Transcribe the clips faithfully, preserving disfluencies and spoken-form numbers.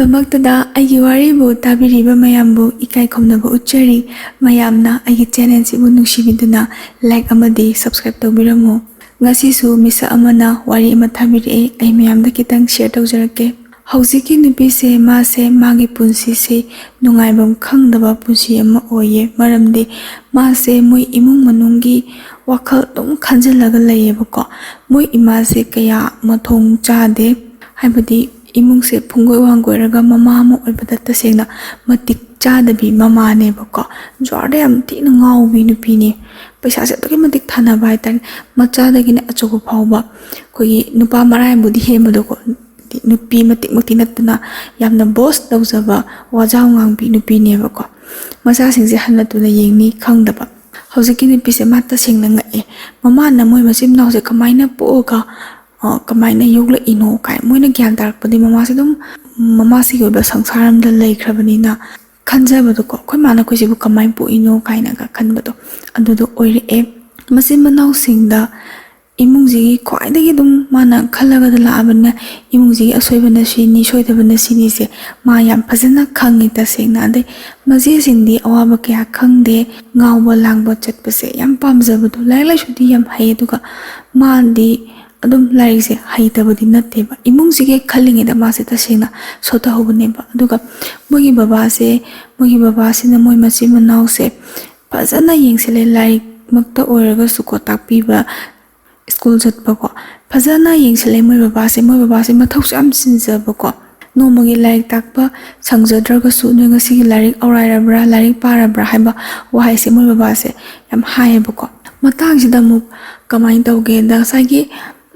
ꯑꯗꯨꯃꯛꯇꯗ ꯑꯩꯒꯤ ꯋꯥꯔꯤꯕꯨ ꯇꯥꯕꯤꯔꯤꯕ ꯃꯌꯥꯝꯕꯨ ꯏꯀꯥꯏ ꯈꯨꯝꯅꯕ ꯎꯠꯆꯔꯤ꯫ ꯃꯌꯥꯝꯅ ꯑꯩꯒꯤ ꯆꯦꯅꯦꯜꯁꯤꯕꯨ ꯅꯨꯡꯁꯤꯕꯤꯗꯨꯅ ꯂꯥꯏꯛ ꯑꯃꯗꯤ ꯁꯕꯁꯀ꯭ꯔꯥꯏꯕ ꯇꯧꯕꯤꯔꯝꯃꯨ꯫ ꯉꯁꯤꯁꯨ ꯃꯤꯁꯛ ꯑꯃꯅ ꯋꯥꯔꯤ ꯑꯃ ꯊꯥꯕꯤꯔꯛꯑꯦ, ꯑꯩ ꯃꯌꯥꯝꯗ ꯈꯤꯇꯪ ꯁꯤꯌꯔ ꯇꯧꯖꯔꯛꯀꯦ꯫ ꯍꯧꯖꯤꯛꯀꯤ ꯅꯨꯄꯤꯁꯦ, ꯃꯥꯁꯦ ꯃꯥꯒꯤ ꯄꯨꯟꯁꯤꯁꯦ ꯅꯨꯡꯉꯥꯏꯐꯝ ꯈꯪꯗꯕ ꯄꯨꯟꯁꯤ ꯑꯃ ꯑꯣꯏꯌꯦ꯫ ꯃꯔꯝꯗꯤ ꯃꯥꯁꯦ ꯃꯣꯏ ꯏꯃꯨꯡ ꯃꯅꯨꯡꯒꯤ ꯋꯥꯈꯜ ꯑꯗꯨꯝ ꯈꯟꯖꯤꯜꯂꯒ ꯂꯩꯌꯦꯕꯀꯣ꯫ ꯃꯣꯏ ꯏꯃꯥꯁꯦ ꯀꯌꯥ ꯃꯊꯣꯡ ꯆꯥꯗꯦ, ꯍꯥꯏꯕꯗꯤ ꯏꯃꯨꯡꯁꯦ ꯄꯨꯡꯀꯣꯏ ꯋꯥꯡꯀꯣꯏꯔꯒ ꯃꯃꯥ ꯑꯃ ꯑꯣꯏꯕꯗ ꯇꯁꯦꯡꯅ ꯃꯇꯤꯛ ꯆꯥꯗꯕꯤ ꯃꯃꯥꯅꯦꯕꯀꯣ꯫ ꯖ꯭ꯋꯥꯔꯗ ꯌꯥꯝ ꯊꯤꯅ ꯉꯥꯎꯕꯤ ꯅꯨꯄꯤꯅꯦ꯫ ꯄꯩꯁꯥꯁꯦ ꯑꯗꯨꯛꯀꯤ ꯃꯇꯤꯛ ꯊꯥꯅꯕ ꯍꯥꯏꯇꯥꯔꯦ꯫ ꯃꯆꯥꯗꯒꯤꯅ ꯑꯆꯧꯕ ꯐꯥꯎꯕ ꯑꯩꯈꯣꯏꯒꯤ ꯅꯨꯄꯥ ꯃꯔꯥꯏꯕꯨꯗꯤ ꯍꯦꯟꯕꯗꯣꯀꯣ, ꯅꯨꯄꯤ ꯃꯇꯤꯛꯃꯛꯇꯤ ꯅꯠꯇꯅ ꯌꯥꯝꯅ ꯕꯣꯁ ꯇꯧꯖꯕ, ꯋꯥꯖꯥꯎ ꯉꯥꯡꯕꯤ ꯅꯨꯄꯤꯅꯦꯕꯀꯣ꯫ ꯃꯆꯥꯁꯤꯡꯁꯦ ꯍꯟꯅ ꯇꯨꯅ ꯌꯦꯡꯅꯤ ꯈꯪꯗꯕ꯫ ꯍꯧꯖꯤꯛꯀꯤ ꯅꯨꯄꯤꯁꯦ ꯃꯥ ꯇꯁꯦꯡꯅ ꯉꯛꯑꯦ꯫ ꯃꯃꯥꯅ ꯃꯣꯏ ꯃꯆꯤꯟ ꯃꯅꯥꯎꯁꯦ ꯀꯃꯥꯏꯅ ꯄꯣꯛꯑꯒ, ꯑ, ꯀꯃꯥꯏꯅ ꯌꯣꯛꯂꯛꯏꯅꯣ ꯀꯥꯏ꯫ ꯃꯣꯏꯅ ꯒ꯭ꯌꯥꯟ ꯇꯥꯔꯛꯄꯗꯤ ꯃꯃꯥꯁꯦ ꯑꯗꯨꯝ, ꯃꯃꯥꯁꯤꯒꯤ ꯑꯣꯏꯕ ꯁꯪꯁꯥꯔ ꯑꯃꯗ ꯂꯩꯈ꯭ꯔꯕꯅꯤꯅ ꯈꯟꯖꯕꯗꯣꯀꯣ, "ꯑꯩꯈꯣꯏ ꯃꯥꯅ ꯑꯩꯈꯣꯏꯁꯤꯕꯨ ꯀꯃꯥꯏꯅ ꯄꯣꯛꯏꯅꯣ?" ꯀꯥꯏꯅꯒ ꯈꯟꯕꯗꯣ, ꯑꯗꯨꯗꯣ ꯑꯣꯏꯔꯛꯑꯦ꯫ ꯃꯆꯤꯟ ꯃꯅꯥꯎꯁꯤꯡꯗ ꯏꯃꯨꯡꯁꯤꯒꯤ ꯈ꯭ꯋꯥꯏꯗꯒꯤ ꯑꯗꯨꯝ ꯃꯥꯅ ꯈꯜꯂꯒꯗ ꯂꯥꯛꯑꯕꯅꯤꯅ, ꯏꯃꯨꯡꯁꯤꯒꯤ ꯑꯁꯣꯏꯕꯅ ꯁꯤꯅꯤ, ꯁꯣꯏꯗꯕꯅ ꯁꯤꯅꯤꯁꯦ ꯃꯥ ꯌꯥꯝ ꯐꯖꯅ ꯈꯪꯉꯤ ꯇꯁꯦꯡꯅ꯫ ꯑꯗꯩ ꯃꯆꯦꯁꯤꯡꯗꯤ ꯑꯋꯥꯕ ꯀꯌꯥ ꯈꯪꯗꯦ, ꯉꯥꯎꯕ ꯂꯥꯡꯕ ꯆꯠꯄꯁꯦ ꯌꯥꯝ ꯄꯥꯝꯖꯕꯗꯣ, ꯂꯥꯏꯔꯤꯛ ꯂꯥꯏꯁꯨꯗꯤ ꯌꯥꯝ ꯍꯩ, ꯑꯗꯨꯒ ꯃꯥꯗꯤ ꯑꯗꯨꯝ ꯂꯥꯏꯔꯤꯛꯁꯦ ꯍꯩꯇꯕꯗꯤ ꯅꯠꯇꯦꯕ꯫ ꯏꯃꯨꯡꯁꯤꯒꯤ ꯈꯜꯂꯤꯉꯩꯗ ꯃꯥꯁꯦ ꯇꯁꯦꯡꯅ ꯁꯣꯠꯊꯍꯧꯕꯅꯦꯕ꯫ ꯑꯗꯨꯒ ꯃꯣꯏꯒꯤ ꯕꯕꯥꯁꯦ, ꯃꯣꯏꯒꯤ ꯕꯕꯥꯁꯤꯅ ꯃꯣꯏ ꯃꯆꯤꯟ ꯃꯅꯥꯎꯁꯦ ꯐꯖꯅ ꯌꯦꯡꯁꯤꯜꯂꯦ, ꯂꯥꯏꯔꯤꯛꯃꯛꯇ ꯑꯣꯏꯔꯒꯁꯨꯀꯣ, ꯇꯥꯛꯄꯤꯕ, ꯁ꯭ꯀꯨꯜ ꯆꯠꯄꯀꯣ, ꯐꯖꯅ ꯌꯦꯡꯁꯤꯜꯂꯦ ꯃꯣꯏ ꯕꯕꯥꯁꯦ꯫ ꯃꯣꯏ ꯕꯕꯥꯁꯦ ꯃꯊꯧꯁꯨ ꯌꯥꯝ ꯆꯤꯟꯖꯕꯀꯣ꯫ ꯅꯣꯡꯃꯒꯤ ꯂꯥꯏꯔꯤꯛ ꯇꯥꯛꯄ ꯁꯪꯖꯗ꯭ꯔꯒꯁꯨ, "ꯅꯣꯏ ꯉꯁꯤꯒꯤ ꯂꯥꯏꯔꯤꯛ ꯑꯧꯔꯥꯏꯔꯕ꯭ꯔꯥ, ꯂꯥꯏꯔꯤꯛ ꯄꯥꯔꯕ꯭ꯔꯥ?" ꯍꯥꯏꯕ ꯋꯥꯍꯩꯁꯦ ꯃꯣꯏ ꯕꯕꯥꯁꯦ ꯌꯥꯝ ꯍꯥꯏꯌꯦꯕꯀꯣ꯫ ꯃꯇꯥꯡꯁꯤꯗ ꯑꯃꯨꯛ ꯀꯃꯥꯏꯅ ꯇꯧꯒꯦꯗ, ꯉꯁꯥꯏꯒꯤ,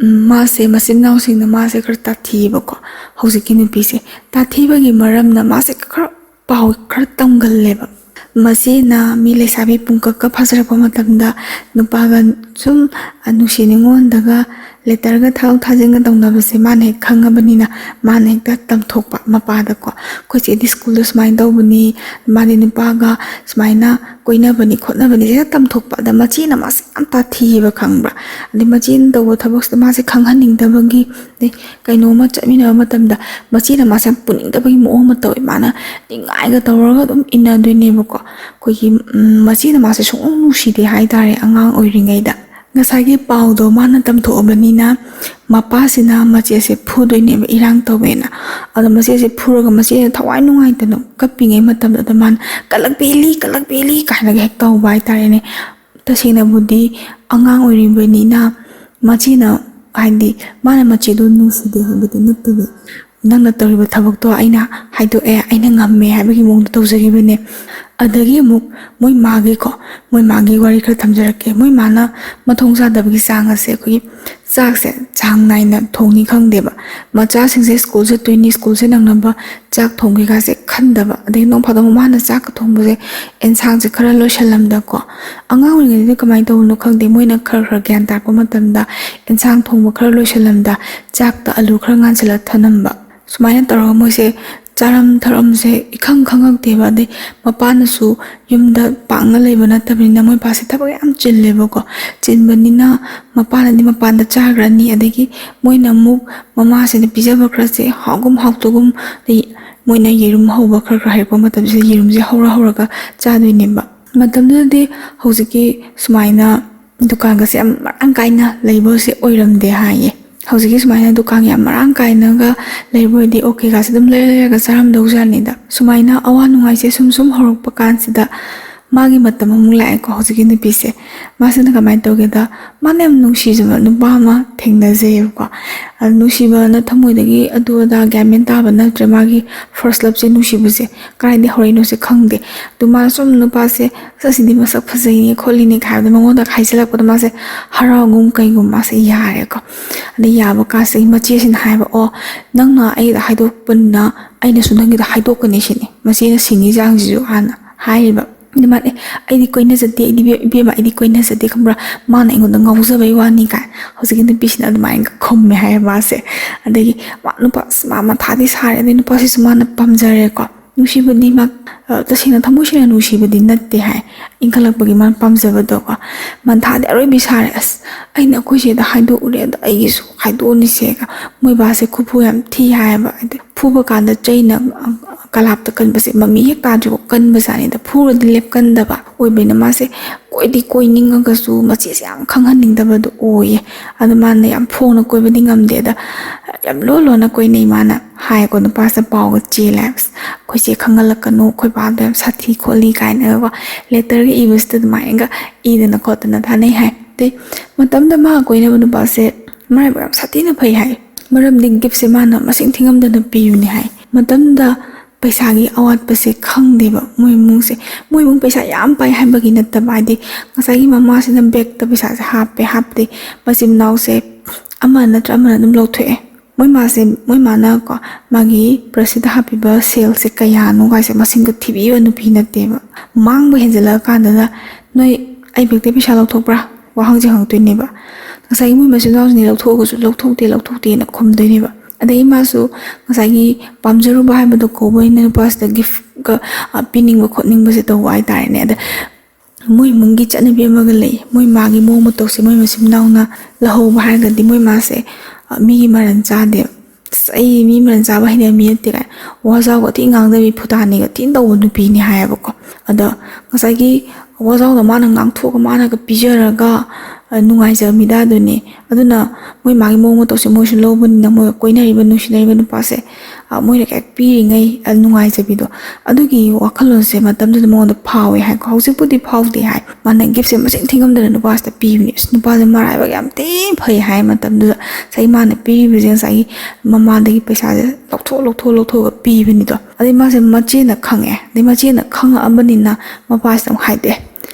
ꯎꯝ, ꯃꯥꯁꯦ, ꯃꯆꯤꯟ ꯃꯅꯥꯎꯁꯤꯡꯅ ꯃꯥꯁꯦ ꯈꯔ ꯇꯥꯊꯤꯌꯦꯕꯀꯣ, ꯍꯧꯖꯤꯛꯀꯤ ꯅꯨꯄꯤꯁꯦ꯫ ꯇꯥꯊꯤꯕꯒꯤ ꯃꯔꯝꯅ ꯃꯥꯁꯦ ꯈꯔ ꯄꯥꯎ ꯈꯔ ꯇꯝꯒꯜꯂꯦꯕ꯫ ꯃꯆꯦꯅ ꯃꯤ ꯂꯩꯁꯥꯕꯤ ꯄꯨꯡꯀꯛꯀ ꯐꯥꯖꯔꯛꯄ ꯃꯇꯝꯗ ꯅꯨꯄꯥꯒ ꯁꯨꯝ, ꯑ, ꯅꯨꯡꯁꯤ ꯅꯨꯡꯉꯣꯟꯗꯒ ꯂꯦꯇꯔꯒ ꯊꯥꯗꯣꯛ ꯊꯥꯖꯤꯟꯒ ꯇꯧꯅꯕꯁꯦ ꯃꯥꯅ ꯍꯦꯛ ꯈꯪꯉꯕꯅꯤꯅ, ꯃꯥꯅ ꯍꯦꯛꯇ ꯇꯝꯊꯣꯛꯄ ꯃꯄꯥꯗꯀꯣ, "ꯑꯩꯈꯣꯏ ꯆꯦꯗꯤ ꯁ꯭ꯀꯨꯜꯗ ꯁꯨꯃꯥꯏꯅ ꯇꯧꯕꯅꯤ, ꯃꯥꯗꯤ ꯅꯨꯄꯥꯒ ꯁꯨꯃꯥꯏꯅ ꯀꯣꯏꯅꯕꯅꯤ ꯈꯣꯠꯅꯕꯅꯤ"ꯁꯦ ꯍꯦꯛꯇ ꯇꯝꯊꯣꯛꯄ꯫ ꯑꯗ ꯃꯆꯦꯅ ꯃꯥꯁꯦ ꯌꯥꯝ ꯇꯥꯊꯤꯌꯦꯕ, ꯈꯪꯕ꯭ꯔꯥ? ꯑꯗꯩ ꯃꯆꯦꯅ ꯇꯧꯕ ꯊꯕꯛꯁꯤꯗ ꯃꯥꯁꯦ ꯈꯪꯍꯟꯅꯤꯡꯗꯕꯒꯤ, ꯑꯗꯩ ꯀꯩꯅꯣꯝꯃ ꯆꯠꯃꯤꯟꯅꯕ ꯃꯇꯝꯗ ꯃꯆꯦꯅ ꯃꯥꯁꯦ ꯌꯥꯝ ꯄꯨꯅꯤꯡꯗꯕꯒꯤ ꯃꯑꯣꯡ ꯑꯃ ꯇꯧꯋꯦ꯫ ꯃꯥꯅ ꯅꯤꯡꯉꯥꯏꯒ ꯇꯧꯔꯒ ꯑꯗꯨꯝ ꯏꯟꯅꯗꯣꯏꯅꯦꯕꯀꯣ꯫ ꯑꯩꯈꯣꯏꯒꯤ, ꯎꯝ, ꯃꯆꯦꯅ ꯃꯥꯁꯦ ꯁꯨꯡꯅꯨꯡ ꯅꯨꯡꯁꯤꯗꯦ ꯍꯥꯏꯇꯥꯔꯦ ꯑꯉꯥꯡ ꯑꯣꯏꯔꯤꯉꯩꯗ꯫ ꯉꯁꯥꯏꯒꯤ ꯄꯥꯎꯗꯣ ꯃꯥꯅ ꯇꯝꯊꯣꯛꯑꯕꯅꯤꯅ, ꯃꯄꯥꯁꯤꯅ ꯃꯆꯦꯁꯦ ꯐꯨꯗꯣꯏꯅꯦꯕ, ꯏꯔꯥꯡ ꯇꯧꯋꯦꯅ꯫ ꯑꯗꯣ ꯃꯆꯦꯁꯦ ꯐꯨꯔꯒ ꯃꯆꯦꯅ ꯊꯋꯥꯏ ꯅꯨꯡꯉꯥꯏꯇꯅ ꯀꯞꯄꯤꯉꯩ ꯃꯇꯝꯗꯨꯗ ꯃꯥꯅ "ꯀꯂꯛꯄꯦꯂꯤ, ꯀꯂꯛꯄꯦꯂꯤ" ꯀꯥꯏꯅꯒ ꯍꯦꯛ ꯇꯧꯕ ꯍꯥꯏꯇꯥꯔꯦꯅꯦ꯫ ꯇꯁꯦꯡꯅꯕꯨꯗꯤ ꯑꯉꯥꯡ ꯑꯣꯏꯔꯤꯕꯅꯤꯅ ꯃꯆꯦꯅ, ꯍꯥꯏꯗꯤ, ꯃꯥꯅ ꯃꯆꯦꯗꯣ ꯅꯨꯡꯁꯤꯗꯦ ꯍꯥꯏꯕꯗꯤ ꯅꯠꯇꯕ, "ꯅꯪꯅ ꯇꯧꯔꯤꯕ ꯊꯕꯛꯇꯣ ꯑꯩꯅ ꯍꯥꯏꯗꯣꯛꯑꯦ, ꯑꯩꯅ ꯉꯝꯃꯦ" ꯍꯥꯏꯕꯒꯤ ꯃꯑꯣꯡꯗ ꯇꯧꯖꯈꯤꯕꯅꯦ꯫ ꯑꯗꯒꯤ ꯑꯃꯨꯛ ꯃꯣꯏ ꯃꯥꯒꯤꯀꯣ, ꯃꯣꯏ ꯃꯥꯒꯤ ꯋꯥꯔꯤ ꯈꯔ ꯊꯝꯖꯔꯛꯀꯦ꯫ ꯃꯣꯏ ꯃꯥꯅ ꯃꯊꯣꯡ ꯆꯥꯗꯕꯒꯤ ꯆꯥꯡ ꯑꯁꯦ ꯑꯩꯈꯣꯏꯒꯤ ꯆꯥꯛꯁꯦ ꯆꯥꯡ ꯅꯥꯏꯅ ꯊꯣꯡꯅꯤ ꯈꯪꯗꯦꯕ, ꯃꯆꯥꯁꯤꯡꯁꯦ ꯁ꯭ꯀꯨꯜ ꯆꯠꯇꯣꯏꯅꯤ, ꯁ꯭ꯀꯨꯜꯁꯦ ꯅꯪꯅꯕ ꯆꯥꯛ ꯊꯣꯡꯒꯦꯒꯁꯦ ꯈꯟꯗꯕ꯫ ꯑꯗꯩ ꯅꯣꯡ ꯐꯥꯗꯣꯛ ꯃꯃꯥꯅ ꯆꯥꯛꯀ ꯊꯣꯡꯕꯁꯦ, ꯑꯦꯟꯁꯥꯡꯁꯦ ꯈꯔ ꯂꯣꯏꯁꯜꯂꯝꯗꯀꯣ, ꯑꯉꯥꯡ ꯑꯣꯏꯔꯤꯉꯩꯗꯗꯤ ꯀꯃꯥꯏꯅ ꯇꯧꯕꯅꯣ ꯈꯪꯗꯦ, ꯃꯣꯏꯅ ꯈꯔ ꯈꯔ ꯒ꯭ꯌꯥꯟ ꯇꯥꯔꯛꯄ ꯃꯇꯝꯗ ꯑꯦꯟꯁꯥꯡ ꯊꯣꯡꯕ ꯈꯔ ꯂꯣꯏꯁꯜꯂꯝꯗ ꯆꯥꯛꯇ ꯑꯂꯨ ꯈꯔ ꯉꯥꯟꯁꯤꯜꯂ ꯊꯅꯝꯕ꯫ ꯁꯨꯃꯥꯏꯅ ꯇꯧꯔꯒ ꯃꯣꯏꯁꯦ ꯆꯥꯔꯝ ꯊꯛꯔꯝꯁꯦ ꯏꯈꯪ ꯈꯪꯉꯛꯇꯦꯕ꯫ ꯑꯗꯩ ꯃꯄꯥꯅꯁꯨ ꯌꯨꯝꯗ ꯄꯥꯛꯅ ꯂꯩꯕ ꯅꯠꯇꯕꯅꯤꯅ ꯃꯣꯏ ꯄꯥꯁꯦ ꯊꯕꯛ ꯌꯥꯝ ꯆꯤꯜꯂꯦꯕꯀꯣ꯫ ꯆꯤꯟꯕꯅꯤꯅ ꯃꯄꯥꯅꯗꯤ ꯃꯄꯥꯟꯗ ꯆꯥꯈ꯭ꯔꯅꯤ, ꯑꯗꯒꯤ ꯃꯣꯏꯅ ꯑꯃꯨꯛ ꯃꯃꯥꯁꯤꯅ ꯄꯤꯖꯕ ꯈꯔꯁꯦ ꯍꯥꯎꯒꯨꯝ ꯍꯥꯎꯇꯒꯨꯝ, ꯑꯗꯩ ꯃꯣꯏꯅ ꯌꯦꯔꯨꯝ ꯍꯧꯕ ꯈꯔ ꯈꯔ ꯍꯥꯏꯔꯛꯄ ꯃꯇꯝꯁꯤꯗ ꯌꯦꯔꯨꯝꯁꯦ ꯍꯧꯔ ꯍꯧꯔꯒ ꯆꯥꯗꯣꯏꯅꯦꯕ꯫ ꯃꯇꯝꯗꯨꯗꯗꯤ ꯍꯧꯖꯤꯛꯀꯤ ꯁꯨꯃꯥꯏꯅ ꯗꯨꯀꯥꯟꯒꯁꯦ ꯌꯥꯝ ꯃꯔꯥꯡ ꯀꯥꯏꯅ ꯂꯩꯕꯁꯦ ꯑꯣꯏꯔꯝꯗꯦ ꯍꯥꯏꯌꯦ꯫ ꯍꯧꯖꯤꯛꯀꯤ ꯁꯨꯃꯥꯏꯅ ꯗꯨꯀꯥꯟ ꯌꯥꯝ ꯃꯔꯥꯡ ꯀꯥꯏꯅꯒ ꯂꯩꯕ ꯑꯣꯏꯗꯤ ꯑꯣꯀꯦꯒꯥꯁꯦ ꯑꯗꯨꯝ ꯂꯩꯔ ꯂꯩꯔꯒ ꯆꯥꯔꯝꯗꯧꯖꯥꯠꯅꯤꯗ꯫ ꯁꯨꯃꯥꯏꯅ ꯑꯋꯥ ꯅꯨꯡꯉꯥꯏꯁꯦ ꯁꯨꯝ ꯁꯨꯝ ꯍꯧꯔꯛꯄ ꯀꯥꯟꯁꯤꯗ ꯃꯥꯒꯤ ꯃꯇꯝ ꯑꯃꯨꯛ ꯂꯥꯛꯑꯦꯀꯣ꯫ ꯍꯧꯖꯤꯛꯀꯤ ꯅꯨꯄꯤꯁꯦ, ꯃꯥꯁꯤꯅ ꯀꯃꯥꯏꯅ ꯇꯧꯒꯦꯗ, ꯃꯥꯅ ꯌꯥꯝ ꯅꯨꯡꯁꯤꯖꯕ ꯅꯨꯄꯥ ꯑꯃ ꯊꯦꯡꯅꯖꯩꯌꯦꯕꯀꯣ꯫ ꯑꯗꯨ ꯅꯨꯡꯁꯤꯕꯅ ꯊꯃꯣꯏꯗꯒꯤ ꯑꯗꯨ ꯑꯗꯥ ꯒ꯭ꯌꯥꯟ ꯃꯦꯟ ꯇꯥꯕ ꯅꯠꯇ꯭ꯔꯦ꯫ ꯃꯥꯒꯤ ꯐꯥꯔꯁ ꯂꯞꯁꯦ, ꯅꯨꯡꯁꯤꯕꯁꯦ ꯀꯗꯥꯏꯗꯒꯤ ꯍꯧꯔꯛꯏꯅꯣꯁꯦ ꯈꯪꯗꯦ꯫ ꯑꯗꯨ ꯃꯥꯅ ꯁꯨꯝ ꯅꯨꯄꯥꯁꯦ, "ꯑꯁ, ꯑꯁꯤꯗꯤ ꯃꯁꯛ ꯐꯖꯩꯅꯦ ꯈꯣꯠꯂꯤꯅꯦ" ꯀꯥꯏ ꯍꯥꯏꯕꯗ ꯃꯉꯣꯟꯗ ꯍꯥꯏꯖꯤꯜꯂꯛꯄꯗ ꯃꯥꯁꯦ ꯍꯔꯥꯎꯒꯨꯝ ꯀꯩꯒꯨꯝ ꯃꯥꯁꯦ ꯌꯥꯔꯦꯀꯣ꯫ ꯑꯗꯩ ꯌꯥꯕ ꯀꯥꯟꯁꯤꯗꯒꯤ ꯃꯆꯦꯁꯤꯅ ꯍꯥꯏꯕ, "ꯑꯣ, ꯅꯪꯅ ꯑꯩꯗ ꯍꯥꯏꯗꯣꯛꯄꯅꯤꯅ ꯑꯩꯅꯁꯨ ꯅꯪꯒꯤꯗ ꯍꯥꯏꯗꯣꯛꯀꯅꯤ ꯁꯤꯅꯤ"꯫ ꯃꯆꯦꯅ ꯁꯤꯡꯉꯤ ꯆꯥꯡꯁꯤꯁꯨ ꯍꯥꯟꯅ ꯍꯥꯏꯔꯤꯕ꯫ ꯑꯗꯨꯃꯥꯏꯅ "ꯑꯦ, ꯑꯩꯗꯤ ꯀꯣꯏꯅꯖꯗꯦ, ꯑꯩꯗꯤ ꯏꯕꯦ- ꯏꯕꯦꯝꯃ, ꯑꯩꯗꯤ ꯀꯣꯏꯅꯖꯗꯦ, ꯈꯪꯕ꯭ꯔꯥ? ꯃꯥꯅ ꯑꯩꯉꯣꯟꯗ ꯉꯥꯎꯖꯕꯩ ꯋꯥꯅꯤ" ꯀꯥꯏ ꯍꯧꯖꯤꯛꯀꯤ ꯅꯨꯄꯤꯁꯤꯅ ꯑꯗꯨꯃꯥꯏꯅ ꯈꯨꯝꯃꯦ ꯍꯥꯏꯌꯦ ꯃꯥꯁꯦ꯫ ꯑꯗꯒꯤ ꯃꯥ ꯅꯨꯄꯥ, ꯑꯁ, ꯃꯥ ꯃꯊꯥꯗꯤ ꯁꯥꯔꯦ, ꯑꯗꯩ ꯅꯨꯄꯥꯁꯤꯁꯨ ꯃꯥꯅ ꯄꯥꯝꯖꯔꯦꯀꯣ꯫ ꯅꯨꯡꯁꯤꯕꯗꯤ ꯃꯥ, ꯑ, ꯇꯁꯦꯡꯅ ꯊꯃꯣꯏ ꯁꯦꯡꯅ ꯅꯨꯡꯁꯤꯕꯗꯤ ꯅꯠꯇꯦ ꯍꯥꯏ꯫ ꯏꯟꯈꯠꯂꯛꯄꯒꯤ ꯃꯥꯅ ꯄꯥꯝꯖꯕꯗꯣꯀꯣ꯫ ꯃꯊꯥꯗꯤ ꯑꯔꯣꯏꯕꯤ ꯁꯥꯔꯦ꯫ "ꯑꯁ, ꯑꯩꯅ ꯑꯩꯈꯣꯏ ꯆꯦꯗ ꯍꯥꯏꯗꯣꯛꯎꯔꯦ, ꯑꯗꯣ ꯑꯩꯒꯤꯁꯨ ꯍꯥꯏꯗꯣꯛꯑꯅꯤꯁꯦ"꯫ ꯃꯣꯏ ꯕꯥꯁꯦ ꯈꯨꯐꯨ ꯌꯥꯝ ꯊꯤ ꯍꯥꯏꯌꯦꯕ꯫ ꯍꯥꯏꯗꯤ ꯐꯨꯕ ꯀꯥꯟꯗ ꯆꯩꯅ, ꯑ, ꯀꯂꯥꯞꯇ ꯀꯟꯕꯁꯦ ꯃꯃꯤ ꯍꯦꯛ ꯇꯥꯗ꯭ꯔꯤꯕꯣ ꯀꯟꯕꯖꯥꯠꯅꯤꯗ꯫ ꯐꯨꯔꯗꯤ ꯂꯦꯞꯀꯟꯗꯕ ꯑꯣꯏꯕꯅꯤꯅ ꯃꯥꯁꯦ ꯀꯣꯏꯗꯤ ꯀꯣꯏꯅꯤꯡꯉꯒꯁꯨ ꯃꯆꯦꯁꯦ ꯌꯥꯝ ꯈꯪꯍꯟꯅꯤꯡꯗꯕꯗꯣ ꯑꯣꯏꯌꯦ꯫ ꯑꯗꯣ ꯃꯥꯅ ꯌꯥꯝ ꯐꯣꯡꯅ ꯀꯣꯏꯕꯗꯤ ꯉꯝꯗꯦ꯫ ꯑꯗ ꯌꯥꯝ ꯂꯣꯟ ꯂꯣꯟꯅ ꯀꯣꯏꯅꯩ ꯃꯥꯅ꯫ ꯍꯥꯏꯀꯣ, ꯅꯨꯄꯥꯁꯤꯗ ꯄꯥꯎꯒ ꯆꯦꯜꯂꯦ ꯍꯥꯏꯕ꯫ "ꯑꯩꯈꯣꯏ ꯆꯦ ꯈꯪꯍꯜꯂꯛꯀꯅꯨ, ꯑꯩꯈꯣꯏ ꯕꯥꯗꯣ ꯌꯥꯝ ꯁꯥꯊꯤ ꯈꯣꯠꯂꯤ" ꯀꯥꯏꯅꯒꯀꯣ, ꯂꯦꯇꯔꯒ ꯏꯕꯁꯤꯗ ꯑꯗꯨꯃꯥꯏꯅꯒ ꯏꯗꯅ ꯈꯣꯠꯇꯅ ꯊꯥꯅꯩ ꯍꯥꯏ꯫ ꯑꯗꯩ ꯃꯇꯝꯗ ꯃꯥ ꯀꯣꯏꯅꯕ ꯅꯨꯄꯥꯁꯦ ꯃꯔꯥꯏꯕꯛ ꯌꯥꯝ ꯁꯥꯊꯤꯅ ꯐꯩ ꯍꯥꯏ꯫ ꯃꯔꯝꯗꯤ ꯒꯤꯐꯁꯦ ꯃꯥꯅ ꯃꯁꯤꯡ ꯊꯤꯉꯝꯗꯅ ꯄꯤꯕꯅꯦ ꯍꯥꯏ꯫ ꯃꯇꯝꯗ ꯄꯩꯁꯥꯒꯤ ꯑꯋꯥꯠꯄꯁꯦ ꯈꯪꯗꯦꯕ ꯃꯣꯏ ꯏꯃꯨꯡꯁꯦ꯫ ꯃꯣꯏ ꯏꯃꯨꯡ ꯄꯩꯁꯥ ꯌꯥꯝ ꯄꯥꯏ ꯍꯥꯏꯕꯒꯤ ꯅꯠꯇꯕ, ꯍꯥꯏꯗꯤ ꯉꯁꯥꯏꯒꯤ ꯃꯃꯥꯁꯤꯅ ꯕꯦꯛꯇ ꯄꯩꯁꯥꯁꯦ ꯍꯥꯞꯄꯦ, ꯍꯥꯞꯄꯗꯤ ꯃꯆꯤꯟ ꯃꯅꯥꯎꯁꯦ ꯑꯃ ꯅꯠꯇ꯭ꯔ ꯑꯃꯅ ꯑꯗꯨꯝ ꯂꯧꯊꯣꯛꯑꯦ꯫ ꯃꯣꯏ ꯃꯥꯁꯦ, ꯃꯣꯏ ꯃꯥꯅ ꯀꯣ, ꯃꯥꯒꯤ ꯄ꯭ꯔꯁꯁꯤꯗ ꯍꯥꯞꯄꯤꯕ ꯁꯦꯜꯁꯦ ꯀꯌꯥꯅꯣ ꯀꯥꯏꯁꯦ ꯃꯁꯤꯡꯒ ꯊꯤꯕꯤꯕ ꯅꯨꯄꯤ ꯅꯠꯇꯦꯕ꯫ ꯃꯥꯡꯕ ꯍꯦꯟꯖꯜꯂꯛꯑꯀꯥꯟꯗꯗ "ꯅꯣꯏ ꯑꯩ ꯕꯦꯛꯇ ꯄꯩꯁꯥ ꯂꯧꯊꯣꯛꯄ꯭ꯔꯥ?" ꯋꯥꯍꯪꯁꯦ ꯍꯪꯉꯛꯇꯣꯏꯅꯦꯕ꯫ ꯉꯁꯥꯏꯒꯤ ꯃꯣꯏ ꯃꯆꯤꯟ ꯃꯅꯥꯎꯁꯤꯡꯗꯤ ꯂꯧꯊꯣꯛꯑꯒꯁꯨ "ꯂꯧꯊꯣꯛꯇꯦ, ꯂꯧꯊꯣꯛꯇꯦꯅ" ꯈꯨꯝꯗꯣꯏꯅꯦꯕ꯫ ꯑꯗꯒꯤ ꯃꯥꯁꯨ ꯉꯁꯥꯏꯒꯤ ꯄꯥꯝꯖꯔꯨꯕ ꯍꯥꯏꯕꯗꯣ ꯀꯧꯕꯅꯤꯅ ꯅꯨꯄꯥꯁꯤꯗ ꯒꯤꯐꯀ, ꯑ, ꯄꯤꯅꯤꯡꯕ ꯈꯣꯠꯅꯤꯡꯕꯁꯦ ꯇꯧꯕ ꯍꯥꯏꯇꯥꯔꯦꯅꯦ꯫ ꯑꯗ ꯃꯣꯏ ꯏꯃꯨꯡꯒꯤ ꯆꯠꯅꯕꯤ ꯑꯃꯒ ꯂꯩ꯫ ꯃꯣꯏ ꯃꯥꯒꯤ ꯃꯑꯣꯡ ꯃꯇꯧꯁꯦ ꯃꯣꯏ ꯃꯆꯤꯟ ꯃꯅꯥꯎꯅ ꯂꯧꯍꯧꯕ ꯍꯥꯏꯔꯒꯗꯤ ꯃꯣꯏ ꯃꯥꯁꯦ, ꯑ, ꯃꯤꯒꯤ ꯃꯔꯟ ꯆꯥꯗꯦꯕ꯫ "ꯑꯁ, ꯑꯩ ꯃꯤ ꯃꯔꯟ ꯆꯥꯕ ꯍꯩꯅꯕ ꯃꯤ ꯅꯠꯇꯦ" ꯀꯥꯏ ꯋꯥꯖꯥꯎꯒ ꯊꯤ ꯉꯥꯡꯗꯕꯤ, ꯐꯨꯇꯥꯅꯤꯒ ꯊꯤꯅ ꯇꯧꯕ ꯅꯨꯄꯤꯅꯤ ꯍꯥꯏꯌꯦꯕꯀꯣ꯫ ꯑꯗ ꯉꯁꯥꯏꯒꯤ ꯋꯥꯖꯥꯎꯗꯣ ꯃꯥꯅ ꯉꯥꯡꯊꯣꯛꯑꯒ ꯃꯥꯅꯒ ꯄꯤꯖꯔꯒ, ꯑ, ꯅꯨꯡꯉꯥꯏꯖꯕ ꯃꯤꯗꯥꯗꯨꯅꯦ꯫ ꯑꯗꯨꯅ ꯃꯣꯏ ꯃꯥꯒꯤ ꯃꯑꯣꯡ ꯃꯇꯧꯁꯦ ꯃꯣꯏꯁꯨ ꯂꯧꯕꯅꯤꯅ ꯃꯣꯏꯒ ꯀꯣꯏꯅꯔꯤꯕ, ꯅꯨꯡꯁꯤꯅꯔꯤꯕ ꯅꯨꯄꯥꯁꯦ, ꯑ, ꯃꯣꯏꯅ ꯀꯩ ꯄꯤꯔꯤꯉꯩ, ꯑ, ꯅꯨꯡꯉꯥꯏꯖꯕꯤꯗꯣ, ꯑꯗꯨꯒꯤ ꯋꯥꯈꯜꯂꯣꯟꯁꯦ ꯃꯇꯝꯗꯨꯗ ꯃꯉꯣꯟꯗ ꯐꯥꯎꯋꯦ ꯍꯥꯏꯀꯣ꯫ ꯍꯧꯖꯤꯛꯄꯨꯗꯤ ꯐꯥꯎꯗꯦ ꯍꯥꯏ꯫ ꯃꯥꯅ ꯒꯤꯐꯁꯦ ꯃꯁꯤꯡ ꯊꯤꯉꯝꯗꯅ ꯅꯨꯄꯥꯁꯤꯗ ꯄꯤꯕꯅꯦ꯫ ꯑꯁ, ꯅꯨꯄꯥꯁꯦ ꯃꯔꯥꯏꯕꯛ ꯌꯥꯝ ꯊꯤ ꯐꯩ ꯍꯥꯏ ꯃꯇꯝꯗꯨꯗ꯫ ꯉꯁꯥꯏꯒꯤ ꯃꯥꯅ ꯄꯤꯔꯤꯕꯁꯦ ꯉꯁꯥꯏꯒꯤ ꯃꯃꯥꯗꯒꯤ ꯄꯩꯁꯥꯁꯦ ꯂꯧꯊꯣꯛ, ꯂꯧꯊꯣꯛ, ꯂꯧꯊꯣꯛꯑꯒ ꯄꯤꯕꯅꯤꯗꯣ꯫ ꯑꯗꯩ ꯃꯥꯁꯦ ꯃꯆꯦꯅ ꯈꯪꯉꯦ꯫ ꯑꯗꯩ ꯃꯆꯦꯅ ꯈꯪꯉꯛꯑꯕꯅꯤꯅ ꯃꯄꯥꯁꯤꯗ ꯑꯃꯨꯛ ꯍꯥꯏꯗꯦ꯫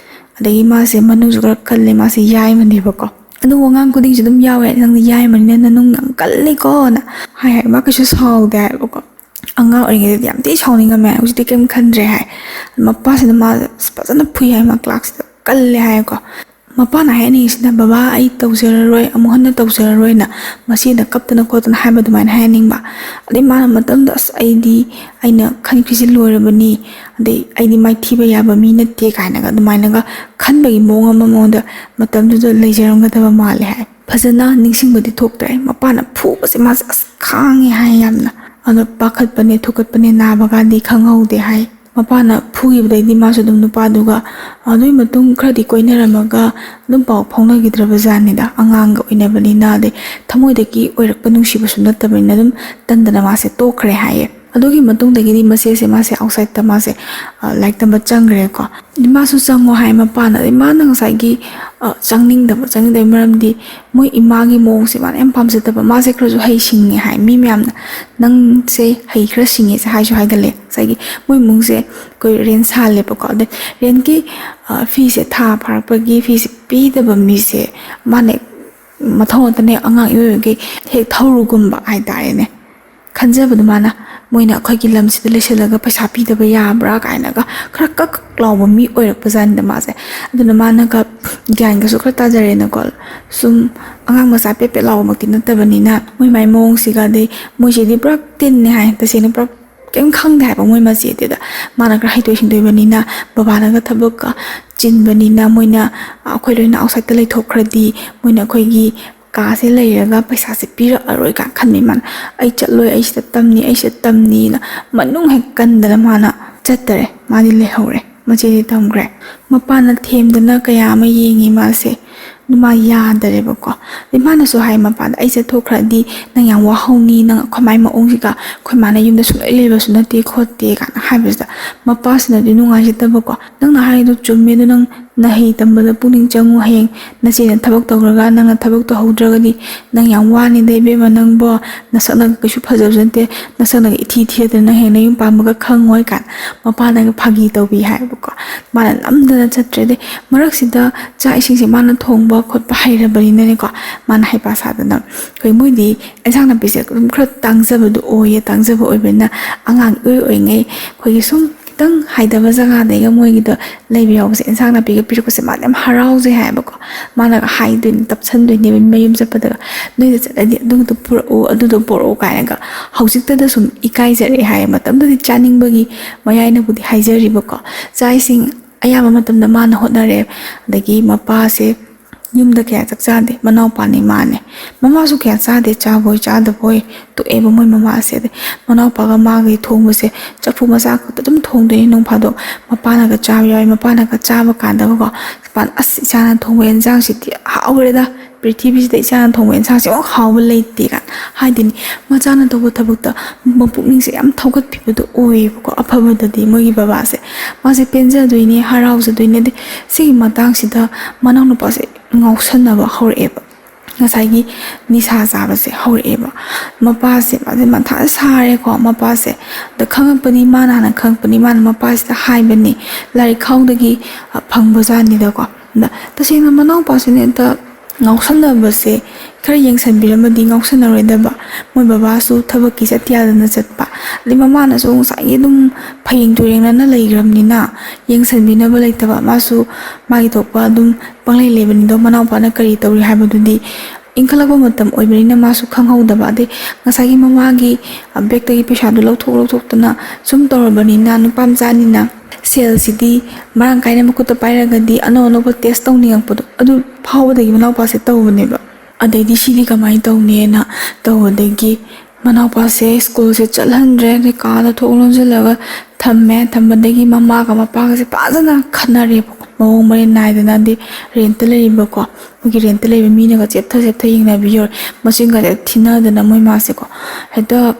ꯑꯗꯒꯤ ꯃꯥꯁꯦ ꯃꯅꯨꯡꯁꯨ ꯈꯔ ꯀꯜꯂꯦ, ꯃꯥꯁꯦ ꯌꯥꯏꯃꯅꯦꯕꯀꯣ꯫ ꯑꯗꯨ ꯋꯥꯉꯥꯡ ꯈꯨꯗꯤꯡꯁꯨ ꯑꯗꯨꯝ ꯌꯥꯎꯋꯦ, "ꯅꯪꯗꯤ ꯌꯥꯏꯃꯅꯤꯅ ꯅꯅꯨꯡ ꯌꯥꯝ ꯀꯜꯂꯤꯀꯣꯅ" ꯍꯥꯏ ꯍꯥꯏ꯫ ꯃꯥ ꯀꯩꯁꯨ ꯁꯥꯎꯗꯦ ꯍꯥꯏꯕꯀꯣ꯫ ꯑꯉꯥꯡ ꯑꯣꯏꯔꯤꯉꯩꯗꯗꯤ ꯌꯥꯝ ꯊꯤ ꯁꯥꯎꯅꯤꯡꯉꯝꯃꯦ, ꯍꯧꯖꯤꯛꯇꯤ ꯀꯩꯝ ꯈꯟꯗ꯭ꯔꯦ ꯍꯥꯏ꯫ ꯃꯄꯥꯁꯤꯅ ꯃꯥ ꯐꯖꯅ ꯐꯨꯏ ꯍꯥꯏ, ꯃꯥ ꯀ꯭ꯂꯥꯁꯁꯤꯗ ꯀꯜꯂꯦ ꯍꯥꯏꯀꯣ꯫ ꯃꯄꯥꯅ ꯍꯥꯏꯍꯟꯅꯤꯡꯉꯤꯁꯤꯅ, "ꯕꯕꯥ, ꯑꯩ ꯇꯧꯖꯔꯔꯣꯏ, ꯑꯃꯨꯛ ꯍꯟꯅ ꯇꯧꯖꯔꯔꯣꯏꯅ" ꯃꯆꯦꯅ ꯀꯞꯇꯅ ꯈꯣꯠꯇꯅ ꯍꯥꯏꯕ ꯑꯗꯨꯃꯥꯏꯅ ꯍꯥꯏꯍꯟꯅꯤꯡꯕ꯫ ꯑꯗꯩ ꯃꯥꯅ ꯃꯇꯝꯗ, "ꯑꯁ, ꯑꯩꯗꯤ, ꯑꯩꯅ ꯈꯟꯈ꯭ꯔꯤꯁꯤ ꯂꯣꯏꯔꯕꯅꯤ, ꯑꯗꯩ ꯑꯩꯗꯤ ꯃꯥꯏꯊꯤꯕ ꯌꯥꯕ ꯃꯤ ꯅꯠꯇꯦ" ꯀꯥꯏꯅꯒ ꯑꯗꯨꯃꯥꯏꯅꯒ ꯈꯟꯕꯒꯤ ꯃꯑꯣꯡ ꯑꯃ ꯃꯉꯣꯟꯗ ꯃꯇꯝꯗꯨꯗ ꯂꯩꯖꯔꯝꯒꯗꯕ ꯃꯥꯜꯂꯦ ꯍꯥꯏ꯫ ꯐꯖꯅ ꯅꯤꯡꯁꯤꯡꯕꯗꯤ ꯊꯣꯛꯇ꯭ꯔꯦ꯫ ꯃꯄꯥꯅ ꯐꯨꯕꯁꯦ ꯃꯥꯁꯦ ꯑꯁ ꯈꯥꯡꯉꯦ ꯍꯥꯏ ꯌꯥꯝꯅ꯫ ꯑꯗꯣ ꯄꯥꯈꯠꯄꯅꯦ, ꯊꯨꯀꯠꯄꯅꯦ, ꯅꯥꯕꯒꯗꯤ ꯈꯪꯍꯧꯗꯦ ꯍꯥꯏ꯫ ꯃꯄꯥꯅ ꯐꯨꯈꯤꯕꯗꯩꯗꯤ ꯃꯥꯁꯨ ꯑꯗꯨꯝ ꯅꯨꯄꯥꯗꯨꯒ ꯑꯗꯨꯒꯤ ꯃꯇꯨꯡ ꯈꯔꯗꯤ ꯀꯣꯏꯅꯔꯝꯃꯒ ꯑꯗꯨꯝ ꯄꯥꯎ ꯐꯥꯎꯅꯈꯤꯗ꯭ꯔꯕ ꯖꯥꯠꯅꯤꯗ꯫ ꯑꯉꯥꯡꯒ ꯑꯣꯏꯅꯕꯅꯤꯅ, ꯑꯗꯩ ꯊꯃꯣꯏꯗꯒꯤ ꯑꯣꯏꯔꯛꯄ ꯅꯨꯡꯁꯤꯕꯁꯨ ꯅꯠꯇꯕꯅꯤꯅ ꯑꯗꯨꯝ ꯇꯟꯗꯅ ꯃꯥꯁꯦ ꯇꯣꯛꯈ꯭ꯔꯦ ꯍꯥꯏꯌꯦ꯫ ꯑꯗꯨꯒꯤ ꯃꯇꯨꯡꯗꯒꯤꯗꯤ ꯃꯆꯦꯁꯦ, ꯃꯥꯁꯦ ꯑꯥꯎꯠꯁꯥꯏꯠꯇ ꯃꯥꯁꯦ, ꯑ, ꯂꯥꯏꯔꯤꯛ ꯇꯝꯕ ꯆꯪꯈ꯭ꯔꯦꯀꯣ꯫ ꯃꯥꯁꯨ ꯆꯪꯉꯣ ꯍꯥꯏ ꯃꯄꯥꯅ꯫ ꯑꯗꯩ ꯃꯥꯅ ꯉꯁꯥꯏꯒꯤ, ꯑ, ꯆꯪꯅꯤꯡꯗꯕ, ꯆꯪꯅꯤꯡꯗꯕꯒꯤ ꯃꯔꯝꯗꯤ ꯃꯣꯏ ꯏꯃꯥꯒꯤ ꯃꯑꯣꯡꯁꯦ ꯃꯥꯅ ꯌꯥꯝ ꯄꯥꯝꯖꯗꯕ꯫ ꯃꯥꯁꯦ ꯈꯔꯁꯨ ꯍꯩ ꯁꯤꯡꯉꯦ ꯍꯥꯏ꯫ ꯃꯤ ꯃꯌꯥꯝꯅ, "ꯅꯪꯁꯦ ꯍꯩ ꯈꯔ ꯁꯤꯡꯉꯦꯁꯦ" ꯍꯥꯏꯁꯨ ꯍꯥꯏꯒꯜꯂꯦ꯫ ꯉꯁꯥꯏꯒꯤ ꯃꯣꯏ ꯏꯃꯨꯡꯁꯦ ꯑꯩꯈꯣꯏ ꯔꯦꯟ ꯁꯥꯜꯂꯦꯕꯀꯣ꯫ ꯑꯗꯩ ꯔꯦꯟꯒꯤ, ꯑ, ꯐꯤꯁꯦ ꯊꯥ ꯐꯥꯔꯛꯄꯒꯤ ꯐꯤꯁꯦ ꯄꯤꯗꯕ ꯃꯤꯁꯦ ꯃꯥꯅ ꯃꯊꯧ ꯅꯠꯇꯅ ꯑꯉꯥꯡ ꯏꯑꯣꯏ ꯑꯣꯏꯒꯩ ꯍꯦꯛ ꯊꯧꯔꯨꯒꯨꯝꯕ ꯍꯥꯏꯇꯥꯔꯦꯅꯦ꯫ ꯈꯟꯖꯕꯗꯣ ꯃꯥꯅ, ꯃꯣꯏꯅ ꯑꯩꯈꯣꯏꯒꯤ ꯂꯝꯁꯤꯗ ꯂꯩꯁꯜꯂꯒ ꯄꯩꯁꯥ ꯄꯤꯗꯕ ꯌꯥꯕ꯭ꯔꯥ ꯀꯥꯏꯅꯒ ꯈꯔ ꯀꯛ ꯀꯛ ꯂꯥꯎꯕ ꯃꯤ ꯑꯣꯏꯔꯛꯄ ꯖꯥꯠꯅꯤꯗ ꯃꯥꯁꯦ꯫ ꯑꯗꯨꯅ ꯃꯥꯅꯒ ꯒ꯭ꯌꯥꯟꯒꯁꯨ ꯈꯔ ꯇꯥꯖꯔꯦꯅꯀꯣ꯫ ꯁꯨꯝ ꯑꯉꯥꯡ ꯃꯆꯥ ꯄꯦꯠ ꯄꯦꯠ ꯂꯥꯎꯕꯃꯛꯇꯤ ꯅꯠꯇꯕꯅꯤꯅ, ꯃꯣꯏ ꯃꯥꯏ ꯃꯑꯣꯡꯁꯤꯒ, ꯑꯗꯩ ꯃꯣꯏꯁꯤꯗꯤ ꯄꯨꯔꯥ ꯇꯤꯟꯅꯦ ꯍꯥꯏ, ꯇꯁꯦꯡꯅ ꯄꯨꯔꯥ ꯀꯩꯝ ꯈꯪꯗꯦ ꯍꯥꯏꯕ ꯃꯣꯏ ꯃꯆꯦꯗꯨꯗ꯫ ꯃꯥꯅ ꯈꯔ ꯍꯩꯊꯣꯏ ꯁꯤꯡꯊꯣꯏꯕꯅꯤꯅ, ꯕꯕꯥꯅꯒ ꯊꯕꯛꯀ ꯆꯤꯟꯕꯅꯤꯅ, ꯃꯣꯏꯅ, ꯑꯩꯈꯣꯏ ꯂꯣꯏꯅ ꯑꯥꯎꯠꯁꯥꯏꯠꯇ ꯂꯩꯊꯣꯛꯈ꯭ꯔꯗꯤ ꯃꯣꯏꯅ ꯑꯩꯈꯣꯏꯒꯤ ꯀꯥꯁꯦ ꯂꯩꯔꯒ ꯄꯩꯁꯥꯁꯦ ꯄꯤꯔꯛꯑꯔꯣꯏ ꯀꯥꯏꯅ ꯈꯟꯕ꯫ ꯃꯥꯅ, "ꯑꯩ ꯆꯠꯂꯣꯏ, ꯑꯩ ꯁꯤꯗ ꯇꯝꯅꯤ, ꯑꯩ ꯁꯤꯗ ꯇꯝꯅꯤꯅ" ꯃꯅꯨꯡ ꯍꯦꯛ ꯀꯟꯗꯅ ꯃꯥꯅ ꯆꯠꯇꯔꯦ꯫ ꯃꯥꯗꯤ ꯂꯩꯍꯧꯔꯦ, ꯃꯆꯦꯗꯤ ꯇꯝꯈ꯭ꯔꯦ꯫ ꯃꯄꯥꯅ ꯊꯦꯝꯗꯅ ꯀꯌꯥ ꯑꯃ ꯌꯦꯡꯉꯤ ꯃꯥꯁꯦ, ꯑꯗꯨ ꯃꯥ ꯌꯥꯗꯔꯦꯕꯀꯣ꯫ ꯑꯗꯩ ꯃꯥꯅꯁꯨ ꯍꯥꯏ ꯃꯄꯥꯗ, "ꯑꯩ ꯆꯠꯊꯣꯛꯈ꯭ꯔꯗꯤ ꯅꯪ ꯌꯥꯝ ꯋꯥꯍꯧꯅꯤ, ꯅꯪ ꯑꯩꯈꯣꯏ ꯃꯥꯏ ꯃꯑꯣꯡꯁꯤꯒ ꯑꯩꯈꯣꯏ ꯃꯥꯅ ꯌꯨꯝꯗ ꯁꯨꯡꯂꯩ ꯂꯩꯕꯁꯨ ꯅꯠꯇꯦ ꯈꯣꯠꯇꯦ" ꯀꯥꯏꯅ ꯍꯥꯏꯕꯁꯤꯗ, ꯃꯄꯥꯁꯤꯅꯗꯤ ꯅꯨꯡꯉꯥꯏꯖꯗꯕꯀꯣ꯫ "ꯅꯪꯅ ꯍꯥꯏꯔꯤꯗꯣ ꯆꯨꯝꯃꯦ, ꯑꯗꯣ ꯅꯪ ꯅꯍꯩ ꯇꯝꯕꯗ ꯄꯨꯛꯅꯤꯡ ꯆꯪꯉꯨ꯫ ꯍꯌꯦꯡ ꯅꯆꯦꯅ ꯊꯕꯛ ꯇꯧꯈ꯭ꯔꯒ ꯅꯪꯅ ꯊꯕꯛ ꯇꯧꯍꯧꯗ꯭ꯔꯒꯗꯤ ꯅꯪ ꯌꯥꯝ ꯋꯥꯅꯤꯗ ꯏꯕꯦꯝꯃ, ꯅꯪꯕꯣ, ꯅꯁꯛꯅꯒ ꯀꯩꯁꯨ ꯐꯖꯕꯁꯨ ꯅꯠꯇꯦ, ꯅꯁꯛꯅꯒ ꯏꯊꯤ ꯊꯤꯔꯗꯅ ꯅꯪ ꯍꯌꯦꯡ ꯅꯌꯨꯝ ꯄꯥꯟꯕꯒ ꯈꯪꯉꯣꯏ" ꯀꯥꯏꯅ ꯃꯄꯥꯅꯒ ꯐꯥꯒꯤ ꯇꯧꯕꯤ ꯍꯥꯏꯕꯀꯣ꯫ ꯃꯥꯅ ꯅꯝꯗꯅ ꯆꯠꯇ꯭ꯔꯦ꯫ ꯑꯗꯩ ꯃꯔꯛꯁꯤꯗ ꯆꯥꯛ ꯏꯁꯤꯡꯁꯦ ꯃꯥꯅ ꯊꯣꯡꯕ ꯈꯣꯠꯄ ꯍꯩꯔꯕꯅꯤꯅꯅꯦꯀꯣ, ꯃꯥꯅ ꯍꯩꯄꯥ ꯁꯥꯗꯅ, ꯑꯩꯈꯣꯏ ꯃꯣꯏꯗꯤ ꯑꯦꯟꯁꯥꯡ ꯅꯥꯄꯤꯁꯦ ꯑꯗꯨꯝ ꯈꯔ ꯇꯥꯡꯖꯕꯗꯣ ꯑꯣꯏꯌꯦ꯫ ꯇꯥꯡꯖꯕ ꯑꯣꯏꯕꯅꯤꯅ ꯑꯉꯥꯡ ꯏꯑꯣꯏ ꯑꯣꯏꯉꯩ ꯑꯩꯈꯣꯏꯒꯤ ꯁꯨꯝ ꯈꯤꯇꯪ ꯍꯥꯏꯗꯕ ꯖꯒꯥꯗꯩꯒ ꯃꯣꯏꯒꯤꯗ ꯂꯩꯕ ꯌꯥꯎꯕꯁꯦ, ꯑꯦꯟꯁꯥꯡ ꯅꯥꯄꯤꯒ ꯄꯤꯔꯛꯄꯁꯦ ꯃꯥꯗꯤ ꯌꯥꯝ ꯍꯔꯥꯎꯖꯩ ꯍꯥꯏꯌꯦꯕꯀꯣ꯫ ꯃꯥꯅꯒ ꯍꯥꯏꯗꯣꯏꯅꯦ, ꯇꯞꯁꯟꯗꯣꯏꯅꯦꯕ ꯃꯌꯨꯝ ꯆꯠꯄꯗꯒ, "ꯅꯣꯏꯗ ꯆꯠꯂꯗꯤ ꯑꯗꯨꯒꯤꯗꯣ ꯄꯨꯔꯛꯎ, ꯑꯗꯨꯗꯣ ꯄꯨꯔꯛꯎ" ꯀꯥꯏꯅꯒ꯫ ꯍꯧꯖꯤꯛꯇꯗ ꯁꯨꯝ ꯏꯀꯥꯏꯖꯔꯛꯑꯦ ꯍꯥꯏꯌꯦ꯫ ꯃꯇꯝꯗꯨꯗꯤ ꯆꯥꯅꯤꯡꯕꯒꯤ ꯃꯌꯥꯏꯅꯕꯨꯗꯤ ꯍꯥꯏꯖꯔꯤꯕꯀꯣ꯫ ꯆꯥꯛ ꯏꯁꯤꯡ ꯑꯌꯥꯝꯕ ꯃꯇꯝꯗ ꯃꯥꯅ ꯍꯣꯠꯅꯔꯦ꯫ ꯑꯗꯒꯤ ꯃꯄꯥꯁꯦ ꯌꯨꯝꯗ ꯀꯌꯥ ꯆꯥꯛ ꯆꯥꯗꯦ, ꯃꯅꯥꯎꯄꯥꯅꯤ ꯃꯥꯅꯦ꯫ ꯃꯃꯥꯁꯨ ꯀꯌꯥ ꯆꯥꯗꯦ, ꯆꯥꯕꯣꯏ ꯆꯥꯗꯕꯣꯏ ꯇꯣꯛꯑꯦꯕ ꯃꯣꯏ ꯃꯃꯥꯁꯦ꯫ ꯑꯗꯩ ꯃꯅꯥꯎꯄꯥꯒ ꯃꯥꯒꯩ ꯊꯣꯡꯕꯁꯦ ꯆꯐꯨ ꯃꯆꯥ ꯈꯛꯇ ꯑꯗꯨꯝ ꯊꯣꯡꯗꯣꯏꯅꯤ꯫ ꯅꯣꯡ ꯐꯥꯗꯣꯛ ꯃꯄꯥꯅꯒ ꯆꯥꯕ ꯌꯥꯎꯋꯤ꯫ ꯃꯄꯥꯅꯒ ꯆꯥꯕ ꯀꯥꯟꯗꯒꯀꯣ, "ꯃꯄꯥꯅ, ꯑꯁ, ꯏꯆꯥꯅ ꯊꯣꯡꯕ ꯑꯦꯟꯁꯥꯡꯁꯤꯗꯤ ꯍꯥꯎꯈ꯭ꯔꯦꯗ, ꯄ꯭ꯔꯤꯊꯤꯕꯤꯁꯤꯗ ꯏꯆꯥꯅ ꯊꯣꯡꯕ ꯑꯦꯟꯁꯥꯡꯁꯦ ꯑꯃꯨꯛ ꯍꯥꯎꯕ ꯂꯩꯇꯦ" ꯀꯥꯏꯅ ꯍꯥꯏꯗꯣꯏꯅꯤ꯫ ꯃꯆꯥꯅ ꯇꯧꯕ ꯊꯕꯛꯇ ꯃꯄꯨꯛꯅꯤꯡꯁꯦ ꯌꯥꯝ ꯊꯧꯒꯠꯄꯤꯕꯗꯣ ꯑꯣꯏꯌꯦꯕꯀꯣ꯫ ꯑꯐꯕꯗꯗꯤ ꯃꯣꯏꯒꯤ ꯕꯕꯥꯁꯦ, ꯃꯥꯁꯦ ꯄꯦꯟꯖꯗꯣꯏꯅꯦ, ꯍꯔꯥꯎꯖꯗꯣꯏꯅꯦ꯫ ꯑꯗꯩ ꯁꯤꯒꯤ ꯃꯇꯥꯡꯁꯤꯗ ꯃꯅꯥꯎꯅꯨꯄꯥꯁꯦ ꯉꯥꯎꯁꯟꯅꯕ ꯍꯧꯔꯛꯑꯦꯕ꯫ ꯉꯁꯥꯏꯒꯤ ꯅꯤꯁꯥ ꯆꯥꯕꯁꯦ ꯍꯧꯔꯛꯑꯦꯕ꯫ ꯃꯄꯥꯁꯦ, ꯃꯥꯁꯦ ꯃꯊꯥ ꯁꯥꯔꯦꯀꯣ꯫ ꯃꯄꯥꯁꯦ ꯑꯗ ꯈꯪꯉꯛꯄꯅꯤ, ꯃꯥꯅ ꯍꯥꯟꯅ ꯈꯪꯉꯛꯄꯅꯤ, ꯃꯥꯅ ꯃꯄꯥꯁꯤꯗ ꯍꯥꯏꯕꯅꯤ꯫ ꯂꯥꯏꯔꯤꯛ ꯈꯥꯎꯗꯒꯤ, ꯑ, ꯐꯪꯕꯖꯥꯠꯅꯤꯗꯀꯣ꯫ ꯑꯗ ꯇꯁꯦꯡꯅ ꯃꯅꯥꯎꯄꯥꯁꯤꯅ ꯍꯦꯛꯇ ꯉꯥꯎꯁꯟꯅꯕꯁꯦ ꯈꯔ ꯌꯦꯡꯁꯟꯕꯤꯔꯝꯃꯗꯤ ꯉꯥꯎꯁꯟꯅꯔꯣꯏꯗꯕ꯫ ꯃꯣꯏ ꯕꯕꯥꯁꯨ ꯊꯕꯛꯀꯤ ꯆꯠꯇ ꯌꯥꯗꯅ ꯆꯠꯄ, ꯑꯗꯩ ꯃꯃꯥꯅꯁꯨ ꯉꯁꯥꯏꯒꯤ ꯑꯗꯨꯝ ꯐꯌꯦꯡ ꯇꯨꯔꯦꯡꯅꯅ ꯂꯩꯈ꯭ꯔꯕꯅꯤꯅ ꯌꯦꯡꯁꯟꯕꯤꯅꯕ ꯂꯩꯇꯕ꯫ ꯃꯥꯁꯨ ꯃꯥꯒꯤ ꯊꯣꯛꯄ ꯑꯗꯨꯝ ꯄꯪꯂꯩ ꯂꯩꯕꯅꯤꯗꯣ, ꯃꯅꯥꯎꯄꯥꯅ ꯀꯔꯤ ꯇꯧꯔꯤ ꯍꯥꯏꯕꯗꯨꯗꯤ ꯏꯟꯈꯠꯂꯛꯄ ꯃꯇꯝ ꯑꯣꯏꯕꯅꯤꯅ ꯃꯥꯁꯨ ꯈꯪꯍꯧꯗꯕ꯫ ꯑꯗꯩ ꯉꯁꯥꯏꯒꯤ ꯃꯃꯥꯒꯤ, ꯑ, ꯕꯦꯛꯇꯒꯤ ꯄꯩꯁꯥꯗꯨ ꯂꯧꯊꯣꯛ ꯂꯧꯊꯣꯛꯇꯅ ꯁꯨꯝ ꯇꯧꯔꯕꯅꯤꯅ, ꯅꯨꯄꯥ ꯃꯆꯥꯅꯤꯅ ꯁꯦꯜꯁꯤꯗꯤ ꯃꯔꯥꯡ ꯀꯥꯏꯅ ꯃꯈꯨꯠꯇ ꯄꯥꯏꯔꯒꯗꯤ ꯑꯅꯧ ꯑꯅꯧꯕ ꯇꯦꯁ ꯇꯧꯅꯤꯡꯉꯛꯄꯗꯣ, ꯑꯗꯨ ꯐꯥꯎꯕꯗꯒꯤ ꯃꯅꯥꯎꯄꯥꯁꯦ ꯇꯧꯕꯅꯦꯕ꯫ ꯑꯗꯩꯗꯤ ꯁꯤꯗꯤ ꯀꯃꯥꯏꯅ ꯇꯧꯅꯤꯅ ꯇꯧꯕꯗꯒꯤ ꯃꯅꯥꯎꯄꯥꯁꯦ ꯁ꯭ꯀꯨꯜꯁꯦ ꯆꯠꯍꯟꯗ꯭ꯔꯦ꯫ ꯑꯗꯩ ꯀꯥꯗ ꯊꯣꯡ ꯂꯣꯟꯁꯤꯜꯂꯒ ꯊꯝꯃꯦ꯫ ꯊꯝꯕꯗꯒꯤ ꯃꯃꯥꯒ ꯃꯄꯥꯒꯁꯦ ꯐꯖꯅ ꯈꯠꯅꯔꯦꯕꯀꯣ, ꯃꯑꯣꯡ ꯃꯔꯤꯟ ꯅꯥꯏꯗꯅ꯫ ꯑꯗꯩ ꯔꯦꯟꯠꯇ ꯂꯩꯔꯤꯕꯀꯣ ꯑꯩꯈꯣꯏꯒꯤ ꯔꯦꯟꯠꯇ ꯂꯩꯕ ꯃꯤꯅꯒ ꯆꯦꯞꯊ ꯆꯦꯞꯊ ꯌꯦꯡꯅꯕꯤꯌꯣ, ꯃꯆꯤꯟꯒꯁꯦ ꯊꯤꯅꯗꯅ ꯃꯣꯏ ꯃꯥꯁꯦꯀꯣ, ꯍꯦꯛꯇ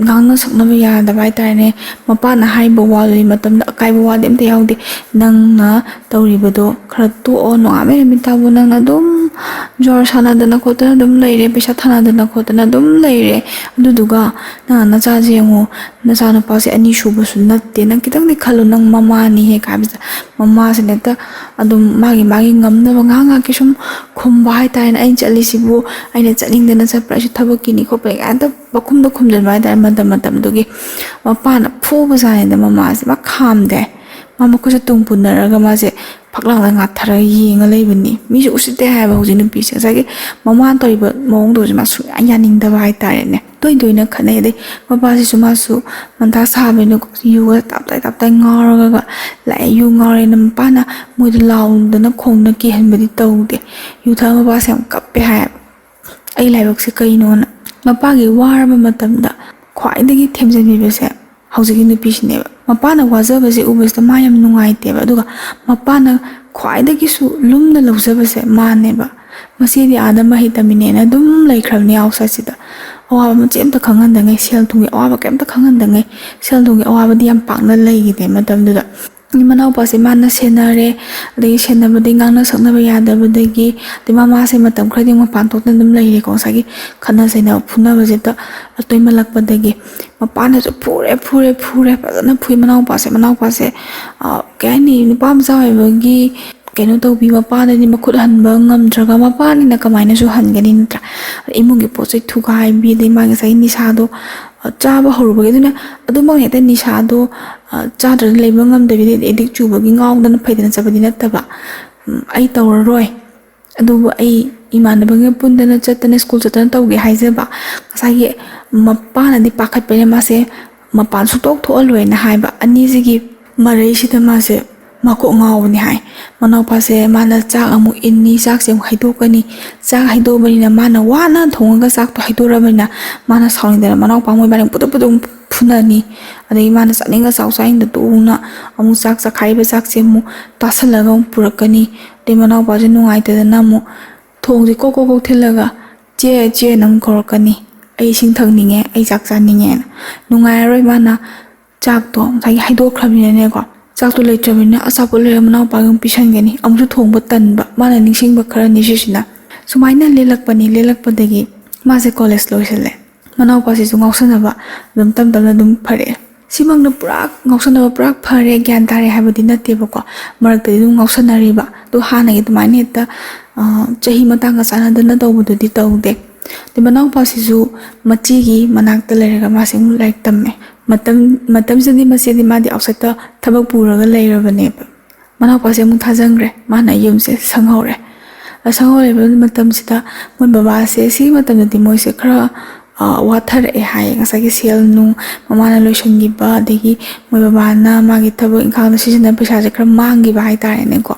ꯉꯥꯡꯅ ꯁꯛꯅꯕ ꯌꯥꯗꯕ ꯍꯥꯏꯇꯥꯔꯦꯅꯦ꯫ ꯃꯄꯥꯅ ꯍꯥꯏꯕ ꯋꯥꯗꯨꯗꯤ ꯃꯇꯝꯗ ꯑꯀꯥꯏꯕ ꯋꯥꯗꯤ ꯑꯝꯇ ꯌꯥꯎꯗꯦ꯫ "ꯅꯪꯅ ꯇꯧꯔꯤꯕꯗꯣ ꯈꯔ ꯇꯣꯛꯑꯣ, ꯅꯣꯡꯉꯥꯟꯕ ꯅꯨꯃꯤꯠ ꯇꯥꯕꯨ ꯅꯪꯅ ꯑꯗꯨꯝ ꯖꯨꯋꯥꯔ ꯁꯥꯟꯅꯗꯅ ꯈꯣꯠꯇꯅ ꯑꯗꯨꯝ ꯂꯩꯔꯦ, ꯄꯩꯁꯥ ꯊꯥꯅꯗꯅ ꯈꯣꯠꯇꯅ ꯑꯗꯨꯝ ꯂꯩꯔꯦ, ꯑꯗꯨꯗꯨꯒ ꯅꯪꯅ ꯅꯆꯥꯁꯦ ꯌꯦꯡꯉꯣ, ꯅꯆꯥꯅꯨꯄꯥꯁꯦ ꯑꯅꯤꯁꯨꯕꯁꯨ ꯅꯠꯇꯦ, ꯅꯪ ꯈꯤꯇꯪꯗꯤ ꯈꯜꯂꯣ, ꯅꯪ ꯃꯃꯥꯅꯤ ꯍꯦꯛ" ꯍꯥꯏꯕꯁꯦ, ꯃꯃꯥꯁꯤꯅ ꯍꯦꯛꯇ ꯑꯗꯨꯝ ꯃꯥꯒꯤ ꯃꯥꯒꯤ ꯉꯝꯅꯕ ꯉꯥꯏꯍꯥꯛ ꯉꯥꯏꯍꯥꯛꯀꯤ ꯁꯨꯝ ꯈꯨꯝꯕ ꯍꯥꯏꯇꯥꯔꯦꯅꯦ꯫ "ꯑꯩꯅ ꯆꯠꯂꯤꯁꯤꯕꯨ ꯑꯩꯅ ꯆꯠꯅꯤꯡꯗꯅ ꯆꯠꯄ꯭ꯔꯥ, ꯑꯩꯁꯨ ꯊꯕꯛꯀꯤꯅꯤ ꯈꯣꯠꯄꯅꯤ" ꯀꯥꯏꯅ ꯍꯦꯛꯇ ꯄꯪꯈꯨꯝꯗ ꯈꯨꯝꯖꯤꯟꯕ ꯍꯥꯏꯇꯥꯔꯦ꯫ ꯃꯇꯝ ꯃꯇꯝꯗꯨꯒꯤ ꯃꯄꯥꯅ ꯐꯨꯕꯖꯥꯠꯅꯤꯗ ꯃꯃꯥꯁꯦ, ꯃꯥ ꯈꯥꯝꯗꯦ꯫ ꯃꯥ ꯃꯈꯨꯠꯁꯦ ꯇꯨꯡ ꯄꯨꯟꯅꯔꯒ ꯃꯥꯁꯦ ꯐꯛꯂꯥꯡꯗ ꯉꯥꯊꯔꯒ ꯌꯦꯡꯉ ꯂꯩꯕꯅꯤ꯫ ꯃꯤꯁꯨ ꯎꯁꯤꯠꯇꯦ ꯍꯥꯏꯕ ꯍꯧꯖꯤꯛ ꯅꯨꯄꯤꯁꯦ꯫ ꯉꯁꯥꯏꯒꯤ ꯃꯃꯥꯅ ꯇꯧꯔꯤꯕ ꯃꯑꯣꯡꯗꯣꯁꯦ ꯃꯥ ꯁꯨꯡꯌꯥ ꯌꯥꯅꯤꯡꯗꯕ ꯍꯥꯏꯇꯥꯔꯦꯅꯦ꯫ ꯇꯣꯏ ꯇꯣꯏꯅ ꯈꯠꯅꯩ꯫ ꯑꯗꯩ ꯃꯄꯥꯁꯤꯁꯨ ꯃꯥꯁꯨ ꯃꯟꯊꯥ ꯁꯥꯕꯅꯤꯅ ꯌꯨꯒ ꯇꯥꯞꯇꯥꯏ ꯇꯥꯞꯇꯥꯏ ꯉꯥꯎꯔꯒ ꯂꯥꯛꯑꯦ꯫ ꯌꯨ ꯉꯥꯎꯔꯦꯅ ꯃꯄꯥꯅ ꯃꯣꯏꯗ ꯂꯥꯎꯗꯅ ꯈꯣꯡꯗꯅ ꯀꯤꯍꯟꯕꯗꯤ ꯇꯧꯗꯦ꯫ ꯌꯨ ꯊꯛꯑ ꯃꯄꯥꯁꯦ ꯌꯥꯝ ꯀꯞꯄꯦ ꯍꯥꯏꯌꯦꯕ꯫ "ꯑꯩ ꯂꯥꯏꯕꯛꯁꯦ ꯀꯩꯅꯣꯅ"꯫ ꯃꯄꯥꯒꯤ ꯋꯥꯔꯕ ꯃꯇꯝꯗ ꯈ꯭ꯋꯥꯏꯗꯒꯤ ꯊꯦꯝꯖꯤꯟꯕꯤꯕꯁꯦ ꯍꯧꯖꯤꯛꯀꯤ ꯅꯨꯄꯤꯁꯤꯅꯦꯕ꯫ ꯃꯄꯥꯅ ꯋꯥꯖꯕꯁꯦ ꯎꯕꯁꯤꯗ ꯃꯥ ꯌꯥꯝ ꯅꯨꯡꯉꯥꯏꯇꯦꯕ꯫ ꯑꯗꯨꯒ ꯃꯄꯥꯅ ꯈ꯭ꯋꯥꯏꯗꯒꯤꯁꯨ ꯂꯨꯝꯅ ꯂꯧꯖꯕꯁꯦ ꯃꯥꯅꯦꯕ꯫ ꯃꯆꯦꯗꯤ ꯑꯥꯗ ꯃꯍꯩ ꯇꯝꯃꯤꯅꯦꯅ ꯑꯗꯨꯝ ꯂꯩꯈ꯭ꯔꯕꯅꯦ outside ꯁꯤꯗ꯫ ꯑꯋꯥꯕ ꯃꯆꯦꯠ ꯑꯝꯇ ꯈꯪꯍꯟꯗꯉꯩ, ꯁꯦꯜ ꯊꯨꯝꯒꯤ ꯑꯋꯥꯕ ꯀꯩꯝꯇ ꯈꯪꯍꯟꯗꯉꯩ, ꯁꯦꯜ ꯊꯨꯝꯒꯤ ꯑꯋꯥꯕꯗꯤ ꯌꯥꯝ ꯄꯥꯛꯅ ꯂꯩꯈꯤꯗꯦ ꯃꯇꯝꯗꯨꯗ꯫ ꯃꯅꯥꯎꯄꯥꯁꯦ ꯃꯥꯅ ꯁꯦꯟꯅꯔꯦ, ꯑꯗꯒꯤ ꯁꯦꯟꯅꯕꯗꯒꯤ ꯉꯥꯡꯅ ꯁꯛꯅꯕ ꯌꯥꯗꯕꯗꯒꯤ, ꯑꯗꯩ ꯃꯃꯥꯁꯦ ꯃꯇꯝ ꯈꯔꯗꯤ ꯃꯄꯥꯟ ꯊꯣꯛꯇꯅ ꯑꯗꯨꯝ ꯂꯩꯔꯦꯀꯣ꯫ ꯉꯁꯥꯏꯒꯤ ꯈꯠꯅ ꯆꯩꯅꯕ ꯐꯨꯅꯕꯁꯦ ꯍꯦꯛꯇ ꯇꯣꯏꯃꯜꯂꯛꯄꯗꯒꯤ ꯃꯄꯥꯅꯁꯨ ꯐꯨꯔꯦ, ꯐꯨꯔꯦ, ꯐꯨꯔꯦ, ꯐꯖꯅ ꯐꯨꯏ ꯃꯅꯥꯎꯄꯥꯁꯦ꯫ ꯃꯅꯥꯎꯄꯥꯁꯦ, ꯑ, ꯀꯩ ꯍꯥꯏꯅꯤ, ꯅꯨꯄꯥ ꯃꯆꯥ ꯑꯣꯏꯕꯒꯤ ꯀꯩꯅꯣ ꯇꯧꯕꯤ, ꯃꯄꯥꯗꯗꯤ ꯃꯈꯨꯠ ꯍꯟꯕ ꯉꯝꯗ꯭ꯔꯒ ꯃꯄꯥꯅꯤꯅ ꯀꯃꯥꯏꯅꯁꯨ ꯍꯟꯒꯅꯤ ꯅꯠꯇ꯭ꯔꯥ? ꯏꯃꯨꯡꯒꯤ ꯄꯣꯠ ꯆꯩ ꯊꯨꯒꯥꯏꯕꯤ, ꯑꯗꯩ ꯃꯥꯒꯤ ꯉꯁꯥꯏꯒꯤ ꯅꯤꯁꯥꯗꯣ, ꯑ, ꯆꯥꯕ ꯍꯧꯔꯨꯕꯒꯤ꯫ ꯑꯗꯨꯅ ꯑꯗꯨꯃꯛꯅ ꯍꯦꯛꯇ ꯅꯤꯁꯥꯗꯣ, ꯑ, ꯆꯥꯗ꯭ꯔꯗꯤ ꯂꯩꯕ ꯉꯝꯗꯕꯤꯗ ꯑꯦꯗꯤꯛ ꯆꯨꯕꯒꯤ ꯉꯥꯎꯗꯅ ꯐꯩꯗꯅ ꯆꯠꯄꯗꯤ ꯅꯠꯇꯕ꯫ ꯎꯝ, "ꯑꯩ ꯇꯧꯔꯔꯣꯏ, ꯑꯗꯨꯕꯨ ꯑꯩ ꯏꯃꯥꯟꯅꯕꯒ ꯄꯨꯟꯗꯅ ꯆꯠꯇꯅ ꯁ꯭ꯀꯨꯜ ꯆꯠꯇꯅ ꯇꯧꯒꯦ" ꯍꯥꯏꯖꯕ꯫ ꯉꯁꯥꯏꯒꯤ ꯃꯄꯥꯅꯗꯤ ꯄꯥꯈꯠꯄꯅꯤꯅ ꯃꯥꯁꯦ ꯃꯄꯥꯟ ꯁꯨꯡꯊꯣꯛ ꯊꯣꯛꯍꯜꯂꯣꯏꯅ ꯍꯥꯏꯕ꯫ ꯑꯅꯤꯁꯤꯒꯤ ꯃꯔꯩꯁꯤꯗ ꯃꯥꯁꯦ ꯃꯀꯣꯛ ꯉꯥꯎꯕꯅꯤ ꯍꯥꯏ꯫ ꯃꯅꯥꯎꯄꯥꯁꯦ ꯃꯥꯅ ꯆꯥꯛ ꯑꯃꯨꯛ ꯏꯟꯅꯤ, ꯆꯥꯛꯁꯦ ꯑꯃꯨꯛ ꯍꯩꯗꯣꯛꯀꯅꯤ꯫ ꯆꯥꯛ ꯍꯩꯗꯣꯛꯑꯕꯅꯤꯅ ꯃꯥꯅ ꯋꯥꯅ ꯊꯣꯡꯉꯒ ꯆꯥꯛꯇꯣ ꯍꯩꯗꯣꯔꯕꯅꯤꯅ ꯃꯥꯅ ꯁꯥꯎꯅꯤꯡꯗꯅ ꯃꯅꯥꯎꯄꯥ ꯃꯣꯏꯕꯥꯅꯤ ꯄꯨꯗꯨꯞ ꯄꯨꯗꯨꯞ ꯐꯨꯅꯅꯤ꯫ ꯑꯗꯒꯤ ꯃꯥꯅ ꯆꯥꯅꯤꯡꯉ ꯆꯥꯎ, ꯆꯥꯅꯤꯡꯗ ꯇꯣꯛꯎꯅ ꯑꯃꯨꯛ ꯆꯥꯛ ꯆꯥꯈꯥꯏꯔꯤꯕ ꯆꯥꯛꯁꯦ ꯑꯃꯨꯛ ꯇꯥꯁꯜꯂꯒ ꯑꯃꯨꯛ ꯄꯨꯔꯛꯀꯅꯤ꯫ ꯑꯗꯩ ꯃꯅꯥꯎꯄꯥꯁꯦ ꯅꯨꯡꯉꯥꯏꯇꯗꯅ ꯑꯃꯨꯛ ꯊꯣꯡꯁꯦ ꯀꯣꯛ ꯀꯣꯛ ꯀꯣꯛ ꯊꯤꯜꯂꯒ "ꯆꯦ, ꯆꯦ" ꯅ ꯑꯃꯨꯛ ꯀꯧꯔꯛꯀꯅꯤ꯫ "ꯑꯩ ꯏꯁꯤꯡ ꯊꯛꯅꯤꯡꯉꯦ, ꯑꯩ ꯆꯥꯛ ꯆꯥꯅꯤꯡꯉꯦꯅ"꯫ ꯅꯨꯡꯉꯥꯏꯔꯔꯣꯏ ꯃꯥꯅ ꯆꯥꯛꯇꯣ ꯉꯁꯥꯏꯒꯤ ꯍꯩꯗꯣꯛꯈ꯭ꯔꯕꯅꯤꯅꯅꯦꯀꯣ꯫ ꯆꯥꯛꯇꯣ ꯂꯩꯇ꯭ꯔꯕꯅꯤꯅ ꯑꯆꯥꯄꯣꯠ ꯂꯩꯔ ꯃꯅꯥꯎꯄꯥꯒꯤ ꯑꯃꯨꯛ ꯄꯤꯁꯟꯒꯅꯤ꯫ ꯑꯃꯨꯛꯁꯨ ꯊꯣꯡꯕ ꯇꯟꯕ꯫ ꯃꯥꯅ ꯅꯤꯡꯁꯤꯡꯕ ꯈꯔꯅꯤ ꯁꯤꯁꯤꯅ꯫ ꯁꯨꯃꯥꯏꯅ ꯂꯦꯜꯂꯛꯄꯅꯤ꯫ ꯂꯦꯜꯂꯛꯄꯗꯒꯤ ꯃꯥꯁꯦ ꯀꯣꯂꯦꯖ ꯂꯣꯏꯁꯤꯜꯂꯦ꯫ ꯃꯅꯥꯎꯄꯥꯁꯤꯁꯨ ꯉꯥꯎꯁꯟꯅꯕ ꯑꯗꯨꯝ ꯇꯞ ꯇꯞꯅ ꯑꯗꯨꯝ ꯐꯔꯛꯑꯦ꯫ ꯁꯤꯃꯛꯅ ꯄꯨꯔꯥ ꯉꯥꯎꯁꯟꯅꯕ ꯄꯨꯔꯥ ꯐꯔꯦ, ꯒ꯭ꯌꯥꯟ ꯇꯥꯔꯦ ꯍꯥꯏꯕꯗꯤ ꯅꯠꯇꯦꯕꯀꯣ꯫ ꯃꯔꯛꯇꯗꯤ ꯑꯗꯨꯝ ꯉꯥꯎꯁꯟꯅꯔꯤꯕ꯫ ꯑꯗꯣ ꯍꯥꯟꯅꯒꯤ ꯑꯗꯨꯃꯥꯏꯅ ꯍꯦꯛꯇ, ꯑ, ꯆꯍꯤ ꯃꯇꯥꯡꯒ ꯆꯥꯟꯅꯗꯅ ꯇꯧꯕꯗꯨꯗꯤ ꯇꯧꯗꯦ꯫ ꯑꯗꯩ ꯃꯅꯥꯎꯄꯥꯁꯤꯁꯨ ꯃꯆꯦꯒꯤ ꯃꯅꯥꯛꯇ ꯂꯩꯔꯒ ꯃꯥꯁꯦ ꯑꯃꯨꯛ ꯂꯥꯏꯔꯤꯛ ꯇꯝꯃꯦ꯫ ꯃꯇꯝ, ꯃꯇꯝꯁꯤꯗꯗꯤ ꯃꯆꯦꯗꯤ ꯃꯥꯗꯤ ꯑꯥꯎꯠꯁꯥꯏꯠꯇ ꯊꯕꯛ ꯄꯨꯔꯒ ꯂꯩꯔꯕꯅꯦꯕ꯫ ꯃꯅꯥꯎꯄꯥꯁꯦ ꯑꯃꯨꯛ ꯊꯥꯖꯟꯈ꯭ꯔꯦ꯫ ꯃꯥꯅ ꯌꯨꯝꯁꯦ ꯁꯪꯍꯧꯔꯦ꯫ ꯑ, ꯁꯪꯍꯧꯔꯤꯕ ꯃꯇꯝꯁꯤꯗ ꯃꯣꯏ ꯕꯕꯥꯁꯦ, ꯁꯤꯒꯤ ꯃꯇꯝꯗꯗꯤ ꯃꯣꯏꯁꯦ ꯈꯔ, ꯑ, ꯋꯥꯊꯔꯛꯑꯦ ꯍꯥꯏꯌꯦ꯫ ꯉꯁꯥꯏꯒꯤ ꯁꯦꯜ ꯅꯨꯡ ꯃꯃꯥꯅ ꯂꯣꯏꯁꯤꯟꯈꯤꯕ, ꯑꯗꯒꯤ ꯃꯣꯏ ꯕꯕꯥꯅ ꯃꯥꯒꯤ ꯊꯕꯛ ꯏꯪꯈꯥꯡꯗ ꯁꯤꯖꯤꯟꯅꯕ ꯄꯩꯁꯥꯁꯦ ꯈꯔ ꯃꯥꯡꯈꯤꯕ ꯍꯥꯏꯇꯥꯔꯦꯅꯦꯀꯣ꯫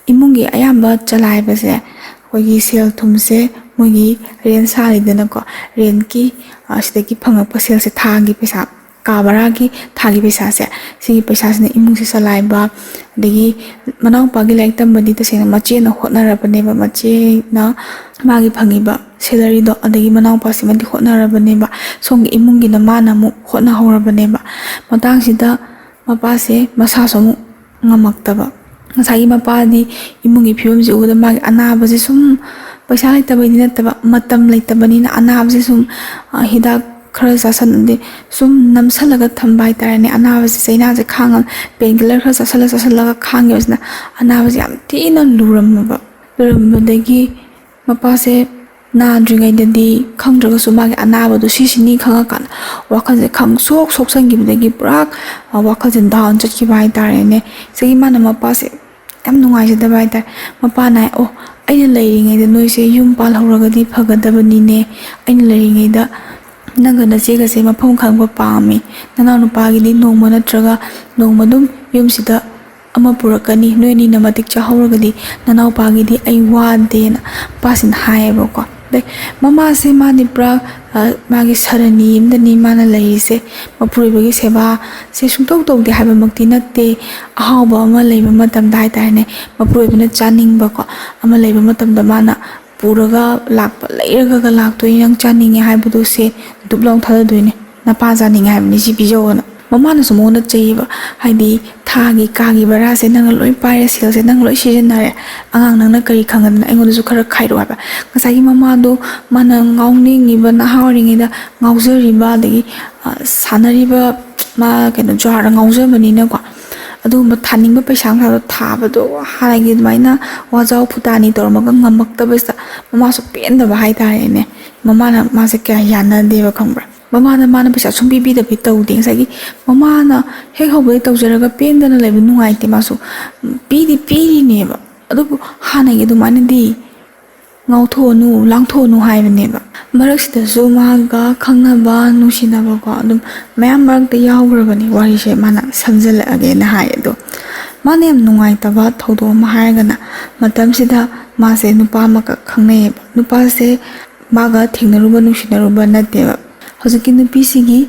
ꯏꯃꯨꯡꯒꯤ ꯑꯌꯥꯝꯕ ꯆꯂꯥꯏꯕꯁꯦ ꯑꯩꯈꯣꯏꯒꯤ ꯁꯦꯜ ꯊꯨꯝꯁꯦ ꯃꯣꯏꯒꯤ ꯔꯦꯟ ꯁꯥꯔꯤꯗꯅꯀꯣ, ꯔꯦꯟꯀꯤ, ꯑ, ꯁꯤꯗꯒꯤ ꯐꯪꯉꯛꯄ ꯁꯦꯜꯁꯦ, ꯊꯥꯒꯤ ꯄꯩꯁꯥ, ꯀꯥ ꯚꯔꯥꯒꯤ ꯊꯥꯒꯤ ꯄꯩꯁꯥꯁꯦ, ꯁꯤꯒꯤ ꯄꯩꯁꯥꯁꯤꯅ ꯏꯃꯨꯡꯁꯦ ꯆꯂꯥꯏꯕ꯫ ꯑꯗꯒꯤ ꯃꯅꯥꯎꯄꯥꯒꯤ ꯂꯥꯏꯔꯤꯛ ꯇꯝꯕꯗꯤ ꯇꯁꯦꯡꯅ ꯃꯆꯦꯅ ꯍꯣꯠꯅꯔꯕꯅꯦꯕ꯫ ꯃꯆꯦꯅ ꯃꯥꯒꯤ ꯐꯪꯉꯤꯕ ꯁꯦꯂꯔꯤꯗꯣ, ꯑꯗꯒꯤ ꯃꯅꯥꯎꯄꯥꯁꯤꯃꯗꯤ ꯍꯣꯠꯅꯔꯕꯅꯦꯕ꯫ ꯁꯣꯝꯒꯤ ꯏꯃꯨꯡꯒꯤꯅ ꯃꯥꯅ ꯑꯃꯨꯛ ꯍꯣꯠꯅꯍꯧꯔꯕꯅꯦꯕ꯫ ꯃꯇꯥꯡꯁꯤꯗ ꯃꯄꯥꯁꯦ ꯃꯁꯥꯁꯨ ꯑꯃꯨꯛ ꯉꯝꯃꯛꯇꯕ꯫ ꯉꯁꯥꯏꯒꯤ ꯃꯄꯥꯗꯤ ꯏꯃꯨꯡꯒꯤ ꯐꯤꯕꯝꯁꯤ ꯎꯕꯗ ꯃꯥꯒꯤ ꯑꯅꯥꯕꯁꯦ ꯁꯨꯝ, ꯄꯩꯁꯥ ꯂꯩꯇꯕꯩꯗꯤ ꯅꯠꯇꯕ, ꯃꯇꯝ ꯂꯩꯇꯕꯅꯤꯅ ꯑꯅꯥꯕꯁꯦ ꯁꯨꯝ, ꯑ, ꯍꯤꯗꯥꯛ ꯈꯔ ꯆꯥꯁꯟꯗꯦ, ꯁꯨꯝ ꯅꯝꯁꯜꯂꯒ ꯊꯝꯕ ꯍꯥꯏꯇꯥꯔꯦꯅꯦ꯫ ꯑꯅꯥꯕꯁꯦ, ꯆꯩꯅꯥꯁꯦ ꯈꯥꯡꯉ, ꯄꯦꯟ ꯀꯤꯂꯔ ꯈꯔ ꯆꯥꯁꯜꯂ ꯆꯥꯁꯜꯂꯒ ꯈꯥꯡꯉꯤꯕꯁꯤꯅ ꯑꯅꯥꯕꯁꯦ ꯌꯥꯝ ꯊꯤꯅ ꯂꯨꯔꯝꯃꯕ꯫ ꯂꯨꯔꯝꯕꯗꯒꯤ ꯃꯄꯥꯁꯦ ꯅꯥꯗ꯭ꯔꯤꯉꯩꯗꯗꯤ ꯈꯪꯗ꯭ꯔꯒꯁꯨ ꯃꯥꯒꯤ ꯑꯅꯥꯕꯗꯣ ꯁꯤꯁꯤꯅꯤ ꯈꯪꯉꯀꯥꯟꯗ ꯋꯥꯈꯜꯁꯦ ꯈꯪ ꯁꯣꯛ ꯁꯣꯛꯆꯟꯈꯤꯕꯗꯒꯤ ꯄꯨꯔꯥ, ꯑ, ꯋꯥꯈꯜꯁꯦ ꯗꯥꯎꯟ ꯆꯠꯈꯤꯕ ꯍꯥꯏꯇꯥꯔꯦꯅꯦ꯫ ꯁꯤꯗꯒꯤ ꯃꯥꯅ ꯃꯄꯥꯁꯦ ꯌꯥꯝ ꯅꯨꯡꯉꯥꯏꯖꯗꯕ ꯍꯥꯏꯇꯥꯔꯦ꯫ ꯃꯄꯥꯅ ꯍꯥꯏ, "ꯑꯣ, ꯑꯩꯅ ꯂꯩꯔꯤꯉꯩꯗ ꯅꯣꯏꯁꯦ ꯌꯨꯝ ꯄꯥꯜꯍꯧꯔꯒꯗꯤ ꯐꯒꯗꯕꯅꯤꯅꯦ꯫ ꯑꯩꯅ ꯂꯩꯔꯤꯉꯩꯗ ꯅꯪꯒ ꯅꯆꯦꯒꯁꯦ ꯃꯐꯝ ꯈꯪꯕ ꯄꯥꯝꯃꯤ꯫ ꯅꯅꯥꯎ ꯅꯨꯄꯥꯒꯤꯗꯤ ꯅꯣꯡꯃ ꯅꯠꯇ꯭ꯔꯒ ꯅꯣꯡꯃ ꯑꯗꯨꯝ ꯌꯨꯝꯁꯤꯗ ꯑꯃ ꯄꯨꯔꯛꯀꯅꯤ꯫ ꯅꯣꯏ ꯑꯅꯤꯅ ꯃꯇꯤꯛ ꯆꯥꯍꯧꯔꯒꯗꯤ ꯅꯅꯥꯎꯄꯥꯒꯤꯗꯤ ꯑꯩ ꯋꯥꯗꯦꯅ" ꯃꯄꯥꯁꯤꯅ ꯍꯥꯏꯌꯦꯕꯀꯣ꯫ ꯃꯃꯥꯁꯦ ꯃꯥꯗꯤ ꯄꯨꯔꯥ, ꯑ, ꯃꯥꯒꯤ ꯁꯔꯅꯤ ꯑꯃꯗꯅꯤ ꯃꯥꯅ ꯂꯩꯔꯤꯁꯦ꯫ ꯃꯄꯨꯔꯣꯏꯕꯒꯤ ꯁꯦꯕꯥꯁꯦ ꯁꯨꯡꯇꯧ ꯇꯧꯗꯦ ꯍꯥꯏꯕꯃꯛꯇꯤ ꯅꯠꯇꯦ꯫ ꯑꯍꯥꯎꯕ ꯑꯃ ꯂꯩꯕ ꯃꯇꯝꯗ ꯍꯥꯏꯇꯥꯔꯦꯅꯦ, ꯃꯄꯨꯔꯣꯏꯕꯅ ꯆꯥꯅꯤꯡꯕꯀꯣ ꯑꯃ ꯂꯩꯕ ꯃꯇꯝꯗ ꯃꯥꯅ ꯄꯨꯔꯒ ꯂꯥꯛꯄ, ꯂꯩꯔꯒꯒ ꯂꯥꯛꯇꯣꯏꯅꯤ꯫ "ꯅꯪ ꯆꯥꯅꯤꯡꯉꯦ ꯍꯥꯏꯕꯗꯨ ꯁꯦ" ꯗꯨꯞ ꯂꯥꯎ ꯊꯥꯗꯗꯣꯏꯅꯦ꯫ "ꯅꯄꯥ ꯆꯥꯅꯤꯡꯉꯦ ꯍꯥꯏꯕꯅꯤ, ꯁꯤ ꯄꯤꯖꯧꯑꯣꯅ"꯫ ꯃꯃꯥꯅꯁꯨ ꯃꯉꯣꯟꯗ ꯆꯩꯌꯦꯕ, ꯍꯥꯏꯗꯤ, "ꯊꯥꯒꯤ ꯀꯥꯒꯤ ꯚꯔꯥꯁꯦ ꯅꯪꯅ ꯂꯣꯏ ꯄꯥꯏꯔꯦ, ꯁꯦꯜꯁꯦ ꯅꯪꯅ ꯂꯣꯏ ꯁꯤꯖꯤꯟꯅꯔꯦ, ꯑꯉꯥꯡ ꯅꯪꯅ ꯀꯔꯤ ꯈꯪꯉꯗꯅ ꯑꯩꯉꯣꯟꯗꯁꯨ ꯈꯔ ꯈꯥꯏꯔꯛꯑꯣ" ꯍꯥꯏꯕ꯫ ꯉꯁꯥꯏꯒꯤ ꯃꯃꯥꯗꯣ, ꯃꯥꯅ ꯉꯥꯎꯅꯤꯡꯉꯤꯕ, ꯅꯍꯥ ꯑꯣꯏꯔꯤꯉꯩꯗ ꯉꯥꯎꯖꯔꯤꯕ, ꯑꯗꯒꯤ, ꯑ, ꯁꯥꯟꯅꯔꯤꯕ, ꯃꯥ ꯀꯩꯅꯣ ꯖꯨꯋꯥꯔꯗ ꯉꯥꯎꯖꯕꯅꯤꯅꯀꯣ, ꯑꯗꯨꯒꯨꯝꯕ ꯊꯥꯅꯤꯡꯕ ꯄꯩꯁꯥ ꯅꯨꯡꯁꯥꯗꯣ ꯊꯥꯕꯗꯣ ꯍꯥꯟꯅꯒꯤ ꯑꯗꯨꯃꯥꯏꯅ ꯋꯥꯖꯥꯎ ꯐꯨꯇꯥꯅꯤ ꯇꯧꯔꯝꯃꯒ ꯉꯝꯃꯛꯇꯕꯁꯤꯗ ꯃꯃꯥꯁꯨ ꯄꯦꯟꯗꯕ ꯍꯥꯏꯇꯥꯔꯦꯅꯦ꯫ ꯃꯃꯥꯅ ꯃꯥꯁꯦ ꯀꯌꯥ ꯌꯥꯅꯗꯦꯕ, ꯈꯪꯕ꯭ꯔꯥ? ꯃꯃꯥꯅ ꯃꯥꯅ ꯄꯩꯁꯥ ꯁꯨꯡꯄꯤ ꯄꯤꯗꯕꯤ ꯇꯧꯗꯦ꯫ ꯉꯁꯥꯏꯒꯤ ꯃꯃꯥꯅ ꯍꯦꯛ ꯍꯧꯕꯗꯒꯤ ꯇꯧꯖꯔꯒ ꯄꯦꯟꯗꯅ ꯂꯩꯕ ꯅꯨꯡꯉꯥꯏꯇꯦ꯫ ꯃꯥꯁꯨ ꯄꯤꯗꯤ ꯄꯤꯔꯤꯅꯦꯕ, ꯑꯗꯨꯕꯨ ꯍꯥꯟꯅꯒꯤ ꯑꯗꯨꯃꯥꯏꯅꯗꯤ ꯉꯥꯎꯊꯣꯛꯑꯅꯨ, ꯂꯥꯡꯊꯣꯛꯑꯅꯨ ꯍꯥꯏꯕꯅꯦꯕ꯫ ꯃꯔꯛꯁꯤꯗꯁꯨ ꯃꯥꯒ ꯈꯪꯅꯕ, ꯅꯨꯡꯁꯤꯅꯕꯀꯣ, ꯑꯗꯨꯝ ꯃꯌꯥꯝ ꯃꯔꯛꯇ ꯌꯥꯎꯈ꯭ꯔꯕꯅꯦ꯫ ꯋꯥꯔꯤꯁꯦ ꯃꯥꯅ ꯁꯝꯖꯜꯂꯛꯑꯒꯦꯅ ꯍꯥꯏ꯫ ꯑꯗꯣ ꯃꯥꯅ ꯌꯥꯝ ꯅꯨꯡꯉꯥꯏꯇꯕ ꯊꯧꯗꯣꯛ ꯑꯃ ꯍꯥꯏꯔꯒꯅ, ꯃꯇꯝꯁꯤꯗ ꯃꯥꯁꯦ ꯅꯨꯄꯥ ꯑꯃꯈꯛ ꯈꯪꯅꯩꯌꯦꯕ꯫ ꯅꯨꯄꯥꯁꯦ ꯃꯥꯒ ꯊꯦꯡꯅꯔꯨꯕ, ꯅꯨꯡꯁꯤꯅꯔꯨꯕ ꯅꯠꯇꯦꯕ꯫ ꯍꯧꯖꯤꯛꯀꯤ ꯅꯨꯄꯤꯁꯤꯒꯤ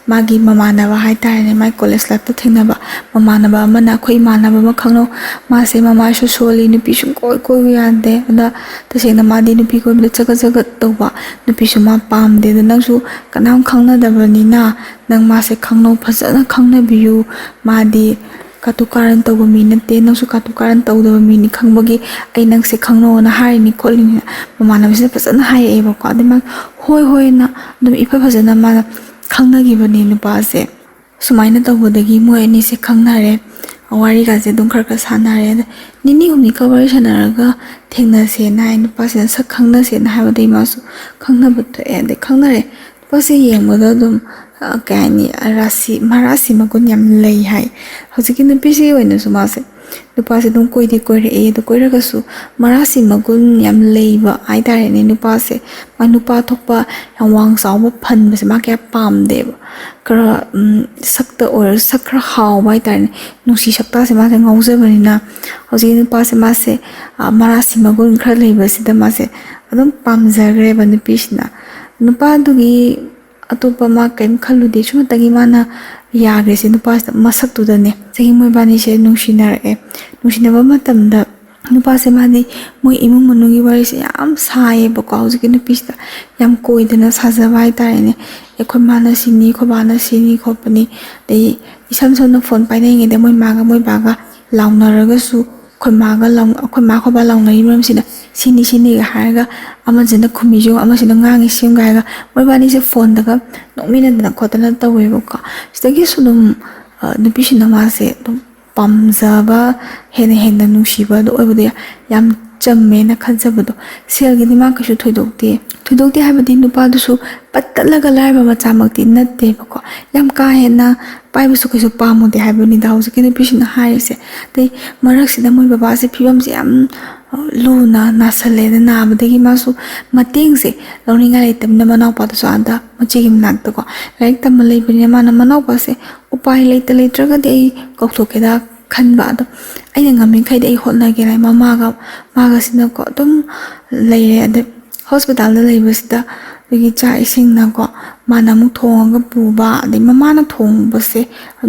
ꯃꯥꯒꯤ ꯃꯃꯥꯟꯅꯕ ꯍꯥꯏꯇꯥꯔꯦꯅꯦ, ꯃꯥꯏ ꯀꯣꯂꯦꯖ ꯂꯥꯏꯐꯇ ꯊꯦꯡꯅꯕ ꯃꯃꯥꯟꯅꯕ ꯑꯃꯅ, "ꯑꯩꯈꯣꯏ ꯏꯃꯥꯟꯅꯕ ꯑꯃ ꯈꯪꯅꯧ, ꯃꯥꯁꯦ ꯃꯃꯥꯏꯁꯨ ꯁꯣꯜꯂꯤ, ꯅꯨꯄꯤ ꯁꯨꯡꯀꯣꯏ ꯀꯣꯏꯕ ꯌꯥꯗꯦ, ꯑꯗ ꯇꯁꯦꯡꯅ ꯃꯥꯗꯤ ꯅꯨꯄꯤ ꯀꯣꯏꯕꯗ ꯆꯒꯠ ꯆꯒꯠ ꯇꯧꯕ, ꯅꯨꯄꯤꯁꯨ ꯃꯥ ꯄꯥꯝꯗꯦ, ꯑꯗ ꯅꯪꯁꯨ ꯀꯅꯥꯝ ꯈꯪꯅꯗꯕꯅꯤꯅ ꯅꯪ ꯃꯥꯁꯦ ꯈꯪꯅꯧ, ꯐꯖꯅ ꯈꯪꯅꯕꯤꯌꯨ, ꯃꯥꯗꯤ ꯀꯥꯇꯨ ꯀꯥꯔꯟ ꯇꯧꯕ ꯃꯤ ꯅꯠꯇꯦ, ꯅꯪꯁꯨ ꯀꯥꯇꯨ ꯀꯥꯔꯟ ꯇꯧꯗꯕ ꯃꯤꯅꯤ ꯈꯪꯕꯒꯤ ꯑꯩ ꯅꯪꯁꯦ ꯈꯪꯅꯧꯅ ꯍꯥꯏꯔꯤꯅꯤ" ꯈꯣꯠꯂꯤꯅꯤꯅ ꯃꯃꯥꯟꯅꯕꯁꯤꯅ ꯐꯖꯅ ꯍꯥꯏꯔꯛꯑꯦꯕꯀꯣ꯫ ꯑꯗꯩ ꯃꯥ ꯍꯣꯏ ꯍꯣꯏꯅ ꯑꯗꯨꯝ ꯏꯐ ꯐꯖꯅ ꯃꯥꯅ ꯈꯪꯅꯈꯤꯕꯅꯦ ꯅꯨꯄꯥꯁꯦ꯫ ꯁꯨꯃꯥꯏꯅ ꯇꯧꯕꯗꯒꯤ ꯃꯣꯏ ꯑꯅꯤꯁꯦ ꯈꯪꯅꯔꯦ꯫ ꯋꯥꯔꯤꯒꯁꯦ ꯑꯗꯨꯝ ꯈꯔ ꯈꯔ ꯁꯥꯟꯅꯔꯦ꯫ ꯑꯗ ꯅꯤꯅꯤ ꯍꯨꯝꯅꯤꯈꯛ ꯋꯥꯔꯤ ꯁꯥꯟꯅꯔꯒ ꯊꯦꯡꯅꯁꯦꯅ ꯍꯥꯏ, ꯅꯨꯄꯥꯁꯤꯅ ꯁꯛ ꯈꯪꯅꯁꯦꯅ ꯍꯥꯏꯕꯗꯒꯤ ꯃꯥꯁꯨ ꯈꯪꯅꯕ ꯊꯣꯛꯑꯦ꯫ ꯑꯗꯩ ꯈꯪꯅꯔꯦ꯫ ꯅꯨꯄꯥꯁꯦ ꯌꯦꯡꯕꯗ ꯑꯗꯨꯝ, ꯑ, ꯀꯩ ꯍꯥꯏꯅꯤ, ꯔꯥꯁꯤ, ꯃꯔꯥꯁꯤ ꯃꯒꯨꯟ ꯌꯥꯝ ꯂꯩ ꯍꯥꯏ꯫ ꯍꯧꯖꯤꯛꯀꯤ ꯅꯨꯄꯤꯁꯤꯒꯤ ꯑꯣꯏꯅꯁꯨ ꯃꯥꯁꯦ ꯅꯨꯄꯥꯁꯦ ꯑꯗꯨꯝ ꯀꯣꯏꯗꯤ ꯀꯣꯏꯔꯛꯑꯦ꯫ ꯑꯗꯣ ꯀꯣꯏꯔꯒꯁꯨ ꯃꯔꯥꯁꯤ ꯃꯒꯨꯟ ꯌꯥꯝ ꯂꯩꯕ ꯍꯥꯏꯇꯥꯔꯦꯅꯦ꯫ ꯅꯨꯄꯥꯁꯦ ꯃꯥ ꯅꯨꯄꯥ ꯊꯣꯛꯄ, ꯌꯥꯝ ꯋꯥꯡ ꯆꯥꯎꯕ, ꯐꯟꯕꯁꯦ ꯃꯥ ꯀꯌꯥ ꯄꯥꯝꯗꯦꯕ꯫ ꯈꯔ, ꯎꯝ, ꯁꯛꯇ ꯑꯣꯏꯔꯁꯨ ꯁꯛ ꯈꯔ ꯍꯥꯎꯕ ꯍꯥꯏꯇꯥꯔꯦꯅꯦ, ꯅꯨꯡꯁꯤ ꯁꯛꯇꯥꯁꯦ ꯃꯥꯁꯦ ꯉꯥꯎꯖꯕꯅꯤꯅ, ꯍꯧꯖꯤꯛꯀꯤ ꯅꯨꯄꯥꯁꯦ ꯃꯥꯁꯦ, ꯑ, ꯃꯔꯥꯁꯤ ꯃꯒꯨꯟ ꯈꯔ ꯂꯩꯕꯁꯤꯗ ꯃꯥꯁꯦ ꯑꯗꯨꯝ ꯄꯥꯝꯖꯈ꯭ꯔꯦꯕ ꯅꯨꯄꯤꯁꯤꯅ꯫ ꯅꯨꯄꯥꯗꯨꯒꯤ ꯑꯇꯣꯞꯄ ꯃꯥ ꯀꯔꯤꯝ ꯈꯜꯂꯨꯗꯦ꯫ ꯁꯨꯝꯃꯇꯒꯤ ꯃꯥꯅ ꯌꯥꯈ꯭ꯔꯤꯁꯦ ꯅꯨꯄꯥꯁꯤꯗ, ꯃꯁꯛꯇꯨꯗꯅꯦ꯫ ꯆꯍꯤ ꯃꯣꯏꯕꯥꯅꯤꯁꯦ ꯅꯨꯡꯁꯤꯅꯔꯛꯑꯦ꯫ ꯅꯨꯡꯁꯤꯅꯕ ꯃꯇꯝꯗ ꯅꯨꯄꯥꯁꯦ ꯃꯥꯗꯤ ꯃꯣꯏ ꯏꯃꯨꯡ ꯃꯅꯨꯡꯒꯤ ꯋꯥꯔꯤꯁꯦ ꯌꯥꯝ ꯁꯥꯏꯌꯦꯕꯀꯣ꯫ ꯍꯧꯖꯤꯛꯀꯤ ꯅꯨꯄꯤꯁꯤꯗ ꯌꯥꯝ ꯀꯣꯏꯗꯅ ꯁꯥꯖꯕ ꯍꯥꯏꯇꯥꯔꯦꯅꯦ꯫ "ꯑꯩꯈꯣꯏ ꯃꯥꯅ ꯁꯤꯅꯤ, ꯑꯩꯈꯣꯏ ꯕꯥꯅ ꯁꯤꯅꯤ ꯈꯣꯠꯄꯅꯤ", ꯑꯗꯩ ꯏꯁꯝ ꯁꯝꯅ ꯐꯣꯟ ꯄꯥꯏꯅꯔꯤꯉꯩꯗ ꯃꯣꯏ ꯃꯥꯒ ꯃꯣꯏ ꯕꯥꯒ ꯂꯥꯎꯅꯔꯒꯁꯨ, ꯑꯩꯈꯣꯏ ꯃꯥꯒ ꯂꯥꯎ-, ꯑꯩꯈꯣꯏ ꯃꯥ ꯑꯩꯈꯣꯏ ꯕꯥ ꯂꯥꯎꯅꯔꯤ ꯃꯔꯝꯁꯤꯅ "ꯁꯤꯅꯤ ꯁꯤꯅꯤꯒ" ꯍꯥꯏꯔꯒ, ꯑꯃꯁꯤꯅ ꯈꯨꯝꯃꯤꯁꯨ ꯑꯃꯁꯤꯅ ꯉꯥꯡꯉꯤ ꯁꯤꯝꯒ ꯍꯥꯏꯔꯒ, ꯃꯣꯏꯕꯥꯅꯤꯁꯦ ꯐꯣꯟꯗꯒ ꯅꯣꯛꯃꯤꯟꯅꯗꯅ ꯈꯣꯠꯇꯅ ꯇꯧꯋꯦꯕꯀꯣ꯫ ꯁꯤꯗꯒꯤꯁꯨ ꯑꯗꯨꯝ, ꯑ, ꯅꯨꯄꯤꯁꯤꯅ ꯃꯥꯁꯦ ꯑꯗꯨꯝ ꯄꯥꯝꯖꯕ, ꯍꯦꯟꯅ ꯍꯦꯟꯅ ꯅꯨꯡꯁꯤꯕꯗꯣ ꯑꯣꯏꯕꯗꯣ ꯌꯥꯝ ꯆꯝꯃꯦꯅ ꯈꯟꯖꯕꯗꯣ꯫ ꯁꯦꯜꯒꯤꯗꯤ ꯃꯥ ꯀꯩꯁꯨ ꯊꯣꯏꯗꯣꯛꯇꯦ꯫ ꯊꯣꯏꯗꯣꯛꯇꯦ ꯍꯥꯏꯕꯗꯤ ꯅꯨꯄꯥꯗꯨꯁꯨ ꯄꯠ ꯇꯠꯂꯒ ꯂꯥꯏꯔꯕ ꯃꯆꯥꯃꯛꯇꯤ ꯅꯠꯇꯦꯕꯀꯣ꯫ ꯌꯥꯝ ꯀꯥ ꯍꯦꯟꯅ ꯄꯥꯏꯕꯁꯨ ꯀꯩꯁꯨ ꯄꯥꯝꯃꯨꯗꯦ ꯍꯥꯏꯕꯅꯤꯗ ꯍꯧꯖꯤꯛꯀꯤ ꯅꯨꯄꯤꯁꯤꯅ ꯍꯥꯏꯔꯤꯁꯦ꯫ ꯑꯗꯩ ꯃꯔꯛꯁꯤꯗ ꯃꯣꯏ ꯕꯕꯥꯁꯦ ꯐꯤꯕꯝꯁꯦ ꯌꯥꯝ, ꯑ, ꯂꯨꯅ ꯅꯥꯁꯜꯂꯦꯅ, ꯅꯥꯕꯗꯒꯤ ꯃꯥꯁꯨ ꯃꯇꯦꯡꯁꯦ ꯂꯧꯅꯤꯡꯉꯥꯏ ꯂꯩꯇꯕꯅꯤꯅ ꯃꯅꯥꯎꯄꯥꯗꯨꯁꯨ ꯑꯥꯗ ꯃꯆꯦꯒꯤ ꯃꯅꯥꯛꯇꯀꯣ ꯂꯥꯏꯔꯤꯛ ꯇꯝꯕ ꯂꯩꯕꯅꯤꯅ ꯃꯥꯅ ꯃꯅꯥꯎꯄꯥꯁꯦ ꯎꯄꯥꯏ ꯂꯩꯇ ꯂꯩꯇ꯭ꯔꯒꯗꯤ ꯑꯩ ꯀꯧꯊꯣꯛꯀꯦꯗ ꯈꯟꯕ꯫ ꯑꯗꯣ ꯑꯩꯅ ꯉꯝꯃꯤꯈꯩꯗꯤ ꯑꯩ ꯍꯣꯠꯅꯒꯦꯅ ꯃꯃꯥꯒ ꯃꯥꯒꯁꯤꯅꯀꯣ ꯑꯗꯨꯝ ꯂꯩꯔꯦ꯫ ꯑꯗꯩ ꯍꯣꯁꯄꯤꯇꯥꯜꯗ ꯂꯩꯕꯁꯤꯗ ꯑꯩꯈꯣꯏꯒꯤ ꯆꯥꯛ ꯏꯁꯤꯡꯅꯀꯣ ꯃꯥꯅ ꯑꯃꯨꯛ ꯊꯣꯡꯉꯒ ꯄꯨꯕ, ꯑꯗꯩ ꯃꯃꯥꯅ ꯊꯣꯡꯕꯁꯦ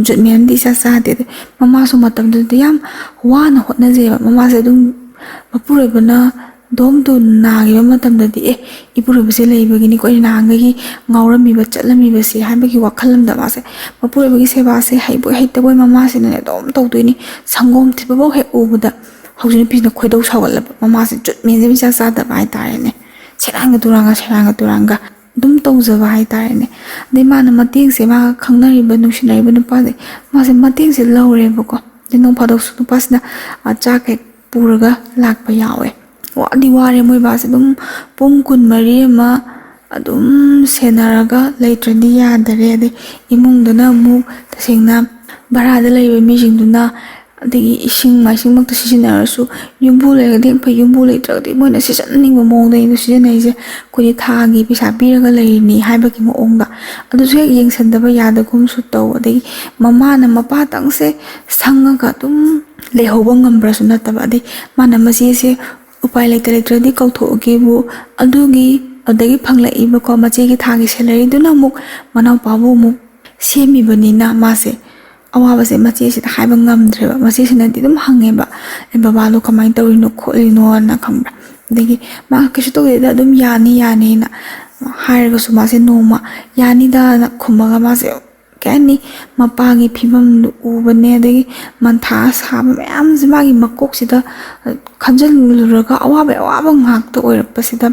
ꯖꯨꯠ ꯃꯦꯟ ꯑꯃꯗ ꯏꯆꯥ ꯆꯥꯗꯦ꯫ ꯑꯗꯩ ꯃꯃꯥꯁꯨ ꯃꯇꯝꯗꯨꯗꯗꯤ ꯌꯥꯝ ꯋꯥꯅ ꯍꯣꯠꯅꯖꯩꯑꯕ꯫ ꯃꯃꯥꯁꯦ ꯑꯗꯨꯝ ꯃꯄꯨꯔꯣꯏꯕꯅ ꯗꯣꯝ ꯗꯣꯝ ꯅꯥꯈꯤꯕ ꯃꯇꯝꯗꯗꯤ, "ꯑꯦ, ꯏꯄꯨꯔꯣꯏꯕꯁꯦ ꯂꯩꯕꯒꯤꯅꯤꯀꯣ ꯑꯩꯅ ꯅꯍꯥꯟꯈꯩꯒꯤ ꯉꯥꯎꯔꯝꯃꯤꯕ ꯆꯠꯂꯝꯃꯤꯕꯁꯦ" ꯍꯥꯏꯕꯒꯤ ꯋꯥꯈꯜ ꯑꯃꯗ ꯃꯥꯁꯦ ꯃꯄꯨꯔꯣꯏꯕꯒꯤ ꯁꯦꯕꯥꯁꯦ ꯍꯩꯕꯣꯏ ꯍꯩꯇꯕꯣꯏ ꯃꯃꯥꯁꯤꯅꯅꯦ ꯑꯗꯨꯝ ꯇꯧꯗꯣꯏꯅꯤ꯫ ꯁꯪꯒꯣꯝ ꯊꯤꯠꯄꯐꯥꯎ ꯍꯦꯛ ꯎꯕꯗ ꯍꯧꯖꯤꯛ ꯅꯨꯄꯤꯁꯤꯅ ꯈꯣꯏꯗꯧ ꯁꯥꯎꯒꯠꯂꯕ꯫ ꯃꯃꯥꯁꯦ ꯖꯨꯠ ꯃꯦꯟꯁꯦ ꯏꯆꯥ ꯆꯥꯗꯕ ꯍꯥꯏꯇꯥꯔꯦꯅꯦ꯫ ꯁꯦꯔꯥꯟꯒ ꯇꯨꯔꯥꯟꯒ, ꯁꯦꯔꯥꯟꯒ ꯇꯨꯔꯥꯟꯒ ꯑꯗꯨꯝ ꯇꯧꯖꯕ ꯍꯥꯏꯇꯥꯔꯦꯅꯦ꯫ ꯑꯗꯩ ꯃꯥꯅ ꯃꯇꯦꯡꯁꯦ, ꯃꯥꯒ ꯈꯪꯅꯔꯤꯕ, ꯅꯨꯡꯁꯤꯅꯔꯤꯕ ꯅꯨꯄꯥꯁꯦ, ꯃꯥꯁꯦ ꯃꯇꯦꯡꯁꯦ ꯂꯧꯔꯦꯕꯀꯣ꯫ ꯑꯗꯩ ꯅꯣꯡ ꯐꯥꯗꯣꯛꯁꯨ ꯅꯨꯄꯥꯁꯤꯅ, ꯑ, ꯆꯥꯛ ꯍꯦꯛ ꯄꯨꯔꯒ ꯂꯥꯛꯄ ꯌꯥꯎꯋꯦ꯫ ꯋꯥꯗꯤ ꯋꯥꯔꯦ ꯃꯣꯏ ꯕꯥꯁꯦ, ꯑꯗꯨꯝ ꯄꯨꯡ ꯀꯨꯟꯃꯔꯤ ꯑꯃ ꯑꯗꯨꯝ ꯁꯦꯟꯅꯔꯒ ꯂꯩꯇ꯭ꯔꯗꯤ ꯌꯥꯗꯔꯦ꯫ ꯑꯗꯩ ꯏꯃꯨꯡꯗꯅ ꯑꯃꯨꯛ ꯇꯁꯦꯡꯅ ꯚꯔꯥꯗ ꯂꯩꯕ ꯃꯤꯁꯤꯡꯗꯨꯅ ꯑꯗꯒꯤ ꯏꯁꯤꯡ ꯃꯥꯏꯁꯤꯡꯃꯛꯇ ꯁꯤꯖꯤꯟꯅꯔꯁꯨ, ꯌꯨꯝꯕꯨ ꯂꯩꯔꯒꯗꯤ ꯐꯩ, ꯌꯨꯝꯕꯨ ꯂꯩꯇ꯭ꯔꯒꯗꯤ ꯃꯣꯏꯅ ꯁꯤꯖꯟꯅꯅꯤꯡꯕ ꯃꯑꯣꯡꯗꯅꯤꯗꯣ ꯁꯤꯖꯤꯟꯅꯩꯁꯦ꯫ ꯑꯩꯈꯣꯏꯗꯤ ꯊꯥꯒꯤ ꯄꯩꯁꯥ ꯄꯤꯔꯒ ꯂꯩꯔꯤꯅꯤ ꯍꯥꯏꯕꯒꯤ ꯃꯑꯣꯡꯗ꯫ ꯑꯗꯨꯁꯨ ꯍꯦꯛ ꯌꯦꯡꯁꯤꯟꯗꯕ ꯌꯥꯗꯒꯨꯝꯁꯨ ꯇꯧ꯫ ꯑꯗꯒꯤ ꯃꯃꯥꯅ ꯃꯄꯥꯇꯪꯁꯦ ꯁꯪꯉꯒ ꯑꯗꯨꯝ ꯂꯩꯍꯧꯕ ꯉꯝꯕ꯭ꯔꯁꯨ ꯅꯠꯇꯕ꯫ ꯑꯗꯩ ꯃꯥꯅ ꯃꯆꯦꯁꯦ ꯎꯄꯥꯏ ꯂꯩꯇ ꯂꯩꯇ꯭ꯔꯗꯤ ꯀꯧꯊꯣꯛꯑꯒꯦꯕꯨ, ꯑꯗꯨꯒꯤ ꯑꯗꯒꯤ ꯐꯪꯂꯛꯏꯕꯀꯣ ꯃꯆꯦꯒꯤ ꯊꯥꯒꯤ ꯁꯦꯂꯔꯤꯗꯨꯅ ꯑꯃꯨꯛ ꯃꯅꯥꯎꯄꯥꯕꯨ ꯑꯃꯨꯛ ꯁꯦꯝꯃꯤꯕꯅꯤꯅ, ꯃꯥꯁꯦ ꯑꯋꯥꯕꯁꯦ ꯃꯆꯦꯁꯤꯗ ꯍꯥꯏꯕ ꯉꯝꯗ꯭ꯔꯦꯕ꯫ ꯃꯆꯦꯁꯤꯅꯗꯤ ꯑꯗꯨꯝ ꯍꯪꯉꯦꯕ, "ꯑꯦ, ꯕꯕꯥꯗꯣ ꯀꯃꯥꯏꯅ ꯇꯧꯔꯤꯅꯣ ꯈꯣꯠꯂꯤꯅꯣꯅ", ꯈꯪꯕ꯭ꯔꯥ? ꯑꯗꯒꯤ ꯃꯥ ꯀꯩꯁꯨ ꯇꯧꯗꯦꯗ, ꯑꯗꯨꯝ ꯌꯥꯅꯤ ꯌꯥꯅꯤꯅ ꯍꯥꯏꯔꯒꯁꯨ, ꯃꯥꯁꯦ ꯅꯣꯡꯃ "ꯌꯥꯅꯤꯗ"ꯅ ꯈꯨꯝꯃꯒ, ꯃꯥꯁꯦ ꯀꯩ ꯍꯥꯏꯅꯤ, ꯃꯄꯥꯒꯤ ꯐꯤꯕꯝꯗꯨ ꯎꯕꯅꯦ, ꯑꯗꯒꯤ ꯃꯟꯊꯥ ꯁꯥꯕ ꯃꯌꯥꯝꯁꯦ ꯃꯥꯒꯤ ꯃꯀꯣꯛꯁꯤꯗ ꯈꯟꯖꯤꯜꯂꯨꯔꯒ ꯑꯋꯥꯕꯩ ꯑꯋꯥꯕ ꯉꯥꯛꯇ ꯑꯣꯏꯔꯛꯄꯁꯤꯗ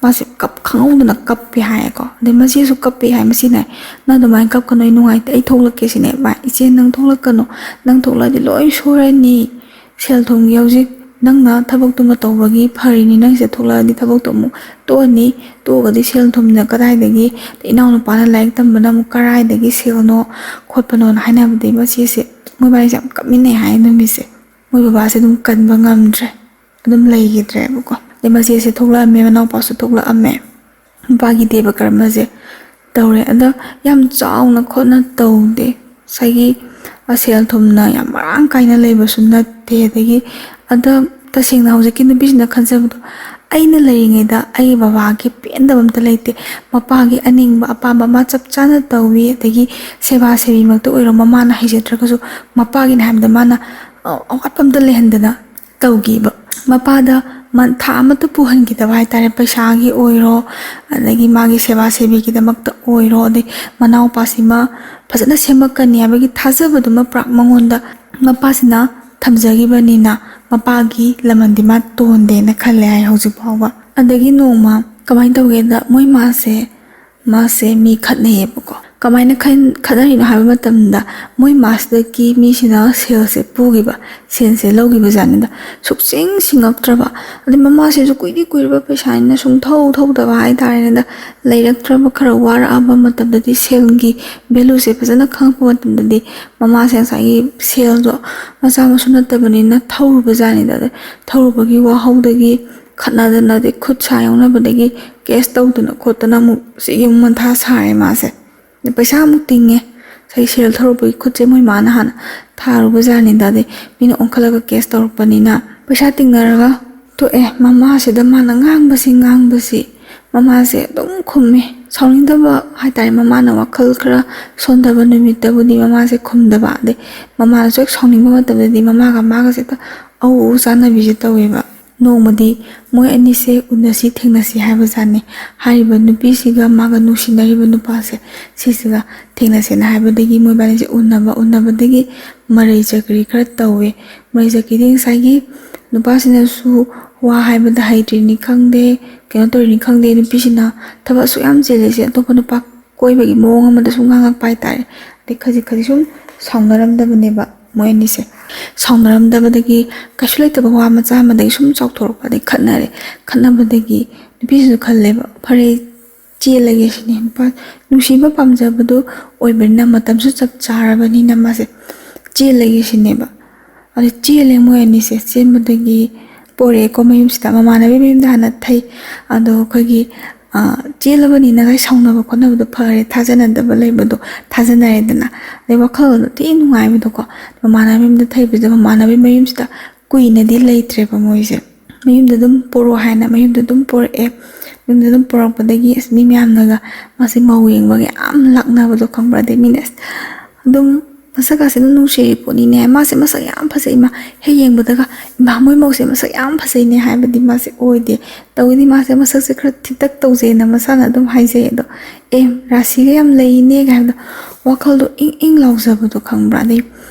ꯃꯥꯁꯦ ꯀꯞ ꯈꯪꯍꯧꯗꯅ ꯀꯞꯄꯦ ꯍꯥꯏꯌꯦꯀꯣ꯫ ꯑꯗꯩ ꯃꯆꯦꯁꯨ ꯀꯞꯄꯦ ꯍꯥꯏ꯫ ꯃꯁꯤꯅ, "ꯅꯪ ꯑꯗꯨꯃꯥꯏꯅ ꯀꯞꯀꯅꯣ, ꯑꯩ ꯅꯨꯡꯉꯥꯏꯇꯦ, ꯑꯩ ꯊꯣꯛꯂꯛꯀꯦ" ꯁꯤꯅꯦ꯫ "ꯚꯥꯏ, ꯏꯆꯦ, ꯅꯪ ꯊꯣꯛꯂꯛꯀꯅꯣ, ꯅꯪ ꯊꯣꯛꯂꯛꯑꯗꯤ ꯂꯣꯏ ꯁꯣꯏꯔꯅꯤ꯫ ꯁꯦꯜ ꯊꯨꯝꯒꯤ ꯍꯧꯖꯤꯛ ꯅꯪꯅ ꯊꯕꯛꯇꯨꯃ ꯇꯧꯕꯒꯤ ꯐꯔꯤꯅꯤ, ꯅꯪ ꯁꯤꯗ ꯊꯣꯛꯂꯛꯑꯗꯤ ꯊꯕꯛꯇꯣ ꯑꯃꯨꯛ ꯇꯣꯛꯑꯅꯤ, ꯇꯣꯛꯑꯒꯗꯤ ꯁꯦꯜ ꯊꯨꯝꯅ ꯀꯗꯥꯏꯗꯒꯤ, ꯏꯅꯥꯎꯅꯨꯄꯥꯅ ꯂꯥꯏꯔꯤꯛ ꯇꯝꯕꯅ ꯑꯃꯨꯛ ꯀꯔꯥꯏꯗꯒꯤ ꯁꯦꯜꯅꯣ ꯈꯣꯠꯄꯅꯣꯅ" ꯍꯥꯏꯅꯕꯗꯒꯤ ꯃꯆꯦꯁꯦ, ꯃꯣꯏꯕꯥꯅꯤꯁꯦ ꯌꯥꯝ ꯀꯞꯃꯤꯟꯅꯩ ꯍꯥꯏ ꯅꯨꯃꯤꯠꯁꯦ꯫ ꯃꯣꯏ ꯕꯕꯥꯁꯦ ꯑꯗꯨꯝ ꯀꯟꯕ ꯉꯝꯗ꯭ꯔꯦ, ꯑꯗꯨꯝ ꯂꯩꯈꯤꯗ꯭ꯔꯦꯕꯀꯣ꯫ ꯑꯗꯩ ꯃꯆꯦꯁꯦ ꯊꯣꯛꯂꯛꯑꯝꯃꯦ, ꯃꯅꯥꯎꯄꯥꯁꯨ ꯊꯣꯛꯂꯛꯑꯝꯃꯦ꯫ ꯃꯄꯥꯒꯤ ꯗꯦꯕ ꯀꯔꯃꯁꯦ ꯇꯧꯔꯦ꯫ ꯑꯗꯣ ꯌꯥꯝ ꯆꯥꯎꯅ ꯈꯣꯠꯅ ꯇꯧꯗꯦ꯫ ꯉꯁꯥꯏꯒꯤ, ꯑ, ꯁꯦꯜ ꯊꯨꯝꯅ ꯌꯥꯝ ꯃꯔꯥꯡ ꯀꯥꯏꯅ ꯂꯩꯕꯁꯨ ꯅꯠꯇꯦ꯫ ꯑꯗꯒꯤ, ꯑꯗ ꯇꯁꯦꯡꯅ ꯍꯧꯖꯤꯛꯀꯤ ꯅꯨꯄꯤꯁꯤꯅ ꯈꯟꯖꯕꯗꯣ, "ꯑꯩꯅ ꯂꯩꯔꯤꯉꯩꯗ ꯑꯩꯒꯤ ꯕꯕꯥꯒꯤ ꯄꯦꯟꯗꯕ ꯑꯝꯇ ꯂꯩꯇꯦ꯫ ꯃꯄꯥꯒꯤ ꯑꯅꯤꯡꯕ ꯑꯄꯥꯝꯕ ꯃꯥ ꯆꯞ ꯆꯥꯅ ꯇꯧꯋꯤ꯫ ꯑꯗꯒꯤ ꯁꯦꯕꯥ ꯁꯦꯕꯤꯃꯛꯇ ꯑꯣꯏꯔꯣ, ꯃꯃꯥꯅ ꯍꯩꯖꯗ꯭ꯔꯒꯁꯨ ꯃꯄꯥꯒꯤꯅꯦ ꯍꯥꯏꯕꯗ ꯃꯥꯅ, ꯑ, ꯑꯋꯥꯠꯄ ꯑꯝꯇ ꯂꯩꯍꯟꯗꯅ ꯇꯧꯈꯤꯕ꯫ ꯃꯄꯥꯗ ꯃꯟ-, ꯊꯥ ꯑꯃꯠꯇ ꯄꯨꯍꯟꯈꯤꯗꯕ ꯍꯥꯏꯇꯥꯔꯦ, ꯄꯩꯁꯥꯒꯤ ꯑꯣꯏꯔꯣ, ꯑꯗꯒꯤ ꯃꯥꯒꯤ ꯁꯦꯕꯥ ꯁꯦꯕꯤꯒꯤꯗꯃꯛꯇ ꯑꯣꯏꯔꯣ, ꯑꯗꯩ ꯃꯅꯥꯎꯄꯥꯁꯤꯃ ꯐꯖꯅ ꯁꯦꯝꯃꯛꯀꯅꯤ ꯍꯥꯏꯕꯒꯤ ꯊꯥꯖꯕꯗꯨꯃ ꯄꯨꯔꯥ ꯃꯉꯣꯟꯗ ꯃꯄꯥꯁꯤꯅ ꯊꯝꯖꯈꯤꯕꯅꯤꯅ, ꯃꯄꯥꯒꯤ ꯂꯃꯟꯗꯤ ꯃꯥ ꯇꯣꯟꯗꯦꯅ ꯈꯜꯂꯦ ꯍꯥꯏ ꯍꯧꯖꯤꯛ ꯐꯥꯎꯕ꯫ ꯑꯗꯒꯤ ꯅꯣꯡꯃ ꯀꯃꯥꯏꯅ ꯇꯧꯒꯦꯗ, ꯃꯣꯏ ꯃꯥꯁꯦ, ꯃꯥꯁꯦ ꯃꯤ ꯈꯠꯅꯩꯌꯦꯕꯀꯣ꯫ ꯀꯃꯥꯏꯅ ꯈꯟ- ꯈꯠꯅꯔꯤꯅꯣ ꯍꯥꯏꯕ ꯃꯇꯝꯗ, ꯃꯣꯏ ꯃꯥꯁꯤꯗꯒꯤ ꯃꯤꯁꯤꯅ ꯁꯦꯜꯁꯦ ꯄꯨꯈꯤꯕ, ꯁꯦꯜꯁꯦ ꯂꯧꯈꯤꯕ ꯖꯥꯠꯅꯤꯗ꯫ ꯁꯨꯛꯁꯤꯡ ꯁꯤꯡꯉꯛꯇ꯭ꯔꯕ, ꯑꯗꯩ ꯃꯃꯥꯁꯤꯁꯨ ꯀꯨꯏꯗꯤ ꯀꯨꯏꯔꯕ ꯄꯩꯁꯥꯅꯤꯅ ꯁꯨꯡꯊꯧ ꯊꯧꯗꯕ ꯍꯥꯏꯇꯥꯔꯦꯅꯦꯗ꯫ ꯂꯩꯔꯛꯇ꯭ꯔꯕ, ꯈꯔ ꯋꯥꯔꯛꯑꯕ ꯃꯇꯝꯗꯗꯤ, ꯁꯦꯜꯒꯤ ꯚꯦꯂꯨꯁꯦ ꯐꯖꯅ ꯈꯪꯉꯛꯄ ꯃꯇꯝꯗꯗꯤ, ꯃꯃꯥꯁꯦ ꯉꯁꯥꯏꯒꯤ ꯁꯦꯜꯗꯣ ꯃꯆꯥ ꯃꯁꯨ ꯅꯠꯇꯕꯅꯤꯅ ꯊꯧꯔꯨꯕ ꯖꯥꯠꯅꯤꯗ꯫ ꯑꯗꯩ ꯊꯧꯔꯨꯕꯒꯤ ꯋꯥꯍꯧꯗꯒꯤ ꯈꯠꯅꯗꯅ, ꯑꯗꯩ ꯈꯨꯠ ꯁꯥ ꯌꯧꯅꯕꯗꯒꯤ ꯀꯦꯁ ꯇꯧꯗꯅ ꯈꯣꯠꯇꯅ ꯑꯃꯨꯛ ꯁꯤꯒꯤ ꯑꯃꯨꯛ ꯃꯊꯥ ꯁꯥꯔꯦ ꯃꯥꯁꯦ꯫ ꯑꯗꯩ ꯄꯩꯁꯥ ꯑꯃꯨꯛ ꯇꯤꯡꯉꯦ꯫ ꯉꯁꯥꯏ ꯁꯦꯜ ꯊꯧꯔꯨꯕꯒꯤ ꯈꯨꯠꯁꯦ ꯃꯣꯏ ꯃꯥꯅ ꯍꯥꯟꯅ ꯊꯥꯔꯨꯕ ꯖꯥꯠꯅꯤꯗ꯫ ꯑꯗꯩ ꯃꯤꯅ ꯑꯣꯟꯈꯠꯂꯒ ꯀꯦꯁ ꯇꯧꯔꯛꯄꯅꯤꯅ ꯄꯩꯁꯥ ꯇꯤꯡꯅꯔꯒ ꯇꯣꯛꯑꯦ꯫ ꯃꯃꯥꯁꯤꯗ ꯃꯥꯅ ꯉꯥꯡꯕꯁꯤ ꯉꯥꯡꯕꯁꯤ ꯃꯃꯥꯁꯦ ꯑꯗꯨꯝ ꯈꯨꯝꯃꯦ꯫ ꯁꯥꯎꯅꯤꯡꯗꯕ ꯍꯥꯏꯇꯥꯔꯦ, ꯃꯃꯥꯅ ꯋꯥꯈꯜ ꯈꯔ ꯁꯣꯟꯊꯕ ꯅꯨꯃꯤꯠꯇꯕꯨꯗꯤ ꯃꯃꯥꯁꯦ ꯈꯨꯝꯗꯕ, ꯑꯗꯩ ꯃꯃꯥꯅꯁꯨ ꯍꯦꯛ ꯁꯥꯎꯅꯤꯡꯕ ꯃꯇꯝꯗꯗꯤ ꯃꯃꯥꯒ ꯃꯥꯒꯁꯦ ꯍꯦꯛꯇ ꯑꯎ ꯑꯎ ꯆꯥꯟꯅꯕꯤꯁꯦ ꯇꯧꯋꯦꯕ꯫ ꯅꯣꯡꯃꯗꯤ ꯃꯣꯏ ꯑꯅꯤꯁꯦ ꯎꯅꯁꯤ ꯊꯦꯡꯅꯁꯤ ꯍꯥꯏꯕꯖꯥꯠꯅꯤ꯫ ꯍꯥꯏꯔꯤꯕ ꯅꯨꯄꯤꯁꯤꯒ ꯃꯥꯒ ꯅꯨꯡꯁꯤꯅꯔꯤꯕ ꯅꯨꯄꯥꯁꯦ ꯁꯤꯁꯤꯒ ꯊꯦꯡꯅꯁꯦꯅ ꯍꯥꯏꯕꯗꯒꯤ ꯃꯣꯏꯕꯥꯅꯤꯁꯦ ꯎꯅꯕ, ꯎꯅꯕꯗꯒꯤ ꯃꯔꯩ ꯆꯀ꯭ꯔꯤ ꯈꯔ ꯇꯧꯋꯦ꯫ ꯃꯔꯩ ꯆꯀ꯭ꯔꯤꯗꯤ ꯉꯁꯥꯏꯒꯤ ꯅꯨꯄꯥꯁꯤꯅꯁꯨ ꯋꯥ ꯍꯥꯏꯕꯗ ꯍꯩꯇ꯭ꯔꯤꯅꯤ ꯈꯪꯗꯦ, ꯀꯩꯅꯣ ꯇꯧꯔꯤꯅꯤ ꯈꯪꯗꯦ, ꯅꯨꯄꯤꯁꯤꯅ ꯊꯕꯛ ꯑꯁꯨꯛ ꯌꯥꯝ ꯆꯤꯜꯂꯤꯁꯦ ꯑꯇꯣꯞꯄ ꯅꯨꯄꯥ ꯀꯣꯏꯕꯒꯤ ꯃꯑꯣꯡ ꯑꯃꯗ ꯁꯨꯝ ꯉꯥꯡꯉꯛꯄ ꯍꯥꯏꯇꯥꯔꯦ꯫ ꯑꯗꯩ ꯈꯖꯤꯛ ꯈꯖꯤꯛ ꯁꯨꯝ ꯁꯥꯎꯅꯔꯝꯗꯕꯅꯦꯕ ꯃꯣꯏ ꯑꯅꯤꯁꯦ꯫ ꯁꯥꯎꯅꯔꯝꯗꯕꯗꯒꯤ ꯀꯩꯁꯨ ꯂꯩꯇꯕ ꯋꯥ ꯃꯆꯥ ꯑꯃꯗꯒꯤ ꯁꯨꯝ ꯆꯥꯎꯊꯣꯔꯛꯄ, ꯑꯗꯩ ꯈꯠꯅꯔꯦ꯫ ꯈꯠꯅꯕꯗꯒꯤ ꯅꯨꯄꯤꯁꯤꯁꯨ ꯈꯜꯂꯦꯕ, "ꯐꯔꯦ, ꯆꯦꯜꯂꯒꯦ" ꯁꯤꯅꯦ꯫ ꯅꯨꯄꯥ ꯅꯨꯡꯁꯤꯕ ꯄꯥꯝꯖꯕꯗꯨ ꯑꯣꯏꯕꯅꯤꯅ, ꯃꯇꯝꯁꯨ ꯆꯞ ꯆꯥꯔꯕꯅꯤꯅ ꯃꯥꯁꯦ ꯆꯦꯜꯂꯒꯦ ꯁꯤꯅꯦꯕ꯫ ꯑꯗꯨ ꯆꯦꯜꯂꯦ ꯃꯣꯏ ꯑꯅꯤꯁꯦ꯫ ꯆꯦꯟꯕꯗꯒꯤ ꯄꯣꯔꯛꯑꯦꯀꯣ ꯃꯌꯨꯝꯁꯤꯗ꯫ ꯃꯃꯥꯟꯅꯕꯤ ꯃꯌꯨꯝꯗ ꯍꯥꯟꯅ ꯊꯩ꯫ ꯑꯗꯣ ꯑꯩꯈꯣꯏꯒꯤ, ꯑ, ꯆꯦꯜꯂꯕꯅꯤꯅ ꯉꯁꯥꯏ ꯁꯥꯎꯅꯕ ꯈꯣꯠꯅꯕꯗꯣ ꯐꯔꯦ, ꯊꯥꯖꯅꯗꯕ ꯂꯩꯕꯗꯣ ꯊꯥꯖꯅꯔꯦꯗꯅ꯫ ꯑꯗꯩ ꯋꯥꯈꯜꯗꯣ ꯊꯤ ꯅꯨꯡꯉꯥꯏꯕꯗꯣꯀꯣ꯫ ꯃꯃꯥꯟꯅꯕꯤ ꯃꯌꯨꯝꯗ ꯊꯩꯕꯁꯤꯗ ꯃꯃꯥꯟꯅꯕꯤ ꯃꯌꯨꯝꯁꯤꯗ ꯀꯨꯏꯅꯗꯤ ꯂꯩꯇ꯭ꯔꯦꯕ ꯃꯣꯏꯁꯦ꯫ ꯃꯌꯨꯝꯗ ꯑꯗꯨꯝ ꯄꯣꯔꯛꯑꯣ ꯍꯥꯏꯅ ꯃꯌꯨꯝꯗ ꯑꯗꯨꯝ ꯄꯣꯔꯛꯑꯦ꯫ ꯃꯌꯨꯝꯗ ꯑꯗꯨꯝ ꯄꯣꯔꯛꯄꯗꯒꯤ ꯑꯁ ꯃꯤ ꯃꯌꯥꯝꯅꯒ ꯃꯥꯁꯦ ꯃꯧ ꯌꯦꯡꯕꯒ ꯌꯥꯝ ꯂꯥꯛꯅꯕꯗꯣ ꯈꯪꯕ꯭ꯔꯥ? ꯑꯗꯩ ꯃꯤꯅ ꯑꯁ ꯑꯗꯨꯝ ꯃꯁꯛꯀꯥꯁꯦ ꯑꯗꯨꯝ ꯅꯨꯡꯁꯤꯔꯤ ꯄꯣꯠꯅꯤꯅꯦ꯫ ꯃꯥꯁꯦ ꯃꯁꯛ ꯌꯥꯝ ꯐꯖꯩ꯫ ꯏꯃꯥ ꯍꯦꯛ ꯌꯦꯡꯕꯗꯒ, "ꯏꯃꯥ ꯃꯣꯏ ꯃꯧꯁꯦ ꯃꯁꯛ ꯌꯥꯝ ꯐꯖꯩꯅꯦ" ꯍꯥꯏꯕꯗꯤ ꯃꯥꯁꯦ ꯑꯣꯏꯗꯦ꯫ ꯇꯧꯕꯗꯤ ꯃꯥꯁꯦ ꯃꯁꯛꯁꯦ ꯈꯔ ꯊꯤꯇꯛ ꯇꯧꯖꯩꯅ ꯃꯁꯥꯅ ꯑꯗꯨꯝ ꯍꯥꯏꯖꯩ꯫ ꯑꯗꯣ "ꯑꯦ ꯔꯥꯁꯤꯒ ꯌꯥꯝ ꯂꯩꯅꯦ" ꯀꯥꯏ ꯍꯥꯏꯕꯗꯣ ꯋꯥꯈꯜꯗꯣ ꯏꯪ ꯏꯪ ꯂꯥꯎꯖꯕꯗꯣ ꯈꯪꯕ꯭ꯔꯥ? ꯑꯗꯩ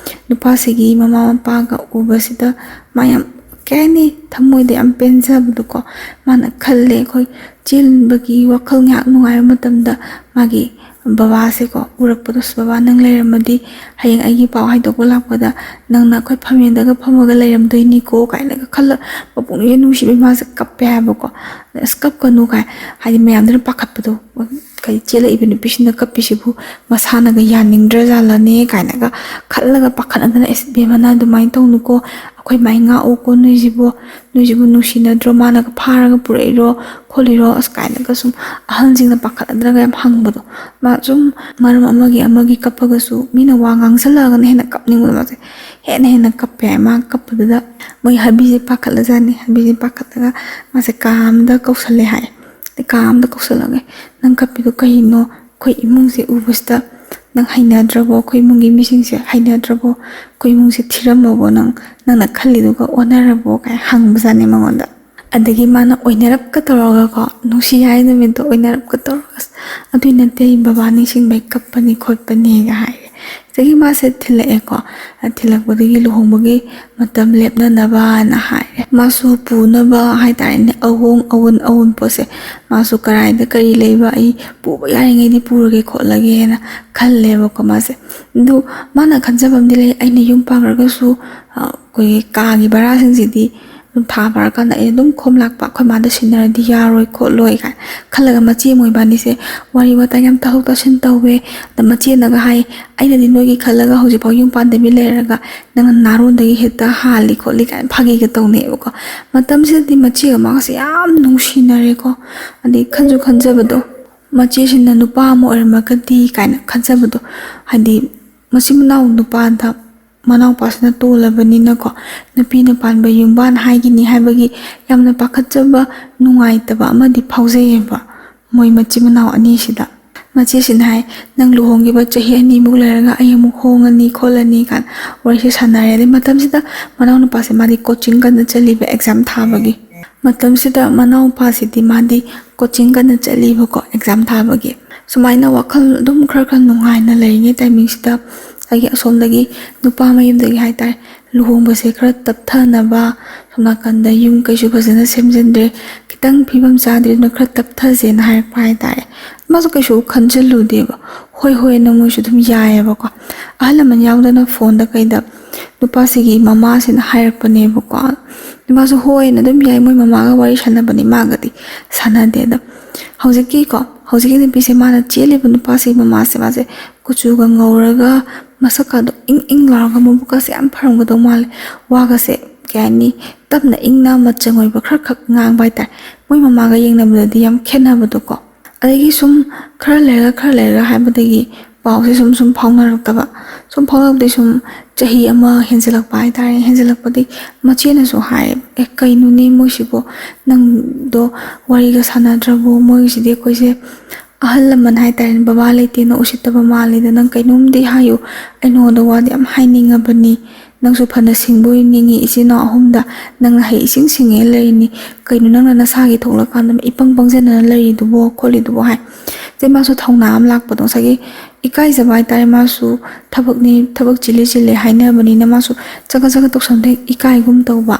ꯅꯨꯄꯥꯁꯤꯒꯤ ꯃꯃꯥ ꯃꯄꯥꯒ ꯎꯕꯁꯤꯗ ꯃꯥ ꯌꯥꯝ, ꯀꯩ ꯍꯥꯏꯅꯤ, ꯊꯃꯣꯏꯗ ꯌꯥꯝ ꯄꯦꯟꯖꯕꯗꯣꯀꯣ꯫ ꯃꯥꯅ ꯈꯜꯂꯦ, ꯑꯩꯈꯣꯏ ꯆꯦꯟꯕꯒꯤ ꯋꯥꯈꯜ ꯉꯥꯏꯍꯥꯛ ꯅꯨꯡꯉꯥꯏꯕ ꯃꯇꯝꯗ ꯃꯥꯒꯤ ꯕꯕꯥꯁꯦꯀꯣ ꯎꯔꯛꯄꯗꯣ, "ꯑꯁ, ꯕꯕꯥ, ꯅꯪ ꯂꯩꯔꯝꯃꯗꯤ ꯍꯌꯦꯡ ꯑꯩꯒꯤ ꯄꯥꯎ ꯍꯥꯏꯗꯣꯛꯄ ꯂꯥꯛꯄꯗ ꯅꯪꯅ ꯑꯩꯈꯣꯏ ꯐꯝꯃꯦꯟꯗꯒ ꯐꯝꯃꯒ ꯂꯩꯔꯝꯗꯣꯏꯅꯤꯀꯣ" ꯀꯥꯏꯅꯒ ꯈꯜꯂ, ꯃꯄꯨꯛꯅꯤꯡꯁꯦ ꯅꯨꯡꯁꯤꯕꯩ ꯃꯥꯁꯦ ꯀꯞꯄꯦ ꯍꯥꯏꯕꯀꯣ꯫ "ꯑꯁ, ꯀꯞꯀꯅꯨ" ꯀꯥꯏ, ꯍꯥꯏꯗꯤ ꯃꯌꯥꯝꯗꯨꯅ ꯄꯥꯈꯠꯄꯗꯣ, "ꯀꯩ, ꯆꯦꯜꯂꯛꯏꯕ ꯅꯨꯄꯤꯁꯤꯅ ꯀꯞꯄꯤꯁꯤꯕꯨ ꯃꯁꯥꯅꯒ ꯌꯥꯅꯤꯡꯗ꯭ꯔꯖꯥꯠꯂꯅꯦ?" ꯀꯥꯏꯅꯒ ꯈꯜꯂꯒ ꯄꯥꯈꯠꯅꯗꯅ, "ꯑꯁ, ꯏꯕꯦꯝꯃ, ꯅꯪ ꯑꯗꯨꯃꯥꯏꯅ ꯇꯧꯅꯨꯀꯣ, ꯑꯩꯈꯣꯏ ꯃꯥꯏ ꯉꯥꯛꯎꯀꯣ, ꯅꯣꯏꯁꯤꯕꯨ, ꯅꯣꯏꯁꯤꯕꯨ ꯅꯨꯡꯁꯤꯅꯗ꯭ꯔꯣ, ꯃꯥꯅꯒ ꯐꯥꯔꯒ ꯄꯨꯔꯛꯏꯔꯣ ꯈꯣꯠꯂꯤꯔꯣ?" ꯑꯁ, ꯀꯥꯏꯅꯒ ꯁꯨꯝ ꯑꯍꯟꯁꯤꯡꯅ ꯄꯥꯈꯠꯅꯗꯅꯒ ꯌꯥꯝ ꯍꯪꯕꯗꯣ꯫ ꯃꯥ ꯁꯨꯝ ꯃꯔꯝ ꯑꯃꯒꯤ ꯑꯃꯒꯤ ꯀꯞꯄꯒꯁꯨ ꯃꯤꯅ ꯋꯥ ꯉꯥꯡꯁꯜꯂꯛꯑꯒꯅ ꯍꯦꯟꯅ ꯀꯞꯅꯤꯡꯕꯗꯣ ꯃꯥꯁꯦ, ꯍꯦꯟꯅ ꯍꯦꯟꯅ ꯀꯞꯄꯦ ꯍꯥꯏ꯫ ꯃꯥ ꯀꯞꯄꯗꯨꯗ ꯃꯣꯏ ꯍꯕꯤꯁꯦ ꯄꯥꯈꯠꯂꯖꯥꯠꯅꯤ꯫ ꯍꯕꯤꯁꯦ ꯄꯥꯈꯠꯂꯒ ꯃꯥꯁꯦ ꯀꯥ ꯑꯃꯗ ꯀꯧꯁꯜꯂꯦ ꯍꯥꯏ꯫ ꯀꯥ ꯑꯃꯗ ꯀꯧꯁꯜꯂꯒ, "ꯅꯪ ꯀꯞꯄꯤꯗꯣ ꯀꯩꯅꯣ? ꯑꯩꯈꯣꯏ ꯏꯃꯨꯡꯁꯦ ꯎꯕꯁꯤꯗ ꯅꯪ ꯍꯩꯅꯗ꯭ꯔꯕꯣ? ꯑꯩꯈꯣꯏ ꯏꯃꯨꯡꯒꯤ ꯃꯤꯁꯤꯡꯁꯦ ꯍꯩꯅꯗ꯭ꯔꯕꯣ? ꯑꯩꯈꯣꯏ ꯏꯃꯨꯡꯁꯦ ꯊꯤꯔꯝꯃꯕꯣ? ꯅꯪ, ꯅꯪꯅ ꯈꯜꯂꯤꯗꯨꯒ ꯑꯣꯟꯅꯔꯕꯣ?" ꯀꯥꯏ ꯍꯪꯕꯖꯥꯠꯅꯤ ꯃꯉꯣꯟꯗ꯫ ꯑꯗꯒꯤ ꯃꯥꯅ ꯑꯣꯏꯅꯔꯞꯀ ꯇꯧꯔꯒꯀꯣ, ꯅꯨꯡꯁꯤ ꯍꯥꯏ ꯅꯨꯃꯤꯠꯇꯣ ꯑꯣꯏꯅꯔꯞꯀ ꯇꯧꯔꯒ, "ꯑꯁ, ꯑꯗꯨꯏ ꯅꯠꯇꯦ, ꯑꯩ ꯕꯕꯥ ꯅꯤꯡꯁꯤꯡꯕꯩ ꯀꯞꯄꯅꯤ ꯈꯣꯠꯄꯅꯤꯒ" ꯍꯥꯏꯔꯦ꯫ ꯑꯗꯒꯤ ꯃꯥꯁꯦ ꯊꯤꯜꯂꯛꯑꯦꯀꯣ꯫ ꯊꯤꯜꯂꯛꯄꯗꯒꯤ ꯂꯨꯍꯣꯡꯕꯒꯤ ꯃꯇꯝ ꯂꯦꯞꯅꯅꯕꯅ ꯍꯥꯏꯔꯦ꯫ ꯃꯥꯁꯨ ꯄꯨꯅꯕ ꯍꯥꯏꯇꯥꯔꯦꯅꯦ, ꯑꯍꯣꯡ ꯑꯋꯨꯟ ꯑꯋꯨꯟꯄꯣꯠꯁꯦ, ꯃꯥꯁꯨ ꯀꯔꯥꯏꯗ ꯀꯔꯤ ꯂꯩꯕ, ꯑꯩ ꯄꯨꯕ ꯌꯥꯔꯤꯉꯩꯗꯤ ꯄꯨꯔꯒꯦ ꯈꯣꯠꯂꯒꯦꯅ ꯈꯜꯂꯦꯕꯀꯣ ꯃꯥꯁꯦ꯫ ꯑꯗꯨ ꯃꯥꯅ ꯈꯟꯖꯕ ꯑꯃꯗꯤ ꯂꯩ, "ꯑꯩꯅ ꯌꯨꯝ ꯄꯥꯟꯈ꯭ꯔꯒꯁꯨ, ꯑ, ꯑꯩꯈꯣꯏꯒꯤ ꯀꯥꯒꯤ ꯚꯔꯥꯁꯤꯡꯁꯤꯗꯤ ꯑꯗꯨꯝ ꯊꯥ ꯐꯥꯔꯀꯥꯟꯗ ꯑꯩ ꯑꯗꯨꯝ ꯈꯣꯝ ꯂꯥꯛꯄ, ꯑꯩꯈꯣꯏ ꯃꯥꯗ ꯁꯤꯟꯅꯔꯗꯤ ꯌꯥꯔꯣꯏ ꯈꯣꯠꯂꯣꯏ" ꯀꯥꯏꯅ ꯈꯜꯂꯒ ꯃꯆꯦ ꯃꯣꯏꯕꯥꯅꯤꯁꯦ ꯋꯥꯔꯤ ꯋꯥꯇꯥꯏ ꯌꯥꯝ ꯇꯥꯊꯣꯛ ꯇꯥꯁꯤꯟ ꯇꯧꯋꯦ꯫ ꯑꯗ ꯃꯆꯦꯅꯒ ꯍꯥꯏ, "ꯑꯩꯅꯗꯤ ꯅꯣꯏꯒꯤ ꯈꯜꯂꯒ ꯍꯧꯖꯤꯛꯐꯥꯎ ꯌꯨꯝ ꯄꯥꯟꯗꯕꯤ ꯂꯩꯔꯒ ꯅꯪꯅ ꯅꯥꯔꯣꯟꯗꯒꯤ ꯍꯦꯛꯇ ꯍꯥꯜꯂꯤ ꯈꯣꯠꯂꯤ" ꯀꯥꯏꯅ ꯐꯥꯒꯤꯒ ꯇꯧꯅꯩꯑꯕꯀꯣ꯫ ꯃꯇꯝꯁꯤꯗꯗꯤ ꯃꯆꯦꯒ ꯃꯥꯒꯁꯦ ꯌꯥꯝ ꯅꯨꯡꯁꯤꯅꯔꯦꯀꯣ꯫ ꯑꯗꯩ ꯈꯟꯁꯨ ꯈꯟꯖꯕꯗꯣ, ꯃꯆꯦꯁꯤꯅ ꯅꯨꯄꯥ ꯑꯃ ꯑꯣꯏꯔꯝꯃꯒꯗꯤ ꯀꯥꯏꯅ ꯈꯟꯖꯕꯗꯣ, ꯍꯥꯏꯗꯤ ꯃꯆꯤꯟ ꯃꯅꯥꯎ ꯅꯨꯄꯥꯗ ꯃꯅꯥꯎꯄꯥꯁꯤꯅ ꯇꯣꯜꯂꯕꯅꯤꯅꯀꯣ, ꯅꯨꯄꯤꯅ ꯄꯥꯟꯕ ꯌꯨꯝꯕꯥꯟ ꯍꯥꯏꯒꯤꯅꯤ ꯍꯥꯏꯕꯒꯤ ꯌꯥꯝꯅ ꯄꯥꯈꯠꯆꯕ, ꯅꯨꯡꯉꯥꯏꯇꯕ ꯑꯃꯗꯤ ꯐꯥꯎꯖꯩꯌꯦꯕ ꯃꯣꯏ ꯃꯆꯤꯟ ꯃꯅꯥꯎ ꯑꯅꯤꯁꯤꯗ꯫ ꯃꯆꯦꯁꯤꯅ ꯍꯥꯏ, "ꯅꯪ ꯂꯨꯍꯣꯡꯈꯤꯕ ꯆꯍꯤ ꯑꯅꯤꯃꯨꯛ ꯂꯩꯔꯒ ꯑꯩ ꯑꯃꯨꯛ ꯍꯣꯡꯉꯅꯤ ꯈꯣꯠꯂꯅꯤ" ꯀꯥꯏꯅ ꯋꯥꯔꯤꯁꯦ ꯁꯥꯟꯅꯔꯦ꯫ ꯑꯗꯩ ꯃꯇꯝꯁꯤꯗ ꯃꯅꯥꯎꯅꯨꯄꯥꯁꯦ ꯃꯥꯗꯤ ꯀꯣꯆꯤꯡ ꯀꯟꯅ ꯆꯠꯂꯤꯕ ꯑꯦꯛꯖꯥꯝ ꯊꯥꯕꯒꯤ꯫ ꯃꯇꯝꯁꯤꯗ ꯃꯅꯥꯎꯅꯨꯄꯥꯁꯤꯗꯤ ꯃꯥꯗꯤ ꯀꯣꯆꯤꯡ ꯀꯟꯅ ꯆꯠꯂꯤꯕꯀꯣ, ꯑꯦꯛꯖꯥꯝ ꯊꯥꯕꯒꯤ꯫ ꯁꯨꯃꯥꯏꯅ ꯋꯥꯈꯜ ꯑꯗꯨꯝ ꯈꯔ ꯈꯔ ꯅꯨꯡꯉꯥꯏꯅ ꯂꯩꯔꯤꯉꯩ ꯇꯥꯏꯃꯤꯡꯁꯤꯗ ꯑꯩꯒꯤ ꯑꯁꯣꯝꯗꯒꯤ ꯅꯨꯄꯥ ꯃꯌꯨꯝꯗꯒꯤ ꯍꯥꯏꯇꯥꯔꯦ, ꯂꯨꯍꯣꯡꯕꯁꯦ ꯈꯔ ꯇꯞꯊꯅꯕ, ꯁꯣꯝ ꯅꯥꯀꯟꯗ ꯌꯨꯝ ꯀꯩꯁꯨ ꯐꯖꯅ ꯁꯦꯝꯖꯤꯟꯗ꯭ꯔꯦ, ꯈꯤꯇꯪ ꯐꯤꯕꯝ ꯆꯥꯗ꯭ꯔꯤꯗꯨꯅ ꯈꯔ ꯇꯞꯊꯁꯦꯅ ꯍꯥꯏꯔꯛꯄ ꯍꯥꯏꯇꯥꯔꯦ꯫ ꯃꯥꯁꯨ ꯀꯩꯁꯨ ꯈꯟꯖꯤꯜꯂꯨꯗꯦꯕ꯫ ꯍꯣꯏ ꯍꯣꯏꯅ ꯃꯣꯏꯁꯨ ꯑꯗꯨꯝ ꯌꯥꯏꯌꯦꯕꯀꯣ꯫ ꯑꯍꯜ ꯂꯃꯟ ꯌꯥꯎꯗꯅ ꯐꯣꯟꯗ ꯀꯩꯗ ꯅꯨꯄꯥꯁꯤꯒꯤ ꯃꯃꯥꯁꯤꯅ ꯍꯥꯏꯔꯛꯄꯅꯦꯕꯀꯣ꯫ ꯃꯥꯁꯨ ꯍꯣꯏꯅ ꯑꯗꯨꯝ ꯌꯥꯏ, ꯃꯣꯏ ꯃꯃꯥꯒ ꯋꯥꯔꯤ ꯁꯥꯟꯅꯕꯅꯤ, ꯃꯥꯒꯗꯤ ꯁꯥꯟꯅꯗꯦ꯫ ꯑꯗꯣ ꯍꯧꯖꯤꯛꯀꯤꯀꯣ, ꯍꯧꯖꯤꯛꯀꯤ ꯅꯨꯄꯤꯁꯦ, ꯃꯥꯅ ꯆꯦꯜꯂꯤꯕ ꯅꯨꯄꯥꯁꯤꯒꯤ ꯃꯃꯥꯁꯦ, ꯃꯥꯁꯦ ꯀꯨꯆꯨꯒ ꯉꯧꯔꯒ ꯃꯁꯛꯀꯗꯣ ꯏꯪ ꯏꯪ ꯂꯥꯎꯔꯒ ꯃꯕꯨꯛꯀꯁꯦ ꯌꯥꯝ ꯐꯔꯝꯒꯗꯧ ꯃꯥꯜꯂꯦ꯫ ꯋꯥꯒꯁꯦ ꯀꯩ ꯍꯥꯏꯅꯤ, ꯇꯞꯅ ꯏꯪꯅ ꯃꯆꯪ ꯑꯣꯏꯕ ꯈꯔ ꯈꯛ ꯉꯥꯡꯕ ꯍꯥꯏꯇꯥꯔꯦ꯫ ꯃꯣꯏ ꯃꯃꯥꯒ ꯌꯦꯡꯅꯕꯗꯗꯤ ꯌꯥꯝ ꯈꯦꯠꯅꯕꯗꯣꯀꯣ꯫ ꯑꯗꯒꯤ ꯁꯨꯝ ꯈꯔ ꯂꯩꯔꯒ, ꯈꯔ ꯂꯩꯔꯒ ꯍꯥꯏꯕꯗꯒꯤ ꯄꯥꯎꯁꯦ ꯁꯨꯝ ꯁꯨꯝ ꯐꯥꯎꯅꯔꯛꯇꯕ꯫ ꯁꯨꯝ ꯐꯥꯎꯅꯕꯗꯒꯤ ꯁꯨꯝ ꯆꯍꯤ ꯑꯃ ꯍꯦꯟꯖꯜꯂꯛꯄ ꯍꯥꯏꯇꯥꯔꯦ꯫ ꯍꯦꯟꯖꯜꯂꯛꯄꯗꯒꯤ ꯃꯆꯦꯅꯁꯨ ꯍꯥꯏ, "ꯑꯦ, ꯀꯩꯅꯣꯅꯦ ꯃꯣꯏꯁꯤꯕꯨ? ꯅꯪꯗꯣ ꯋꯥꯔꯤꯒ ꯁꯥꯟꯅꯗ꯭ꯔꯕꯣ? ꯃꯣꯏꯒꯤꯁꯤꯗꯤ ꯑꯩꯈꯣꯏꯁꯦ ꯑꯍꯜ ꯂꯃꯟ ꯍꯥꯏꯇꯥꯔꯦꯅꯦ, ꯕꯕꯥ ꯂꯩꯇꯦꯅ ꯎꯁꯤꯠꯇꯕ ꯃꯥꯜꯂꯤꯗ꯫ ꯅꯪ ꯀꯩꯅꯣꯝꯗꯤ ꯍꯥꯏꯌꯨ, ꯑꯩ ꯅꯉꯣꯟꯗ ꯋꯥꯗꯤ ꯌꯥꯝ ꯍꯥꯏꯅꯤꯡꯉꯕꯅꯤ꯫ ꯅꯪꯁꯨ ꯐꯅ ꯁꯤꯡꯕ ꯑꯣꯏꯅꯤꯡꯉꯤ, ꯏꯆꯤꯟ ꯏꯅꯥꯎ ꯑꯍꯨꯝꯗ ꯅꯪꯅ ꯍꯩ ꯏꯁꯤꯡ ꯁꯤꯡꯉꯦ ꯂꯩꯔꯤꯅꯤ꯫ ꯀꯩꯅꯣ ꯅꯪꯅ ꯅꯁꯥꯒꯤ ꯊꯣꯛꯂꯀꯥꯟꯗ ꯏꯄꯪ ꯄꯪꯖꯗꯅ ꯂꯩꯔꯤꯗꯨꯕꯣ ꯈꯣꯠꯂꯤꯗꯨꯕꯣ?" ꯍꯥꯏ꯫ ꯁꯦ ꯃꯥꯁꯨ ꯊꯧꯅꯥ ꯑꯃ ꯂꯥꯛꯄꯗꯣ, ꯉꯁꯥꯏꯒꯤ ꯏꯀꯥꯏꯖꯕ ꯍꯥꯏꯇꯥꯔꯦ꯫ ꯃꯥꯁꯨ ꯊꯕꯛꯅꯤ, ꯊꯕꯛ ꯆꯤꯜꯂꯤ ꯆꯤꯜꯂꯤ ꯍꯥꯏꯅꯕꯅꯤꯅ ꯃꯥꯁꯨ ꯆꯒꯠ ꯆꯒꯠ ꯇꯧꯁꯟꯕꯗ ꯏꯀꯥꯏꯒꯨꯝ ꯇꯧꯕ꯫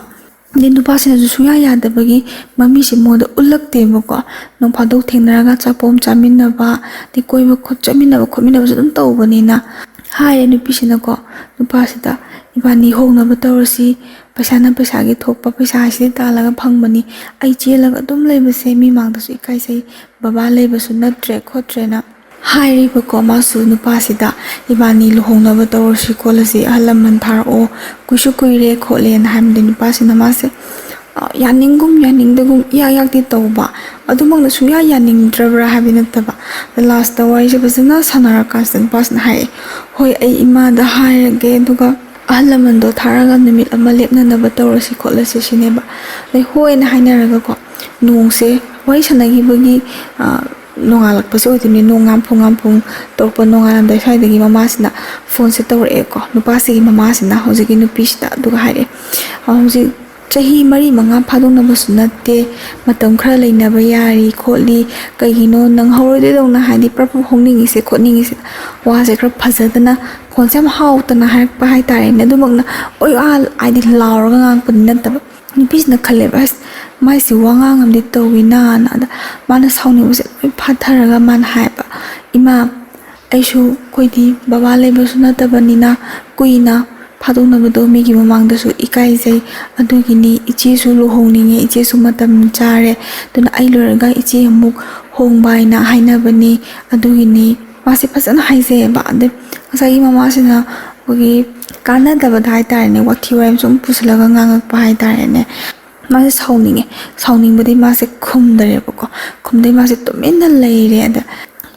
ꯑꯗꯩ ꯅꯨꯄꯥꯁꯤꯅꯁꯨ ꯁꯨꯡꯌꯥ ꯌꯥꯗꯕꯒꯤ ꯃꯃꯤꯁꯦ ꯃꯉꯣꯟꯗ ꯎꯠꯂꯛꯇꯦꯕꯀꯣ꯫ ꯅꯣꯡ ꯐꯥꯗꯣꯛ ꯊꯦꯡꯅꯔꯒ ꯑꯆꯥꯄꯣꯠ ꯑꯃ ꯆꯥꯃꯤꯟꯅꯕ, ꯑꯗꯩ ꯀꯣꯏꯕ ꯈꯣꯠ-, ꯆꯠꯃꯤꯟꯅꯕ ꯈꯣꯠꯃꯤꯟꯅꯕꯁꯨ ꯑꯗꯨꯝ ꯇꯧꯕꯅꯤꯅ ꯍꯥꯏꯔꯦ ꯅꯨꯄꯤꯁꯤꯅꯀꯣ ꯅꯨꯄꯥꯁꯤꯗ, "ꯏꯕꯥꯅꯤ ꯍꯣꯡꯅꯕ ꯇꯧꯔꯁꯤ, ꯄꯩꯁꯥꯅ ꯄꯩꯁꯥꯒꯤ ꯊꯣꯛꯄ, ꯄꯩꯁꯥ ꯍꯥꯏꯁꯤꯗꯤ ꯇꯥꯜꯂꯒ ꯐꯪꯕꯅꯤ, ꯑꯩ ꯆꯦꯜꯂꯒ ꯑꯗꯨꯝ ꯂꯩꯕꯁꯦ ꯃꯤ ꯃꯥꯡꯗꯁꯨ ꯏꯀꯥꯏꯖꯩ, ꯕꯕꯥ ꯂꯩꯕꯁꯨ ꯅꯠꯇ꯭ꯔꯦ ꯈꯣꯠꯇ꯭ꯔꯦꯅ" ꯍꯥꯏꯔꯤꯕꯀꯣ ꯃꯥꯁꯨ ꯅꯨꯄꯥꯁꯤꯗ, "ꯏꯕꯥꯅꯤ ꯂꯨꯍꯣꯡꯅꯕ ꯇꯧꯔꯁꯤ ꯈꯣꯠꯂꯁꯤ, ꯑꯍꯜ ꯂꯃꯟ ꯊꯥꯔꯛꯑꯣ, ꯀꯨꯏꯁꯨ ꯀꯨꯏꯔꯦ ꯈꯣꯠꯂꯦꯅ" ꯍꯥꯏꯕꯗꯤ ꯅꯨꯄꯥꯁꯤꯅ ꯃꯥꯁꯦ, ꯑ, ꯌꯥꯅꯤꯡꯒꯨꯝ ꯌꯥꯅꯤꯡꯗꯒꯨꯝ ꯏꯌꯥꯛ ꯌꯥꯛꯇꯤ ꯇꯧꯕ, ꯑꯗꯨꯃꯛꯅ ꯁꯨꯡꯌꯥ ꯌꯥꯅꯤꯡꯗ꯭ꯔꯕ꯭ꯔꯥ ꯍꯥꯏꯕꯗꯤ ꯅꯠꯇꯕ꯫ ꯑꯗ ꯂꯥꯁꯇ ꯋꯥꯔꯤꯁꯦ ꯐꯖꯅ ꯁꯥꯟꯅꯔꯀꯥꯟꯁꯤꯗ ꯅꯨꯄꯥꯁꯤꯅ ꯍꯥꯏꯔꯛꯑꯦ, "ꯍꯣꯏ, ꯑꯩ ꯏꯃꯥꯗ ꯍꯥꯏꯔꯒꯦ, ꯑꯗꯨꯒ ꯑꯍꯜ ꯂꯃꯟꯗꯣ ꯊꯥꯔꯒ ꯅꯨꯃꯤꯠ ꯑꯃ ꯂꯦꯞꯅꯅꯕ ꯇꯧꯔꯁꯤ ꯈꯣꯠꯂꯁꯤ" ꯁꯤꯅꯦꯕ꯫ ꯑꯗꯩ ꯍꯣꯏꯅ ꯍꯥꯏꯅꯔꯒꯀꯣ ꯅꯣꯡꯁꯦ ꯋꯥꯔꯤ ꯁꯥꯟꯅꯈꯤꯕꯒꯤ, ꯑ, ꯅꯣꯡꯉꯥꯜꯂꯛꯄꯁꯦ ꯑꯣꯏꯗꯣꯏꯅꯦ꯫ ꯅꯣꯡ ꯉꯥꯝꯐꯨ ꯉꯥꯝꯐꯨ ꯇꯧꯔꯛꯄ ꯅꯣꯡꯉꯥꯜꯂꯝꯗꯥꯏ ꯁ꯭ꯋꯥꯏꯗꯒꯤ ꯃꯃꯥꯁꯤꯅ ꯐꯣꯟꯁꯦ ꯇꯧꯔꯛꯑꯦꯀꯣ꯫ ꯅꯨꯄꯥꯁꯤꯒꯤ ꯃꯃꯥꯁꯤꯅ ꯍꯧꯖꯤꯛꯀꯤ ꯅꯨꯄꯤꯁꯤꯗ ꯑꯗꯨꯒ ꯍꯥꯏꯔꯛꯑꯦ, "ꯑ, ꯍꯧꯖꯤꯛ ꯆꯍꯤ ꯃꯔꯤ ꯃꯉꯥ ꯐꯥꯗꯣꯛꯅꯕꯁꯨ ꯅꯠꯇꯦ, ꯃꯇꯝ ꯈꯔ ꯂꯩꯅꯕ ꯌꯥꯔꯤ ꯈꯣꯠꯂꯤ, ꯀꯩꯒꯤꯅꯣ ꯅꯪꯍꯧꯔꯣꯏꯗꯣꯏꯗꯧꯅ ꯍꯥꯏꯗꯤ ꯄ꯭ꯔꯞ ꯄ꯭ꯔꯞ ꯍꯣꯡꯅꯤꯡꯉꯤꯁꯦ ꯈꯣꯠꯅꯤꯡꯉꯤꯁꯦ?" ꯋꯥꯁꯦ ꯈꯔ ꯐꯖꯗꯅ, ꯈꯣꯟꯁꯦ ꯌꯥꯝ ꯍꯥꯎꯇꯅ ꯍꯥꯏꯔꯛꯄ ꯍꯥꯏꯇꯥꯔꯦꯅꯦ꯫ ꯑꯗꯨꯃꯛꯅ ꯑꯣꯏ ꯑꯥ ꯍꯥꯏꯗꯤ ꯂꯥꯎꯔꯒ ꯉꯥꯡꯉꯛꯄꯗꯤ ꯅꯠꯇꯕ꯫ ꯅꯨꯄꯤꯁꯤꯅ ꯈꯜꯂꯦꯕ, "ꯑꯁ, ꯃꯥꯏꯁꯤ ꯋꯥꯉꯥꯡ ꯑꯃꯗꯤ ꯇꯧꯋꯤꯅꯥꯅ"꯫ ꯑꯗ ꯃꯥꯅ ꯁꯥꯎꯅꯤꯡꯕꯁꯦ ꯂꯣꯏ ꯐꯥꯊꯔꯒ ꯃꯥꯅ ꯍꯥꯏꯕ, "ꯏꯃꯥ, ꯑꯩꯁꯨ, ꯑꯩꯈꯣꯏꯗꯤ ꯕꯕꯥ ꯂꯩꯕꯁꯨ ꯅꯠꯇꯕꯅꯤꯅ ꯀꯨꯏꯅ ꯐꯥꯗꯣꯛꯅꯕꯗꯣ ꯃꯤꯒꯤ ꯃꯃꯥꯡꯗꯁꯨ ꯏꯀꯥꯏꯖꯩ꯫ ꯑꯗꯨꯒꯤꯅꯤ, ꯏꯆꯦꯁꯨ ꯂꯨꯍꯣꯡꯅꯤꯡꯉꯦ, ꯏꯆꯦꯁꯨ ꯃꯇꯝ ꯆꯥꯔꯦ, ꯑꯗꯨꯅ ꯑꯩ ꯂꯣꯏꯔꯒ ꯏꯆꯦ ꯑꯃꯨꯛ ꯍꯣꯡꯕ ꯍꯥꯏꯅ ꯍꯥꯏꯅꯕꯅꯤ꯫ ꯑꯗꯨꯒꯤꯅꯤ"꯫ ꯃꯥꯁꯦ ꯐꯖꯅ ꯍꯥꯏꯖꯩꯌꯦꯕ꯫ ꯑꯗꯩ ꯉꯁꯥꯏꯒꯤ ꯃꯃꯥꯁꯤꯅ ꯑꯩꯈꯣꯏꯒꯤ ꯀꯥꯟꯅꯗꯕꯗ ꯍꯥꯏꯇꯥꯔꯦꯅꯦ, ꯋꯥꯊꯤ ꯋꯥꯔꯦꯝ ꯁꯨꯝ ꯄꯨꯁꯤꯜꯂꯒ ꯉꯥꯡꯉꯛꯄ ꯍꯥꯏꯇꯥꯔꯦꯅꯦ꯫ ꯃꯥꯁꯦ ꯁꯥꯎꯅꯤꯡꯉꯦ꯫ ꯁꯥꯎꯅꯤꯡꯕꯗꯒꯤ ꯃꯥꯁꯦ ꯈꯨꯝꯗꯔꯦꯕꯀꯣ꯫ ꯈꯨꯝꯗꯩ ꯃꯥꯁꯦ ꯇꯨꯃꯤꯟꯅ ꯂꯩꯔꯦ꯫ ꯑꯗ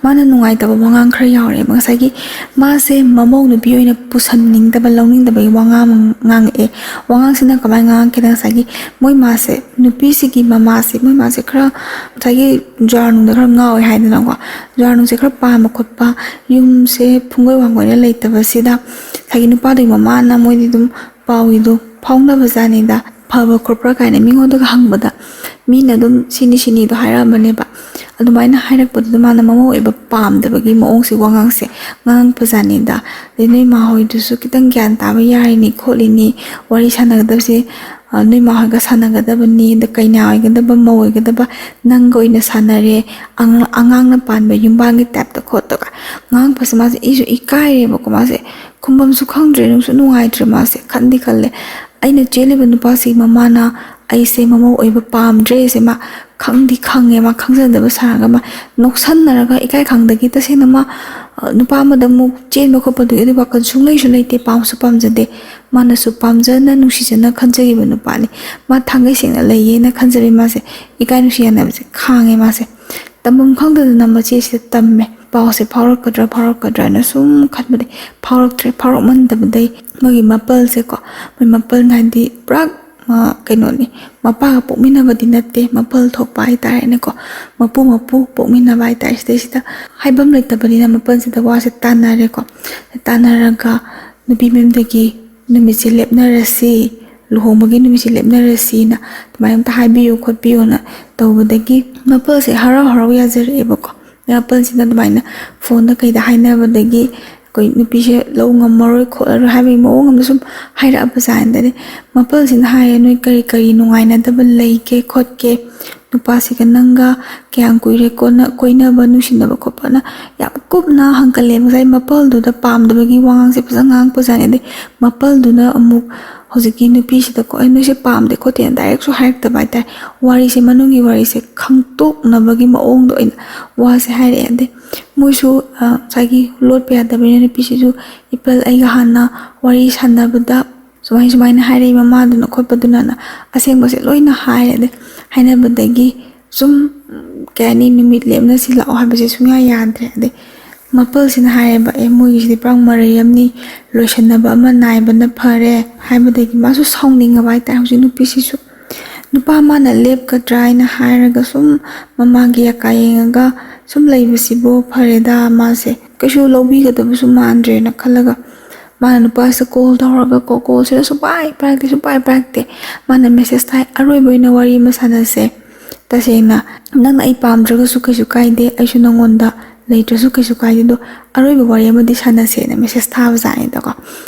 ꯃꯥꯅ ꯅꯨꯡꯉꯥꯏꯇꯕ ꯋꯥꯉꯥꯡ ꯈꯔ ꯌꯥꯎꯔꯛꯑꯦꯕ꯫ ꯉꯁꯥꯏꯒꯤ ꯃꯥꯁꯦ ꯃꯃꯧ ꯅꯨꯄꯤ ꯑꯣꯏꯅ ꯄꯨꯁꯟꯅꯤꯡꯗꯕ, ꯂꯧꯅꯤꯡꯗꯕꯒꯤ ꯋꯥꯉꯥꯡ ꯑꯃ ꯉꯥꯡꯉꯛꯑꯦ꯫ ꯋꯥꯉꯥꯡꯁꯤꯅ ꯀꯃꯥꯏꯅ ꯉꯥꯡꯉꯛꯀꯦꯗ, ꯉꯁꯥꯏꯒꯤ ꯃꯣꯏ ꯃꯥꯁꯦ, ꯅꯨꯄꯤꯁꯤꯒꯤ ꯃꯃꯥꯁꯦ, ꯃꯣꯏ ꯃꯥꯁꯦ ꯈꯔ ꯉꯁꯥꯏꯒꯤ ꯖꯨꯋꯥꯔ ꯅꯨꯡꯗ ꯈꯔ ꯉꯥꯎꯋꯦ ꯍꯥꯏꯗꯅꯀꯣ꯫ ꯖꯨꯋꯥꯔ ꯅꯨꯡꯁꯦ ꯈꯔ ꯄꯥꯝꯕ ꯈꯣꯠꯄ, ꯌꯨꯝꯁꯦ ꯄꯨꯡꯀꯣꯏ ꯋꯥꯡꯒꯣꯏꯅ ꯂꯩꯇꯕꯁꯤꯗ ꯉꯁꯥꯏꯒꯤ ꯅꯨꯄꯥꯗꯨꯒꯤ ꯃꯃꯥꯅ ꯃꯣꯏꯗꯤ ꯑꯗꯨꯝ ꯄꯥꯎꯒꯤꯗꯣ ꯐꯥꯎꯅꯕꯖꯥꯠꯅꯤꯗ꯫ ꯐꯕ ꯈꯣꯠꯄ꯭ꯔꯥ ꯀꯥꯏꯅ ꯃꯤꯉꯣꯟꯗꯒ ꯍꯪꯕꯗ ꯃꯤꯅ ꯑꯗꯨꯝ ꯁꯤꯅꯤ ꯁꯤꯅꯤꯗꯣ ꯍꯥꯏꯔꯛꯑꯝꯕꯅꯦꯕ꯫ ꯑꯗꯨꯃꯥꯏꯅ ꯍꯥꯏꯔꯛꯄꯗꯨꯗ ꯃꯥꯅ ꯃꯃꯧ ꯑꯣꯏꯕ ꯄꯥꯝꯗꯕꯒꯤ ꯃꯑꯣꯡꯁꯦ, ꯋꯥꯉꯥꯡꯁꯦ ꯉꯥꯡꯉꯛꯄꯖꯥꯠꯅꯤꯗ꯫ ꯑꯗꯩ ꯅꯣꯏ ꯃꯥ ꯍꯣꯏꯗꯨꯁꯨ ꯈꯤꯇꯪ ꯒ꯭ꯌꯥꯟ ꯇꯥꯕ ꯌꯥꯔꯤꯅꯤ ꯈꯣꯠꯂꯤꯅꯤ, ꯋꯥꯔꯤ ꯁꯥꯟꯅꯒꯗꯕꯁꯦ, ꯑ, ꯅꯣꯏ ꯃꯥ ꯍꯣꯏꯒ ꯁꯥꯟꯅꯒꯗꯕꯅꯤ, ꯑꯗ ꯀꯩꯅꯥ ꯑꯣꯏꯒꯗꯕ, ꯃꯧ ꯑꯣꯏꯒꯗꯕ ꯅꯪꯒ ꯑꯣꯏꯅ ꯁꯥꯟꯅꯔꯦ, ꯑꯉ-, ꯑꯉꯥꯡꯅ ꯄꯥꯟꯕ ꯌꯨꯝꯕꯥꯟꯒꯤ ꯇꯥꯏꯞꯇ ꯈꯣꯠꯇꯒ ꯉꯥꯡꯉꯛꯄꯁꯦ ꯃꯥꯁꯦ, ꯏꯁꯨ ꯏꯀꯥꯏꯔꯦꯕꯀꯣ꯫ ꯃꯥꯁꯦ ꯈꯨꯝꯕꯝꯁꯨ ꯈꯪꯗ꯭ꯔꯦ, ꯅꯨꯡꯁꯨ ꯅꯨꯡꯉꯥꯏꯇ꯭ꯔꯦ꯫ ꯃꯥꯁꯦ ꯈꯟꯗꯤ ꯈꯜꯂꯦ, "ꯑꯩꯅ ꯆꯦꯜꯂꯤꯕ ꯅꯨꯄꯥꯁꯤ ꯃꯃꯥꯅ ꯑꯩꯁꯦ ꯃꯃꯧ ꯑꯣꯏꯕ ꯄꯥꯝꯗ꯭ꯔꯦ" ꯁꯦ ꯃꯥ ꯈꯪꯗꯤ ꯈꯪꯉꯦ꯫ ꯃꯥ ꯈꯪꯖꯗꯕ ꯁꯥꯔꯒ ꯃꯥ ꯅꯣꯛꯁꯟꯅꯔꯒ ꯏꯀꯥꯏ ꯈꯪꯗꯒꯤ ꯇꯁꯦꯡꯅ ꯃꯥ, ꯑ, ꯅꯨꯄꯥ ꯑꯃꯗ ꯑꯃꯨꯛ ꯆꯦꯟꯕ ꯈꯣꯠꯄꯗꯨꯒꯤ ꯑꯗꯨ ꯋꯥꯈꯜ ꯁꯨꯡꯂꯩꯁꯨ ꯂꯩꯇꯦ, ꯄꯥꯝꯁꯨ ꯄꯥꯝꯖꯗꯦ꯫ ꯃꯥꯅꯁꯨ ꯄꯥꯝꯖꯅ ꯅꯨꯡꯁꯤꯖꯅ ꯈꯟꯖꯈꯤꯕ ꯅꯨꯄꯥꯅꯤ꯫ ꯃꯥ ꯊꯥꯡꯒꯩ ꯁꯦꯡꯅ ꯂꯩꯌꯦꯅ ꯈꯟꯖꯕꯤ ꯃꯥꯁꯦ ꯏꯀꯥꯏ ꯅꯨꯡꯁꯤ ꯌꯥꯅꯕꯁꯦ ꯈꯥꯡꯉꯦ ꯃꯥꯁꯦ꯫ ꯇꯝꯐꯝ ꯈꯪꯗꯗꯅ ꯃꯆꯦꯁꯤꯗ ꯇꯝꯃꯦ꯫ ꯄꯥꯎꯁꯦ ꯐꯥꯎꯔꯛꯀꯗ꯭ꯔꯥ ꯐꯥꯎꯔꯛꯀꯗ꯭ꯔꯥꯅ ꯁꯨꯝ ꯈꯟꯕꯗꯤ ꯐꯥꯎꯔꯛꯇ꯭ꯔꯦ꯫ ꯐꯥꯎꯔꯛꯃꯟꯗꯕꯗꯩ ꯃꯣꯏꯒꯤ ꯃꯄꯜꯁꯦꯀꯣ, ꯃꯣꯏ ꯃꯄꯜ ꯍꯥꯏꯗꯤ ꯄꯨꯔꯥ, ꯑ, ꯀꯩꯅꯣꯅꯤ, ꯃꯄꯥꯒ ꯄꯣꯛꯃꯤꯟꯅꯕꯗꯤ ꯅꯠꯇꯦ, ꯃꯄꯜ ꯊꯣꯛꯄ ꯍꯥꯏꯇꯥꯔꯦꯅꯦꯀꯣ, ꯃꯄꯨ ꯃꯄꯨ ꯄꯣꯛꯃꯤꯟꯅꯕ ꯍꯥꯏꯇꯥꯔꯦ꯫ ꯁꯤꯗꯩꯁꯤꯗ ꯍꯥꯏꯐꯝ ꯂꯩꯇꯕꯅꯤꯅ ꯃꯄꯜꯁꯤꯗ ꯋꯥꯁꯦ ꯇꯥꯟꯅꯔꯦꯀꯣ꯫ ꯇꯥꯟꯅꯔꯒ ꯅꯨꯄꯤ ꯃꯌꯨꯝꯗꯒꯤ ꯅꯨꯃꯤꯠꯁꯦ ꯂꯦꯞꯅꯔꯁꯤ, ꯂꯨꯍꯣꯡꯕꯒꯤ ꯅꯨꯃꯤꯠꯁꯦ ꯂꯦꯞꯅꯔꯁꯤꯅ ꯑꯗꯨꯃꯥꯏꯅ ꯑꯝꯇ ꯍꯥꯏꯕꯤꯌꯨ ꯈꯣꯠꯄꯤꯌꯨꯅ ꯇꯧꯕꯗꯒꯤ ꯃꯄꯜꯁꯦ ꯍꯔꯥꯎ ꯍꯔꯥꯎ ꯌꯥꯖꯔꯛꯑꯦꯕꯀꯣ꯫ ꯃꯄꯜꯁꯤꯅ ꯑꯗꯨꯃꯥꯏꯅ ꯐꯣꯟꯗ ꯀꯩꯗ ꯍꯥꯏꯅꯕꯗꯒꯤ ꯑꯩꯈꯣꯏ ꯅꯨꯄꯤꯁꯦ ꯂꯧ ꯉꯝꯃꯔꯣꯏ ꯈꯣꯠꯂꯔꯣꯏ ꯍꯥꯏꯕꯒꯤ ꯃꯑꯣꯡ ꯑꯃꯗ ꯁꯨꯝ ꯍꯥꯏꯔꯛꯑꯕꯖꯥꯠꯅꯤ꯫ ꯑꯗꯩ ꯃꯄꯜꯁꯤꯅ ꯍꯥꯏꯌꯦ, "ꯅꯣꯏ ꯀꯔꯤ ꯀꯔꯤ ꯅꯨꯡꯉꯥꯏꯅꯗꯕ ꯂꯩꯒꯦ ꯈꯣꯠꯀꯦ? ꯅꯨꯄꯥꯁꯤꯒ ꯅꯪꯒ ꯀꯌꯥꯝ ꯀꯨꯏꯔꯦ ꯀꯣꯟꯅ ꯀꯣꯏꯅꯕ, ꯅꯨꯡꯁꯤꯅꯕ ꯈꯣꯠꯄꯅ?" ꯌꯥꯝ ꯀꯨꯞꯅ ꯍꯪꯒꯠꯂꯦ꯫ ꯉꯁꯥꯏ ꯃꯄꯜꯗꯨꯗ ꯄꯥꯝꯗꯕꯒꯤ ꯋꯥꯉꯥꯡꯁꯦ ꯐꯖꯅ ꯉꯥꯡꯉꯛꯄꯖꯥꯠꯅꯤ꯫ ꯑꯗꯩ ꯃꯄꯜꯗꯨꯅ ꯑꯃꯨꯛ ꯍꯧꯖꯤꯛꯀꯤ ꯅꯨꯄꯤꯁꯤꯗꯀꯣ, "ꯑꯩ ꯅꯣꯏꯁꯦ ꯄꯥꯝꯗꯦ ꯈꯣꯠꯇꯦꯅ" ꯗꯥꯏꯔꯦꯛꯁꯨ ꯍꯥꯏꯔꯛꯇꯕ ꯍꯥꯏꯇꯥꯔꯦ꯫ ꯋꯥꯔꯤꯁꯦ, ꯃꯅꯨꯡꯒꯤ ꯋꯥꯔꯤꯁꯦ ꯈꯪꯇꯣꯛꯅꯕꯒꯤ ꯃꯑꯣꯡꯗ ꯑꯣꯏꯅ ꯋꯥꯁꯦ ꯍꯥꯏꯔꯛꯑꯦ꯫ ꯑꯗꯩ ꯃꯣꯏꯁꯨ, ꯑ, ꯉꯁꯥꯏꯒꯤ ꯂꯣꯠꯄ ꯌꯥꯗꯕꯅꯤꯅ ꯅꯨꯄꯤꯁꯤꯁꯨ, "ꯏꯄꯜ, ꯑꯩꯒ ꯍꯥꯟꯅ ꯋꯥꯔꯤ ꯁꯥꯟꯅꯕꯗ ꯁꯨꯃꯥꯏ ꯁꯨꯃꯥꯏꯅ ꯍꯥꯏꯔꯛꯏ ꯃꯃꯥꯗꯨꯅ ꯈꯣꯠꯄꯗꯨꯅꯅ" ꯑꯁꯦꯡꯕꯁꯦ ꯂꯣꯏꯅ ꯍꯥꯏꯔꯦ꯫ ꯑꯗꯩ ꯍꯥꯏꯅꯕꯗꯒꯤ ꯁꯨꯝ, ꯎꯝ, ꯀꯩ ꯍꯥꯏꯅꯤ, ꯅꯨꯃꯤꯠ ꯂꯦꯞꯅꯁꯤ ꯂꯥꯛꯑꯣ ꯍꯥꯏꯕꯁꯦ ꯁꯨꯡꯌꯥ ꯌꯥꯗ꯭ꯔꯦ꯫ ꯑꯗꯩ ꯃꯄꯜꯁꯤꯅ ꯍꯥꯏꯌꯦꯕ, "ꯑꯦ, ꯃꯣꯏꯒꯤꯁꯤꯗꯤ ꯄꯨꯔꯥ ꯃꯔꯩ ꯑꯃꯅꯤ, ꯂꯣꯏꯁꯟꯅꯕ ꯑꯃ ꯅꯥꯏꯕꯅ ꯐꯔꯦ" ꯍꯥꯏꯕꯗꯒꯤ ꯃꯥꯁꯨ ꯁꯥꯎꯅꯤꯡꯉꯕ ꯍꯥꯏꯇꯥꯔꯦ ꯍꯧꯖꯤꯛ ꯅꯨꯄꯤꯁꯤꯁꯨ꯫ ꯅꯨꯄꯥ ꯃꯥꯅ ꯂꯦꯞꯀꯗ꯭ꯔꯥ ꯍꯥꯏꯅ ꯍꯥꯏꯔꯒ ꯁꯨꯝ ꯃꯃꯥꯒꯤ ꯑꯀꯥ ꯌꯦꯡꯉꯒ ꯁꯨꯝ ꯂꯩꯕꯁꯤꯕꯨ ꯐꯔꯦꯗ, ꯃꯥꯁꯦ ꯀꯩꯁꯨ ꯂꯧꯕꯤꯒꯗꯕꯁꯨ ꯃꯥꯟꯗ꯭ꯔꯦꯅ ꯈꯜꯂꯒ ꯃꯥꯅ ꯅꯨꯄꯥꯁꯤꯗ ꯀꯣꯜ ꯇꯧꯔꯒ ꯀꯣ, ꯀꯣꯜꯁꯤꯗ ꯁꯨꯡꯄꯥꯏ ꯄꯥꯏꯔꯛꯇꯦ, ꯁꯨꯡꯄꯥꯏ ꯄꯥꯏꯔꯛꯇꯦ꯫ ꯃꯥꯅ ꯃꯦꯁꯦꯖ ꯊꯥꯏ, "ꯑꯔꯣꯏꯕ ꯑꯣꯏꯅ ꯋꯥꯔꯤ ꯑꯃ ꯁꯥꯟꯅꯁꯦ꯫ ꯇꯁꯦꯡꯅ ꯅꯪꯅ ꯑꯩ ꯄꯥꯝꯗ꯭ꯔꯒꯁꯨ ꯀꯩꯁꯨ ꯀꯥꯏꯗꯦ, ꯑꯩꯁꯨ ꯅꯪꯉꯣꯟꯗ ꯂꯩꯇ꯭ꯔꯁꯨ ꯀꯩꯁꯨ ꯀꯥꯏꯗꯦ, ꯑꯗꯣ ꯑꯔꯣꯏꯕ ꯋꯥꯔꯤ ꯑꯃꯗꯤ ꯁꯥꯟꯅꯁꯦꯅ" ꯃꯦꯁꯦꯖ ꯊꯥꯕꯖꯥꯠꯅꯤꯗꯀꯣ꯫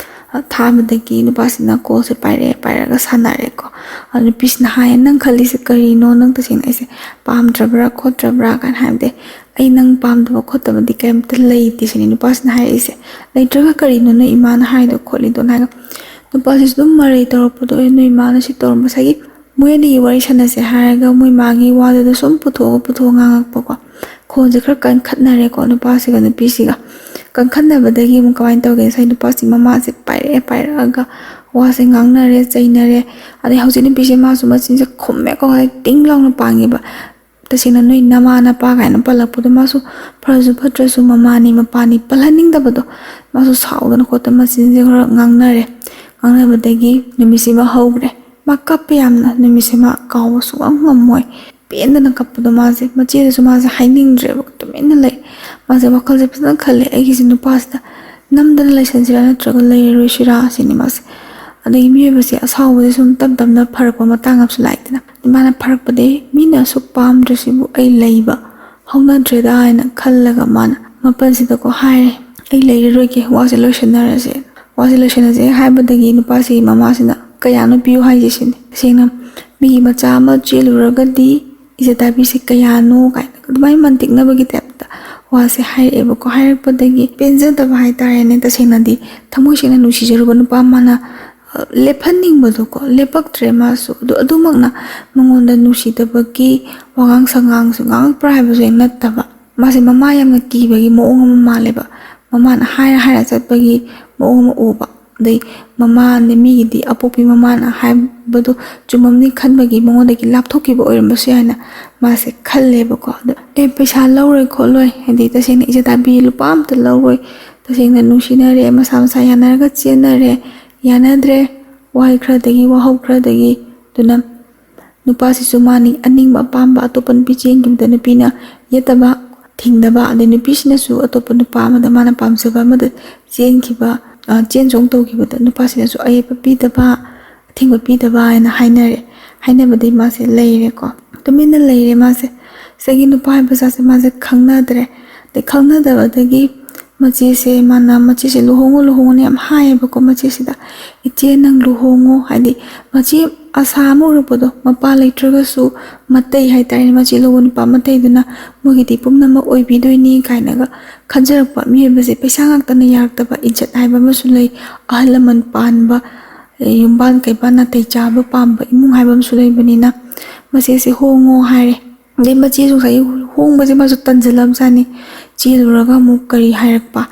ꯑ, ꯊꯥꯕꯗꯒꯤ ꯅꯨꯄꯥꯁꯤꯅ ꯀꯣꯜꯁꯦ ꯄꯥꯏꯔꯛꯑꯦ, ꯄꯥꯏꯔꯛꯑꯒ ꯁꯥꯟꯅꯔꯦꯀꯣ꯫ ꯑ, ꯅꯨꯄꯤꯁꯤꯅ ꯍꯥꯏꯌꯦ, "ꯅꯪ ꯈꯜꯂꯤꯁꯦ ꯀꯔꯤꯅꯣ? ꯅꯪ ꯇꯁꯦꯡꯅ ꯑꯩꯁꯦ ꯄꯥꯝꯗ꯭ꯔꯕ꯭ꯔꯥ ꯈꯣꯠꯇ꯭ꯔꯕ꯭ꯔꯥ?" ꯀꯥꯏꯅ ꯍꯥꯏꯕꯗꯤ, "ꯑꯩ ꯅꯪ ꯄꯥꯝꯗꯕ ꯈꯣꯠꯇꯕꯗꯤ ꯀꯩꯝꯇ ꯂꯩꯇꯦ" ꯁꯤꯅꯤ ꯅꯨꯄꯥꯁꯤꯅ ꯍꯥꯏꯔꯛꯏꯁꯦ꯫ "ꯂꯩꯇ꯭ꯔꯒ ꯀꯔꯤꯅꯣ ꯅꯣꯏ ꯏꯃꯥꯅ ꯍꯥꯏꯗꯣ ꯈꯣꯠꯂꯤꯗꯣ?" ꯍꯥꯏꯅ ꯅꯨꯄꯥꯁꯤꯁꯨ ꯑꯗꯨꯝ ꯃꯔꯩ ꯇꯧꯔꯛꯄꯗꯣ, "ꯑꯦ, ꯅꯣꯏ ꯏꯃꯥꯅ ꯁꯤ ꯇꯧꯔꯝꯕ", ꯉꯁꯥꯏꯒꯤ ꯃꯣꯏ ꯑꯅꯤꯒꯤ ꯋꯥꯔꯤ ꯁꯥꯟꯅꯁꯦ ꯍꯥꯏꯔꯒ ꯃꯣꯏ ꯃꯥꯒꯤ ꯋꯥꯗꯨꯗ ꯁꯨꯝ ꯄꯨꯊꯣꯛꯑꯒ ꯄꯨꯊꯣꯛꯑꯒ ꯉꯥꯡꯉꯛꯄꯀꯣ꯫ ꯈꯣꯟꯁꯦ ꯈꯔ ꯀꯟꯈꯠꯅꯔꯦꯀꯣ ꯅꯨꯄꯥꯁꯤꯒ ꯅꯨꯄꯤꯁꯤꯒ꯫ ꯀꯟꯈꯠꯅꯕꯗꯒꯤ ꯑꯃꯨꯛ ꯀꯃꯥꯏꯅ ꯇꯧꯒꯦ? ꯉꯁꯥꯏ ꯅꯨꯄꯥꯁꯤ ꯃꯃꯥꯁꯦ ꯄꯥꯏꯔꯛꯑꯦ, ꯄꯥꯏꯔꯛꯑꯒ ꯋꯥꯁꯦ ꯉꯥꯡꯅꯔꯦ, ꯆꯩꯅꯔꯦ꯫ ꯑꯗꯩ ꯍꯧꯖꯤꯛ ꯅꯨꯄꯤꯁꯦ ꯃꯥꯁꯨ ꯃꯆꯤꯟꯁꯦ ꯈꯨꯝꯃꯦꯀꯣ, ꯇꯤꯡ ꯂꯥꯎꯅ ꯄꯥꯡꯉꯦꯕ꯫ ꯇꯁꯦꯡꯅ ꯅꯣꯏ ꯅꯃꯥ ꯅꯄꯥ ꯀꯥꯏꯅ ꯄꯜꯂꯛꯄꯗꯣ ꯃꯥꯁꯨ ꯐꯔꯁꯨ ꯐꯠꯇ꯭ꯔꯁꯨ ꯃꯃꯥꯅꯤ ꯃꯄꯥꯅꯤ ꯄꯜꯍꯟꯅꯤꯡꯗꯕꯗꯣ ꯃꯥꯁꯨ ꯁꯥꯎꯗꯅ ꯈꯣꯠꯇꯅ ꯃꯆꯤꯟꯁꯦ ꯈꯔ ꯉꯥꯡꯅꯔꯦ꯫ ꯉꯥꯡꯅꯕꯗꯒꯤ ꯅꯨꯃꯤꯠꯁꯤꯃ ꯍꯧꯈ꯭ꯔꯦ꯫ ꯃꯥ ꯀꯞꯄꯦ ꯌꯥꯝꯅ, ꯅꯨꯃꯤꯠꯁꯤꯃ ꯀꯥꯎꯕ ꯁꯨꯡꯉꯝ ꯉꯝꯃꯣꯏ꯫ ꯄꯦꯟꯗꯅ ꯀꯞꯄꯗꯣ ꯃꯥꯁꯦ, ꯃꯆꯦꯗꯁꯨ ꯃꯥꯁꯦ ꯍꯥꯏꯅꯤꯡꯗ꯭ꯔꯦꯕ, ꯇꯨꯃꯤꯟꯅ ꯂꯩ꯫ ꯃꯥꯁꯦ ꯋꯥꯈꯜꯁꯦ ꯐꯖꯅ ꯈꯜꯂꯦ, "ꯑꯩꯒꯤꯁꯦ ꯅꯨꯄꯥꯁꯤꯗ ꯅꯝꯗꯅ ꯂꯩꯁꯟꯁꯤꯔꯥ ꯅꯠꯇ꯭ꯔꯒ ꯂꯩꯔꯔꯣꯏꯁꯤꯔꯥ?" ꯁꯤꯅꯤ ꯃꯥꯁꯦ꯫ ꯑꯗꯒꯤ ꯃꯤꯑꯣꯏꯕꯁꯦ ꯑꯁꯥꯎꯕꯁꯦ ꯁꯨꯝ ꯇꯞ ꯇꯞꯅ ꯐꯔꯛꯄ ꯃꯇꯥꯡ ꯑꯃꯁꯨ ꯂꯥꯛꯏꯗꯅ꯫ ꯃꯥꯅ ꯐꯔꯛꯄꯗꯒꯤ ꯃꯤꯅ ꯑꯁꯨꯛ ꯄꯥꯝꯗ꯭ꯔꯁꯤꯕꯨ ꯑꯩ ꯂꯩꯕ ꯍꯧꯅꯗ꯭ꯔꯦꯗ ꯍꯥꯏꯅ ꯈꯜꯂꯒ ꯃꯥꯅ ꯃꯄꯜꯁꯤꯗꯀꯣ ꯍꯥꯏꯔꯦ, "ꯑꯩ ꯂꯩꯔꯔꯣꯏꯒꯦ, ꯋꯥꯁꯦ ꯂꯣꯏꯁꯟꯅꯔꯁꯦ, ꯋꯥꯁꯦ ꯂꯣꯏꯁꯟꯅꯁꯦ" ꯍꯥꯏꯕꯗꯒꯤ ꯅꯨꯄꯥꯁꯤꯒꯤ ꯃꯃꯥꯁꯤꯅ "ꯀꯌꯥꯅꯣ ꯄꯤꯌꯨ ꯍꯥꯏꯁꯦ?" ꯁꯤꯅꯤ꯫ ꯇꯁꯦꯡꯅ ꯃꯤꯒꯤ ꯃꯆꯥ ꯑꯃ ꯆꯦꯜꯂꯨꯔꯒꯗꯤ ꯏꯖꯠ ꯍꯥꯏꯕꯤꯁꯦ ꯀꯌꯥꯅꯣ ꯀꯥꯏꯅ ꯑꯗꯨꯃꯥꯏꯅ ꯃꯟꯇꯤꯛꯅꯕꯒꯤ ꯇꯥꯏꯞꯇ ꯋꯥꯁꯦ ꯍꯥꯏꯔꯛꯑꯦꯕꯀꯣ꯫ ꯍꯥꯏꯔꯛꯄꯗꯒꯤ ꯄꯦꯟꯖꯗꯕ ꯍꯥꯏꯇꯥꯔꯦꯅꯦ, ꯇꯁꯦꯡꯅꯗꯤ ꯊꯃꯣꯏ ꯁꯦꯡꯅ ꯅꯨꯡꯁꯤꯖꯔꯨꯕ ꯅꯨꯄꯥ ꯑꯃꯅ, ꯑ, ꯂꯦꯞꯍꯟꯅꯤꯡꯕꯗꯣꯀꯣ, ꯂꯦꯞꯄꯛꯇ꯭ꯔꯦ ꯃꯥꯁꯨ꯫ ꯑꯗꯨ, ꯑꯗꯨꯃꯛꯅ ꯃꯉꯣꯟꯗ ꯅꯨꯡꯁꯤꯗꯕꯒꯤ ꯋꯥꯉꯥꯡ ꯁꯉꯥꯡꯁꯨ ꯉꯥꯡꯉꯛꯄ꯭ꯔꯥ ꯍꯥꯏꯕꯁꯨ ꯍꯦꯛ ꯅꯠꯇꯕ, ꯃꯥꯁꯦ ꯃꯃꯥ ꯌꯥꯝꯅ ꯀꯤꯕꯒꯤ ꯃꯑꯣꯡ ꯑꯃ ꯃꯥꯜꯂꯦꯕ꯫ ꯃꯃꯥꯅ ꯍꯥꯏꯔ ꯍꯥꯏꯔ ꯆꯠꯄꯒꯤ ꯃꯑꯣꯡ ꯑꯃ ꯎꯕ꯫ ꯑꯗꯩ ꯃꯃꯥꯅꯦ, ꯃꯤꯒꯤꯗꯤ ꯑꯄꯣꯛꯄꯤ ꯃꯃꯥꯅ ꯍꯥꯏꯕꯗꯣ ꯆꯨꯝꯃꯝꯅꯤ ꯈꯟꯕꯒꯤ ꯃꯉꯣꯟꯗꯒꯤ ꯂꯥꯞꯊꯣꯛꯈꯤꯕ ꯑꯣꯏꯔꯝꯕꯁꯨ ꯌꯥꯏꯅ ꯃꯥꯁꯦ ꯈꯜꯂꯦꯕꯀꯣ꯫ ꯑꯗꯣ "ꯑꯦ, ꯄꯩꯁꯥ ꯂꯧꯔꯣꯏ ꯈꯣꯠꯂꯣꯏ, ꯍꯥꯏꯗꯤ ꯇꯁꯦꯡꯅ ꯏꯖꯠ ꯍꯥꯏꯕꯤ ꯂꯨꯄꯥ ꯑꯝꯇ ꯂꯧꯔꯣꯏ, ꯇꯁꯦꯡꯅ ꯅꯨꯡꯁꯤꯅꯔꯦ, ꯃꯁꯥ ꯃꯁꯥ ꯌꯥꯅꯔꯒ ꯆꯦꯟꯅꯔꯦ, ꯌꯥꯅꯗ꯭ꯔꯦ, ꯋꯥꯍꯩ ꯈꯔꯗꯒꯤ, ꯋꯥꯍꯧ ꯈꯔꯗꯒꯤ, ꯑꯗꯨꯅ ꯅꯨꯄꯥꯁꯤꯁꯨ ꯃꯥꯅꯤ ꯑꯅꯤꯡꯕ ꯑꯄꯥꯝꯕ ꯑꯇꯣꯞꯄ ꯅꯨꯄꯤ ꯆꯦꯟꯈꯤꯕꯗ ꯅꯨꯄꯤꯅ ꯌꯦꯠꯇꯕ, ꯊꯤꯡꯗꯕ, ꯑꯗꯩ ꯅꯨꯄꯤꯁꯤꯅꯁꯨ ꯑꯇꯣꯞꯄ ꯅꯨꯄꯥ ꯑꯃꯗ ꯃꯥꯅ ꯄꯥꯝꯖꯕ ꯑꯃꯗ ꯆꯦꯟꯈꯤꯕ, ꯑ, ꯆꯦꯟ ꯆꯣꯡ ꯇꯧꯈꯤꯕꯗ ꯅꯨꯄꯥꯁꯤꯅꯁꯨ ꯑꯌꯦꯠꯄ ꯄꯤꯗꯕ, ꯑꯊꯤꯡꯕ ꯄꯤꯗꯕ" ꯍꯥꯏꯅ ꯍꯥꯏꯅꯔꯦ꯫ ꯍꯥꯏꯅꯕꯗꯩ ꯃꯥꯁꯦ ꯂꯩꯔꯦꯀꯣ, ꯇꯨꯃꯤꯟꯅ ꯂꯩꯔꯦ ꯃꯥꯁꯦ꯫ ꯉꯁꯥꯏꯒꯤ ꯅꯨꯄꯥ ꯍꯥꯏꯕ ꯖꯥꯠꯁꯦ ꯃꯥꯁꯦ ꯈꯪꯅꯗ꯭ꯔꯦ꯫ ꯑꯗꯩ ꯈꯪꯅꯗꯕꯗꯒꯤ ꯃꯆꯦꯁꯦ, ꯃꯥꯅ ꯃꯆꯦꯁꯦ "ꯂꯨꯍꯣꯡꯉꯣ, ꯂꯨꯍꯣꯡꯉꯣꯅ" ꯌꯥꯝ ꯍꯥꯏꯌꯦꯕꯀꯣ ꯃꯆꯦꯁꯤꯗ꯫ "ꯏꯆꯦ, ꯅꯪ ꯂꯨꯍꯣꯡꯉꯣ", ꯍꯥꯏꯗꯤ ꯃꯆꯦ ꯑꯁꯥ ꯑꯃ ꯎꯔꯛꯄꯗꯣ, ꯃꯄꯥ ꯂꯩꯇ꯭ꯔꯒꯁꯨ ꯃꯇꯩ ꯍꯥꯏꯇꯥꯔꯦꯅꯦ, ꯃꯆꯦ ꯂꯧꯕ ꯅꯨꯄꯥ ꯃꯇꯩꯗꯨꯅ ꯃꯣꯏꯒꯤꯗꯤ ꯄꯨꯝꯅꯃꯛ ꯑꯣꯏꯕꯤꯗꯣꯏꯅꯤ ꯀꯥꯏꯅꯒ ꯈꯟꯖꯔꯛꯄ ꯃꯤꯑꯣꯏꯕꯁꯦ꯫ ꯄꯩꯁꯥ ꯉꯥꯛꯇꯅ ꯌꯥꯔꯛꯇꯕ, ꯏꯖꯠ ꯍꯥꯏꯕ ꯑꯃꯁꯨ ꯂꯩ, ꯑꯍꯜ ꯂꯃꯟ ꯄꯥꯟꯕ, ꯌꯨꯝꯕꯥꯟ ꯀꯩꯕꯥꯟ ꯅꯥꯇꯩ ꯆꯥꯕ ꯄꯥꯝꯕ ꯏꯃꯨꯡ ꯍꯥꯏꯕ ꯑꯃꯁꯨ ꯂꯩꯕꯅꯤꯅ ꯃꯆꯦꯁꯦ ꯍꯣꯡꯉꯣ ꯍꯥꯏꯔꯦ꯫ ꯑꯗꯩ ꯃꯆꯦꯁꯨ ꯉꯁꯥꯏꯒꯤ ꯍꯣꯡꯕꯁꯦ ꯃꯥꯁꯨ ꯇꯟꯖꯜꯂꯕꯖꯥꯠꯅꯤ꯫ ꯆꯦꯜꯂꯨꯔꯒ ꯑꯃꯨꯛ ꯀꯔꯤ ꯍꯥꯏꯔꯛꯄ,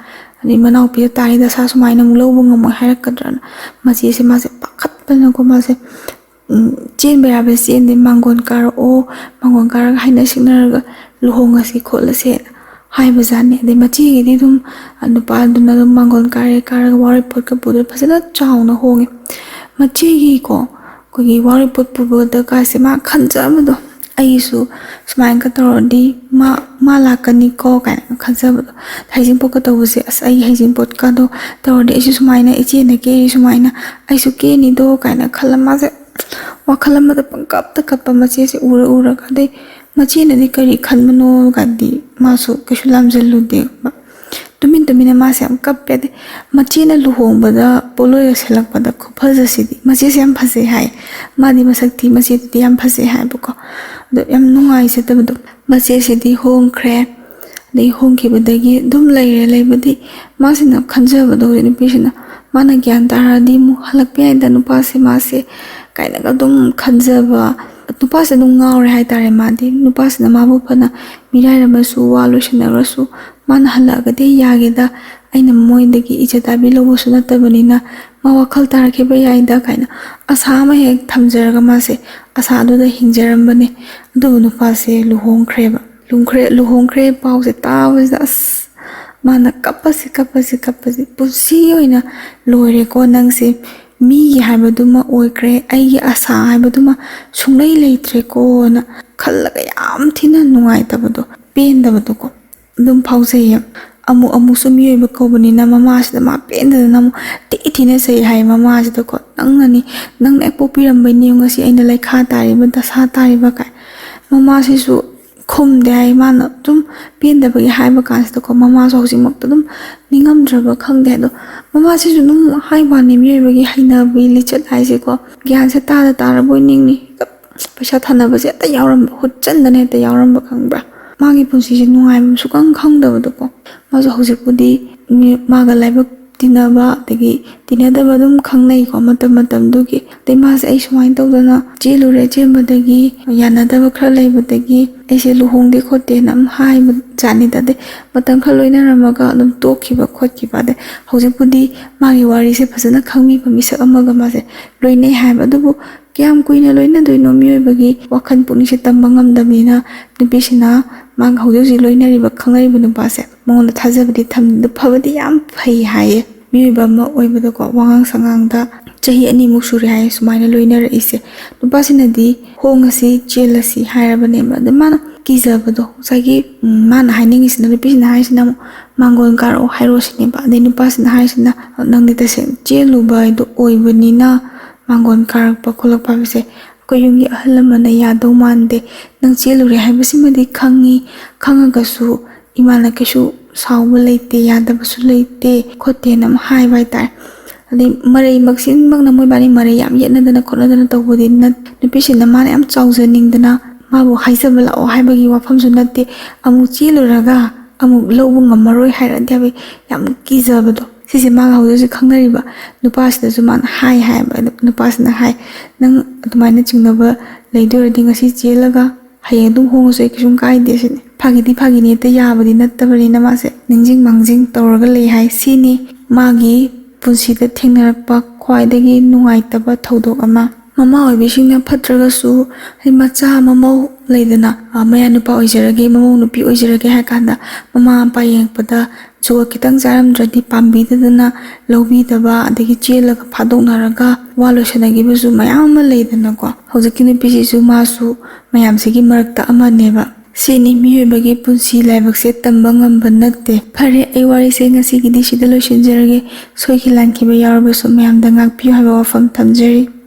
ꯑꯗꯩ ꯃꯅꯥꯎꯄꯤꯗ ꯇꯥꯔꯤ ꯗꯁꯥ ꯁꯨꯃꯥꯏꯅ ꯑꯃꯨꯛ ꯂꯧꯕ ꯉꯝꯃꯣꯏ ꯍꯥꯏꯔꯛꯀꯗ꯭ꯔꯅ ꯃꯆꯦꯁꯦ ꯃꯥꯁꯦ ꯄꯥꯈꯠꯄꯅꯀꯣ ꯃꯥꯁꯦ, ꯎꯝ, ꯆꯦꯟꯕ ꯌꯥꯕ ꯆꯦꯟꯗꯦ, "ꯃꯥꯡꯒꯣꯟ ꯀꯥꯔꯛꯑꯣ, ꯃꯥꯡꯒꯣꯟ ꯀꯥꯔꯒ ꯍꯥꯏꯅ ꯁꯤꯡꯅꯔꯒ ꯂꯨꯍꯣꯡꯉꯁꯤ ꯈꯣꯠꯂꯁꯦꯅ" ꯍꯥꯏꯕꯖꯥꯠꯅꯤ꯫ ꯑꯗꯩ ꯃꯆꯦꯒꯤꯗꯤ ꯑꯗꯨꯝ, ꯑ, ꯅꯨꯄꯥꯗꯨꯅ ꯑꯗꯨꯝ ꯃꯥꯡꯒꯣꯟ ꯀꯥꯔꯦ, ꯀꯥꯔꯒ ꯋꯥꯔꯣꯏꯄꯣꯠꯀ ꯄꯨꯗꯅ ꯐꯖꯅ ꯆꯥꯎꯅ ꯍꯣꯡꯉꯦ꯫ ꯃꯆꯦꯒꯤꯀꯣ, ꯑꯩꯈꯣꯏꯒꯤ ꯋꯥꯔꯣꯏꯄꯣꯠ ꯄꯨꯕꯗꯒꯥꯁꯦ ꯃꯥ ꯈꯟꯖꯕꯗꯣ, "ꯑꯩꯁꯨ ꯁꯨꯃꯥꯏꯅꯒ ꯇꯧꯔꯗꯤ ꯃꯥ, ꯃꯥ ꯂꯥꯛꯀꯅꯤꯀꯣ" ꯀꯥꯏꯅ ꯈꯟꯖꯕꯗꯣ꯫ ꯍꯩꯖꯤꯡꯄꯣꯠꯀ ꯇꯧꯕꯁꯦ, "ꯑꯁ, ꯑꯩ ꯍꯩꯖꯤꯡꯄꯣꯠꯀꯗꯣ ꯇꯧꯔꯗꯤ ꯑꯩꯁꯨ ꯁꯨꯃꯥꯏꯅ, ꯏꯆꯦꯅ ꯀꯦꯔꯤ ꯁꯨꯃꯥꯏꯅ ꯑꯩꯁꯨ ꯀꯦꯅꯤꯗꯣ" ꯀꯥꯏꯅ ꯈꯜꯂ ꯃꯥꯁꯦ ꯋꯥꯈꯜ ꯑꯃꯗ ꯄꯪꯀꯞꯇ ꯀꯞꯄ ꯃꯆꯦꯁꯦ ꯎꯔ ꯎꯔꯒ꯫ ꯑꯗꯩ ꯃꯆꯦꯅꯗꯤ ꯀꯔꯤ ꯈꯟꯕꯅꯣ ꯀꯥꯏꯗꯤ ꯃꯥꯁꯨ ꯀꯩꯁꯨ ꯂꯥꯝꯖꯜꯂꯨꯗꯦꯕ꯫ ꯇꯨꯃꯤꯟ ꯇꯨꯃꯤꯟꯅ ꯃꯥꯁꯦ ꯌꯥꯝ ꯀꯞꯄꯦ꯫ ꯑꯗꯩ ꯃꯆꯦꯅ ꯂꯨꯍꯣꯡꯕꯗ ꯄꯣꯠꯂꯣꯏꯒ ꯁꯦꯠꯂꯛꯄꯗ ꯈꯨꯐꯖꯁꯤꯗꯤ, ꯃꯆꯦꯁꯦ ꯌꯥꯝ ꯐꯖꯩ ꯍꯥꯏ, ꯃꯥꯗꯤ ꯃꯁꯛ ꯊꯤ, ꯃꯆꯦꯗꯨꯗꯤ ꯌꯥꯝ ꯐꯖꯩ ꯍꯥꯏꯕꯀꯣ꯫ ꯑꯗꯣ ꯌꯥꯝ ꯅꯨꯡꯉꯥꯏꯖꯗꯕꯗꯣ, ꯃꯆꯦꯁꯤꯗꯤ ꯍꯣꯡꯈ꯭ꯔꯦ꯫ ꯑꯗꯩ ꯍꯣꯡꯈꯤꯕꯗꯒꯤ ꯑꯗꯨꯝ ꯂꯩꯔꯦ꯫ ꯂꯩꯕꯗꯤ ꯃꯥꯁꯤꯅ ꯈꯟꯖꯕꯗꯣ, ꯍꯧꯖꯤꯛ ꯅꯨꯄꯤꯁꯤꯅ, ꯃꯥꯅ ꯒ꯭ꯌꯥꯟ ꯇꯥꯔꯗꯤ ꯑꯃꯨꯛ ꯍꯜꯂꯛꯄ ꯌꯥꯏꯗ ꯅꯨꯄꯥꯁꯦ, ꯃꯥꯁꯦ ꯀꯥꯏꯅꯒ ꯑꯗꯨꯝ ꯈꯟꯖꯕ꯫ ꯅꯨꯄꯥꯁꯦ ꯑꯗꯨꯝ ꯉꯥꯎꯔꯦ ꯍꯥꯏꯇꯥꯔꯦ꯫ ꯃꯥꯗꯤ ꯅꯨꯄꯥꯁꯤꯅ ꯃꯥꯕꯨ ꯐꯅ ꯃꯤꯔꯥꯏꯔꯝꯃꯁꯨ, ꯋꯥ ꯂꯣꯏꯁꯟꯅꯈ꯭ꯔꯁꯨ, ꯃꯥꯅ ꯍꯜꯂꯛꯑꯒꯗꯤ ꯌꯥꯒꯦꯗ, ꯑꯩꯅ ꯃꯣꯏꯗꯒꯤ ꯏꯖꯠ ꯇꯥꯕꯤ ꯂꯧꯕꯁꯨ ꯅꯠꯇꯕꯅꯤꯅ ꯃꯥ ꯋꯥꯈꯜ ꯇꯥꯔꯛꯈꯤꯕ ꯌꯥꯏꯗ ꯀꯥꯏꯅ ꯑꯁꯥ ꯑꯃ ꯍꯦꯛ ꯊꯝꯖꯔꯒ ꯃꯥꯁꯦ ꯑꯁꯥꯗꯨꯗ ꯍꯤꯡꯖꯔꯝꯕꯅꯦ꯫ ꯑꯗꯨꯕꯨ ꯅꯨꯄꯥꯁꯦ ꯂꯨꯍꯣꯡꯈ꯭ꯔꯦꯕ꯫ ꯂꯨꯍꯣꯡꯈ꯭ꯔꯦ, ꯂꯨꯍꯣꯡꯈ꯭ꯔꯦ ꯄꯥꯎꯁꯦ ꯇꯥꯕꯁꯤꯗ ꯑꯁ, ꯃꯥꯅ ꯀꯞꯄꯁꯤ, ꯀꯞꯄꯁꯤ, ꯀꯞꯄꯁꯤ, "ꯄꯨꯟꯁꯤ ꯑꯣꯏꯅ ꯂꯣꯏꯔꯦꯀꯣ ꯅꯪꯁꯦ, ꯃꯤꯒꯤ ꯍꯥꯏꯕꯗꯨꯃ ꯑꯣꯏꯈ꯭ꯔꯦ, ꯑꯩꯒꯤ ꯑꯁꯥ ꯍꯥꯏꯕꯗꯨꯃ ꯁꯨꯡꯂꯩ ꯂꯩꯇ꯭ꯔꯦꯀꯣꯅ" ꯈꯜꯂꯒ ꯌꯥꯝ ꯊꯤꯅ ꯅꯨꯡꯉꯥꯏꯇꯕꯗꯣ, ꯄꯦꯟꯗꯕꯗꯣꯀꯣ ꯑꯗꯨꯝ ꯐꯥꯎꯖꯩꯌꯦ꯫ ꯑꯃꯨꯛ ꯑꯃꯨꯛꯁꯨ ꯃꯤꯑꯣꯏꯕ ꯀꯧꯕꯅꯤꯅ ꯃꯃꯥꯁꯤꯗ ꯃꯥ ꯄꯦꯟꯗꯗꯅ ꯑꯃꯨꯛ ꯊꯤ ꯊꯤꯅ ꯆꯩ ꯍꯥꯏ ꯃꯃꯥꯁꯤꯗꯀꯣ, "ꯅꯪꯅꯅꯤ, ꯅꯪꯅ ꯍꯦꯛ ꯄꯣꯛꯄꯤꯔꯝꯕꯩꯅꯦ ꯉꯁꯤ ꯑꯩꯅ ꯂꯩꯈꯥ ꯇꯥꯔꯤꯕ, ꯗꯁꯥ ꯇꯥꯔꯤꯕ" ꯀꯥꯏ꯫ ꯃꯃꯥꯁꯤꯁꯨ ꯈꯨꯝꯗꯦ ꯍꯥꯏ꯫ ꯃꯥꯅ ꯑꯗꯨꯝ ꯄꯦꯟꯗꯕꯒꯤ ꯍꯥꯏꯕ ꯀꯥꯟꯁꯤꯗꯀꯣ ꯃꯃꯥꯁꯨ ꯍꯧꯖꯤꯛꯃꯛꯇ ꯑꯗꯨꯝ ꯅꯤꯡꯉꯝꯗ꯭ꯔꯕ ꯈꯪꯗꯦ꯫ ꯑꯗꯣ ꯃꯃꯥꯁꯤꯁꯨ ꯑꯗꯨꯝ ꯍꯥꯏ ꯋꯥꯅꯤ, ꯃꯤꯑꯣꯏꯕꯒꯤ ꯍꯩꯅꯕꯤ ꯂꯤꯆꯠ ꯍꯥꯏꯁꯦꯀꯣ, ꯒ꯭ꯌꯥꯟꯁꯦ ꯇꯥꯗ ꯇꯥꯔꯕꯣꯏ ꯅꯤꯡꯅꯤ꯫ ꯄꯩꯁꯥ ꯊꯥꯅꯕꯁꯦ ꯍꯦꯛꯇ ꯌꯥꯎꯔꯝꯕ, ꯍꯨꯠꯆꯟꯗꯅ ꯍꯦꯛꯇ ꯌꯥꯎꯔꯝꯕ, ꯈꯪꯕ꯭ꯔꯥ? ꯃꯥꯒꯤ ꯄꯨꯟꯁꯤꯁꯦ ꯅꯨꯡꯉꯥꯏꯕ ꯁꯨꯛꯈꯪ ꯈꯪꯗꯕꯗꯣꯀꯣ꯫ ꯃꯥꯁꯨ ꯍꯧꯖꯤꯛꯄꯨꯗꯤ ꯃꯤ-, ꯃꯥꯒ ꯂꯥꯏꯕꯛ ꯇꯤꯟꯅꯕ, ꯑꯗꯒꯤ ꯇꯤꯟꯅꯗꯕ ꯑꯗꯨꯝ ꯈꯪꯅꯩꯀꯣ ꯃꯇꯝ ꯃꯇꯝꯗꯨꯒꯤ꯫ ꯑꯗꯩ ꯃꯥꯁꯦ, "ꯑꯩ ꯁꯨꯃꯥꯏꯅ ꯇꯧꯗꯅ ꯆꯦꯜꯂꯨꯔꯦ, ꯆꯦꯟꯕꯗꯒꯤ ꯌꯥꯅꯗꯕ ꯈꯔ ꯂꯩꯕꯗꯒꯤ ꯑꯩꯁꯦ ꯂꯨꯍꯣꯡꯗꯦ ꯈꯣꯠꯇꯦꯅ ꯑꯗꯨꯝ ꯍꯥꯏꯕ ꯖꯥꯠꯅꯤꯗ꯫ ꯑꯗꯩ ꯃꯇꯝ ꯈꯔ ꯂꯣꯏꯅꯔꯝꯃꯒ ꯑꯗꯨꯝ ꯇꯣꯛꯈꯤꯕ ꯈꯣꯠꯈꯤꯕ꯫ ꯑꯗꯩ ꯍꯧꯖꯤꯛꯄꯨꯗꯤ ꯃꯥꯒꯤ ꯋꯥꯔꯤꯁꯦ ꯐꯖꯅ ꯈꯪꯕꯤꯕ ꯃꯤꯁꯛ ꯑꯃꯒ ꯃꯥꯁꯦ ꯂꯣꯏꯅꯩ" ꯍꯥꯏꯕ꯫ ꯑꯗꯨꯕꯨ ꯀꯌꯥꯝ ꯀꯨꯏꯅ ꯂꯣꯏꯅꯗꯣꯏꯅꯣ? ꯃꯤꯑꯣꯏꯕꯒꯤ ꯋꯥꯈꯜ ꯄꯨꯛꯅꯤꯡꯁꯦ ꯇꯝꯕ ꯉꯝꯗꯕꯅꯤꯅ ꯅꯨꯄꯤꯁꯤꯅ ꯃꯥꯒ ꯍꯧꯖꯤꯛ ꯍꯧꯖꯤꯛ ꯂꯣꯏꯅꯔꯤꯕ, ꯈꯪꯅꯔꯤꯕ ꯅꯨꯄꯥꯁꯦ ꯃꯉꯣꯟꯗ ꯊꯥꯖꯕꯗꯤ ꯊꯝꯗꯦ꯫ ꯐꯕꯗꯤ ꯌꯥꯝ ꯐꯩ ꯍꯥꯏꯌꯦ꯫ ꯃꯤꯑꯣꯏꯕ ꯑꯃ ꯑꯣꯏꯕꯗꯀꯣ, ꯋꯥꯉꯥꯡ ꯁꯉꯥꯡꯗ ꯆꯍꯤ ꯑꯅꯤꯃꯨꯛ ꯁꯨꯔꯦ ꯍꯥꯏꯌꯦ ꯁꯨꯃꯥꯏꯅ ꯂꯣꯏꯅꯔꯛꯏꯁꯦ꯫ ꯅꯨꯄꯥꯁꯤꯅꯗꯤ "ꯍꯣꯡꯉꯁꯤ, ꯆꯦꯜꯂꯁꯤ" ꯍꯥꯏꯔꯕꯅꯦꯕ꯫ ꯑꯗ ꯃꯥꯅ ꯀꯤꯖꯕꯗꯣ, ꯉꯁꯥꯏꯒꯤ, ꯎꯝ, ꯃꯥꯅ ꯍꯥꯏꯅꯤꯡꯉꯤꯁꯤꯅ, ꯅꯨꯄꯤꯁꯤꯅ ꯍꯥꯏꯔꯤꯁꯤꯅ ꯑꯃꯨꯛ "ꯃꯥꯡꯒꯣꯟ ꯀꯥꯔꯛꯑꯣ" ꯍꯥꯏꯔꯣ ꯁꯤꯅꯦꯕ꯫ ꯑꯗꯩ ꯅꯨꯄꯥꯁꯤꯅ ꯍꯥꯏꯔꯤꯁꯤꯅ, "ꯅꯪꯗꯤ ꯇꯁꯦꯡꯅ ꯆꯦꯜꯂꯨꯕ ꯍꯥꯏꯗꯣ ꯑꯣꯏꯕꯅꯤꯅ ꯃꯥꯡꯒꯣꯟ ꯀꯥꯔꯛꯄ ꯈꯣꯠꯂꯛꯄ ꯍꯥꯏꯕꯁꯦ ꯑꯩꯈꯣꯏ ꯌꯨꯝꯒꯤ ꯑꯍꯜ ꯂꯃꯟꯅ ꯌꯥꯗꯧ ꯃꯥꯟꯗꯦ꯫ ꯅꯪ ꯆꯦꯜꯂꯨꯔꯦ ꯍꯥꯏꯕꯁꯤꯃꯗꯤ ꯈꯪꯉꯤ, ꯈꯪꯉꯒꯁꯨ ꯏꯃꯥꯅ ꯀꯩꯁꯨ ꯁꯥꯎꯕ ꯂꯩꯇꯦ, ꯌꯥꯗꯕꯁꯨ ꯂꯩꯇꯦ ꯈꯣꯠꯇꯦꯅ ꯑꯃ ꯍꯥꯏꯕ ꯍꯥꯏꯇꯥꯔꯦ꯫ ꯑꯗꯩ ꯃꯔꯩꯃꯛꯁꯤꯃꯛꯅ ꯃꯣꯏꯕꯥꯅꯤ ꯃꯔꯩ ꯌꯥꯝ ꯌꯦꯠꯅꯗꯅ ꯈꯣꯠꯅꯗꯅ ꯇꯧꯕꯗꯤ ꯅꯠ-, ꯅꯨꯄꯤꯁꯤꯅ ꯃꯥꯅ ꯌꯥꯝ ꯆꯥꯎꯖꯅꯤꯡꯗꯅ ꯃꯥꯕꯨ ꯍꯥꯏꯖꯕ ꯂꯥꯛꯑꯣ ꯍꯥꯏꯕꯒꯤ ꯋꯥꯐꯝꯁꯨ ꯅꯠꯇꯦ꯫ ꯑꯃꯨꯛ ꯆꯦꯜꯂꯨꯔꯒ ꯑꯃꯨꯛ ꯂꯧꯕ ꯉꯝꯃꯔꯣꯏ ꯍꯥꯏꯔꯗꯤ ꯍꯥꯏꯕ ꯌꯥꯝ ꯀꯤꯖꯕꯗꯣ꯫ ꯁꯤꯁꯦ ꯃꯥꯒ ꯍꯧꯖꯤꯛ ꯍꯧꯖꯤꯛ ꯈꯪꯅꯔꯤꯕ ꯅꯨꯄꯥꯁꯤꯗꯁꯨ ꯃꯥꯅ ꯍꯥꯏ ꯍꯥꯏꯌꯦꯕ꯫ ꯑꯗꯣ ꯅꯨꯄꯥꯁꯤꯅ ꯍꯥꯏ, "ꯅꯪ ꯑꯗꯨꯃꯥꯏꯅ ꯆꯤꯡꯅꯕ ꯂꯩꯗꯣꯏꯔꯗꯤ ꯉꯁꯤ ꯆꯦꯜꯂꯒ ꯍꯌꯦꯡ ꯑꯗꯨꯝ ꯍꯣꯡꯉꯁꯨ ꯑꯩ ꯀꯩꯁꯨꯝ ꯀꯥꯏꯗꯦ" ꯁꯤꯅꯤ꯫ ꯐꯥꯒꯤꯗꯤ ꯐꯥꯒꯤꯅꯤ, ꯍꯦꯛꯇ ꯌꯥꯕꯗꯤ ꯅꯠꯇꯕꯅꯤꯅ ꯃꯥꯁꯦ ꯅꯤꯡꯁꯤꯡ ꯃꯥꯡꯖꯤꯡ ꯇꯧꯔꯒ ꯂꯩ ꯍꯥꯏ꯫ ꯁꯤꯅꯤ ꯃꯥꯒꯤ ꯄꯨꯟꯁꯤꯗ ꯊꯦꯡꯅꯔꯛꯄ ꯈ꯭ꯋꯥꯏꯗꯒꯤ ꯅꯨꯡꯉꯥꯏꯇꯕ ꯊꯧꯗꯣꯛ ꯑꯃ꯫ ꯃꯃꯥ ꯑꯣꯏꯕꯤꯁꯤꯡꯅ ꯐꯠꯇ꯭ꯔꯒꯁꯨ, ꯍꯥꯏꯗꯤ ꯃꯆꯥ ꯃꯃꯧ ꯂꯩꯗꯅ, ꯑ, ꯃꯌꯥ ꯅꯨꯄꯥ ꯑꯣꯏꯖꯔꯒꯦ, ꯃꯃꯧ ꯅꯨꯄꯤ ꯑꯣꯏꯖꯔꯒꯦ ꯍꯥꯏ ꯀꯥꯟꯗ ꯃꯃꯥ ꯃꯄꯥ ꯌꯦꯡꯉꯛꯄꯗ ꯖꯨꯒꯣꯠ ꯈꯤꯇꯪ ꯆꯥꯔꯝꯗ꯭ꯔꯗꯤ ꯄꯥꯝꯕꯤꯗꯗꯅ ꯂꯧꯕꯤꯗꯕ, ꯑꯗꯒꯤ ꯆꯦꯜꯂꯒ ꯐꯥꯗꯣꯛꯅꯔꯒ ꯋꯥ ꯂꯣꯏꯁꯟꯅꯈꯤꯕꯁꯨ ꯃꯌꯥꯝ ꯑꯃ ꯂꯩꯗꯅꯀꯣ꯫ ꯍꯧꯖꯤꯛꯀꯤ ꯅꯨꯄꯤꯁꯤꯁꯨ ꯃꯥꯁꯨ ꯃꯌꯥꯝꯁꯤꯒꯤ ꯃꯔꯛꯇ ꯑꯃꯅꯦꯕ꯫ ꯁꯤꯅꯤ ꯃꯤꯑꯣꯏꯕꯒꯤ ꯄꯨꯟꯁꯤ ꯂꯥꯏꯕꯛꯁꯦ ꯇꯝꯕ ꯉꯝꯕ ꯅꯠꯇꯦ꯫ ꯐꯔꯦ, ꯑꯩ ꯋꯥꯔꯤꯁꯦ ꯉꯁꯤꯒꯤꯗꯤ ꯁꯤꯗ ꯂꯣꯏꯁꯤꯟꯖꯔꯒꯦ꯫ ꯁꯣꯏꯈꯤ ꯂꯥꯟꯈꯤꯕ ꯌꯥꯎꯔꯕꯁꯨ ꯃꯌꯥꯝꯗ ꯉꯥꯛꯄꯤꯌꯨ ꯍꯥꯏꯕ ꯋꯥꯐꯝ ꯊꯝꯖꯔꯤ꯫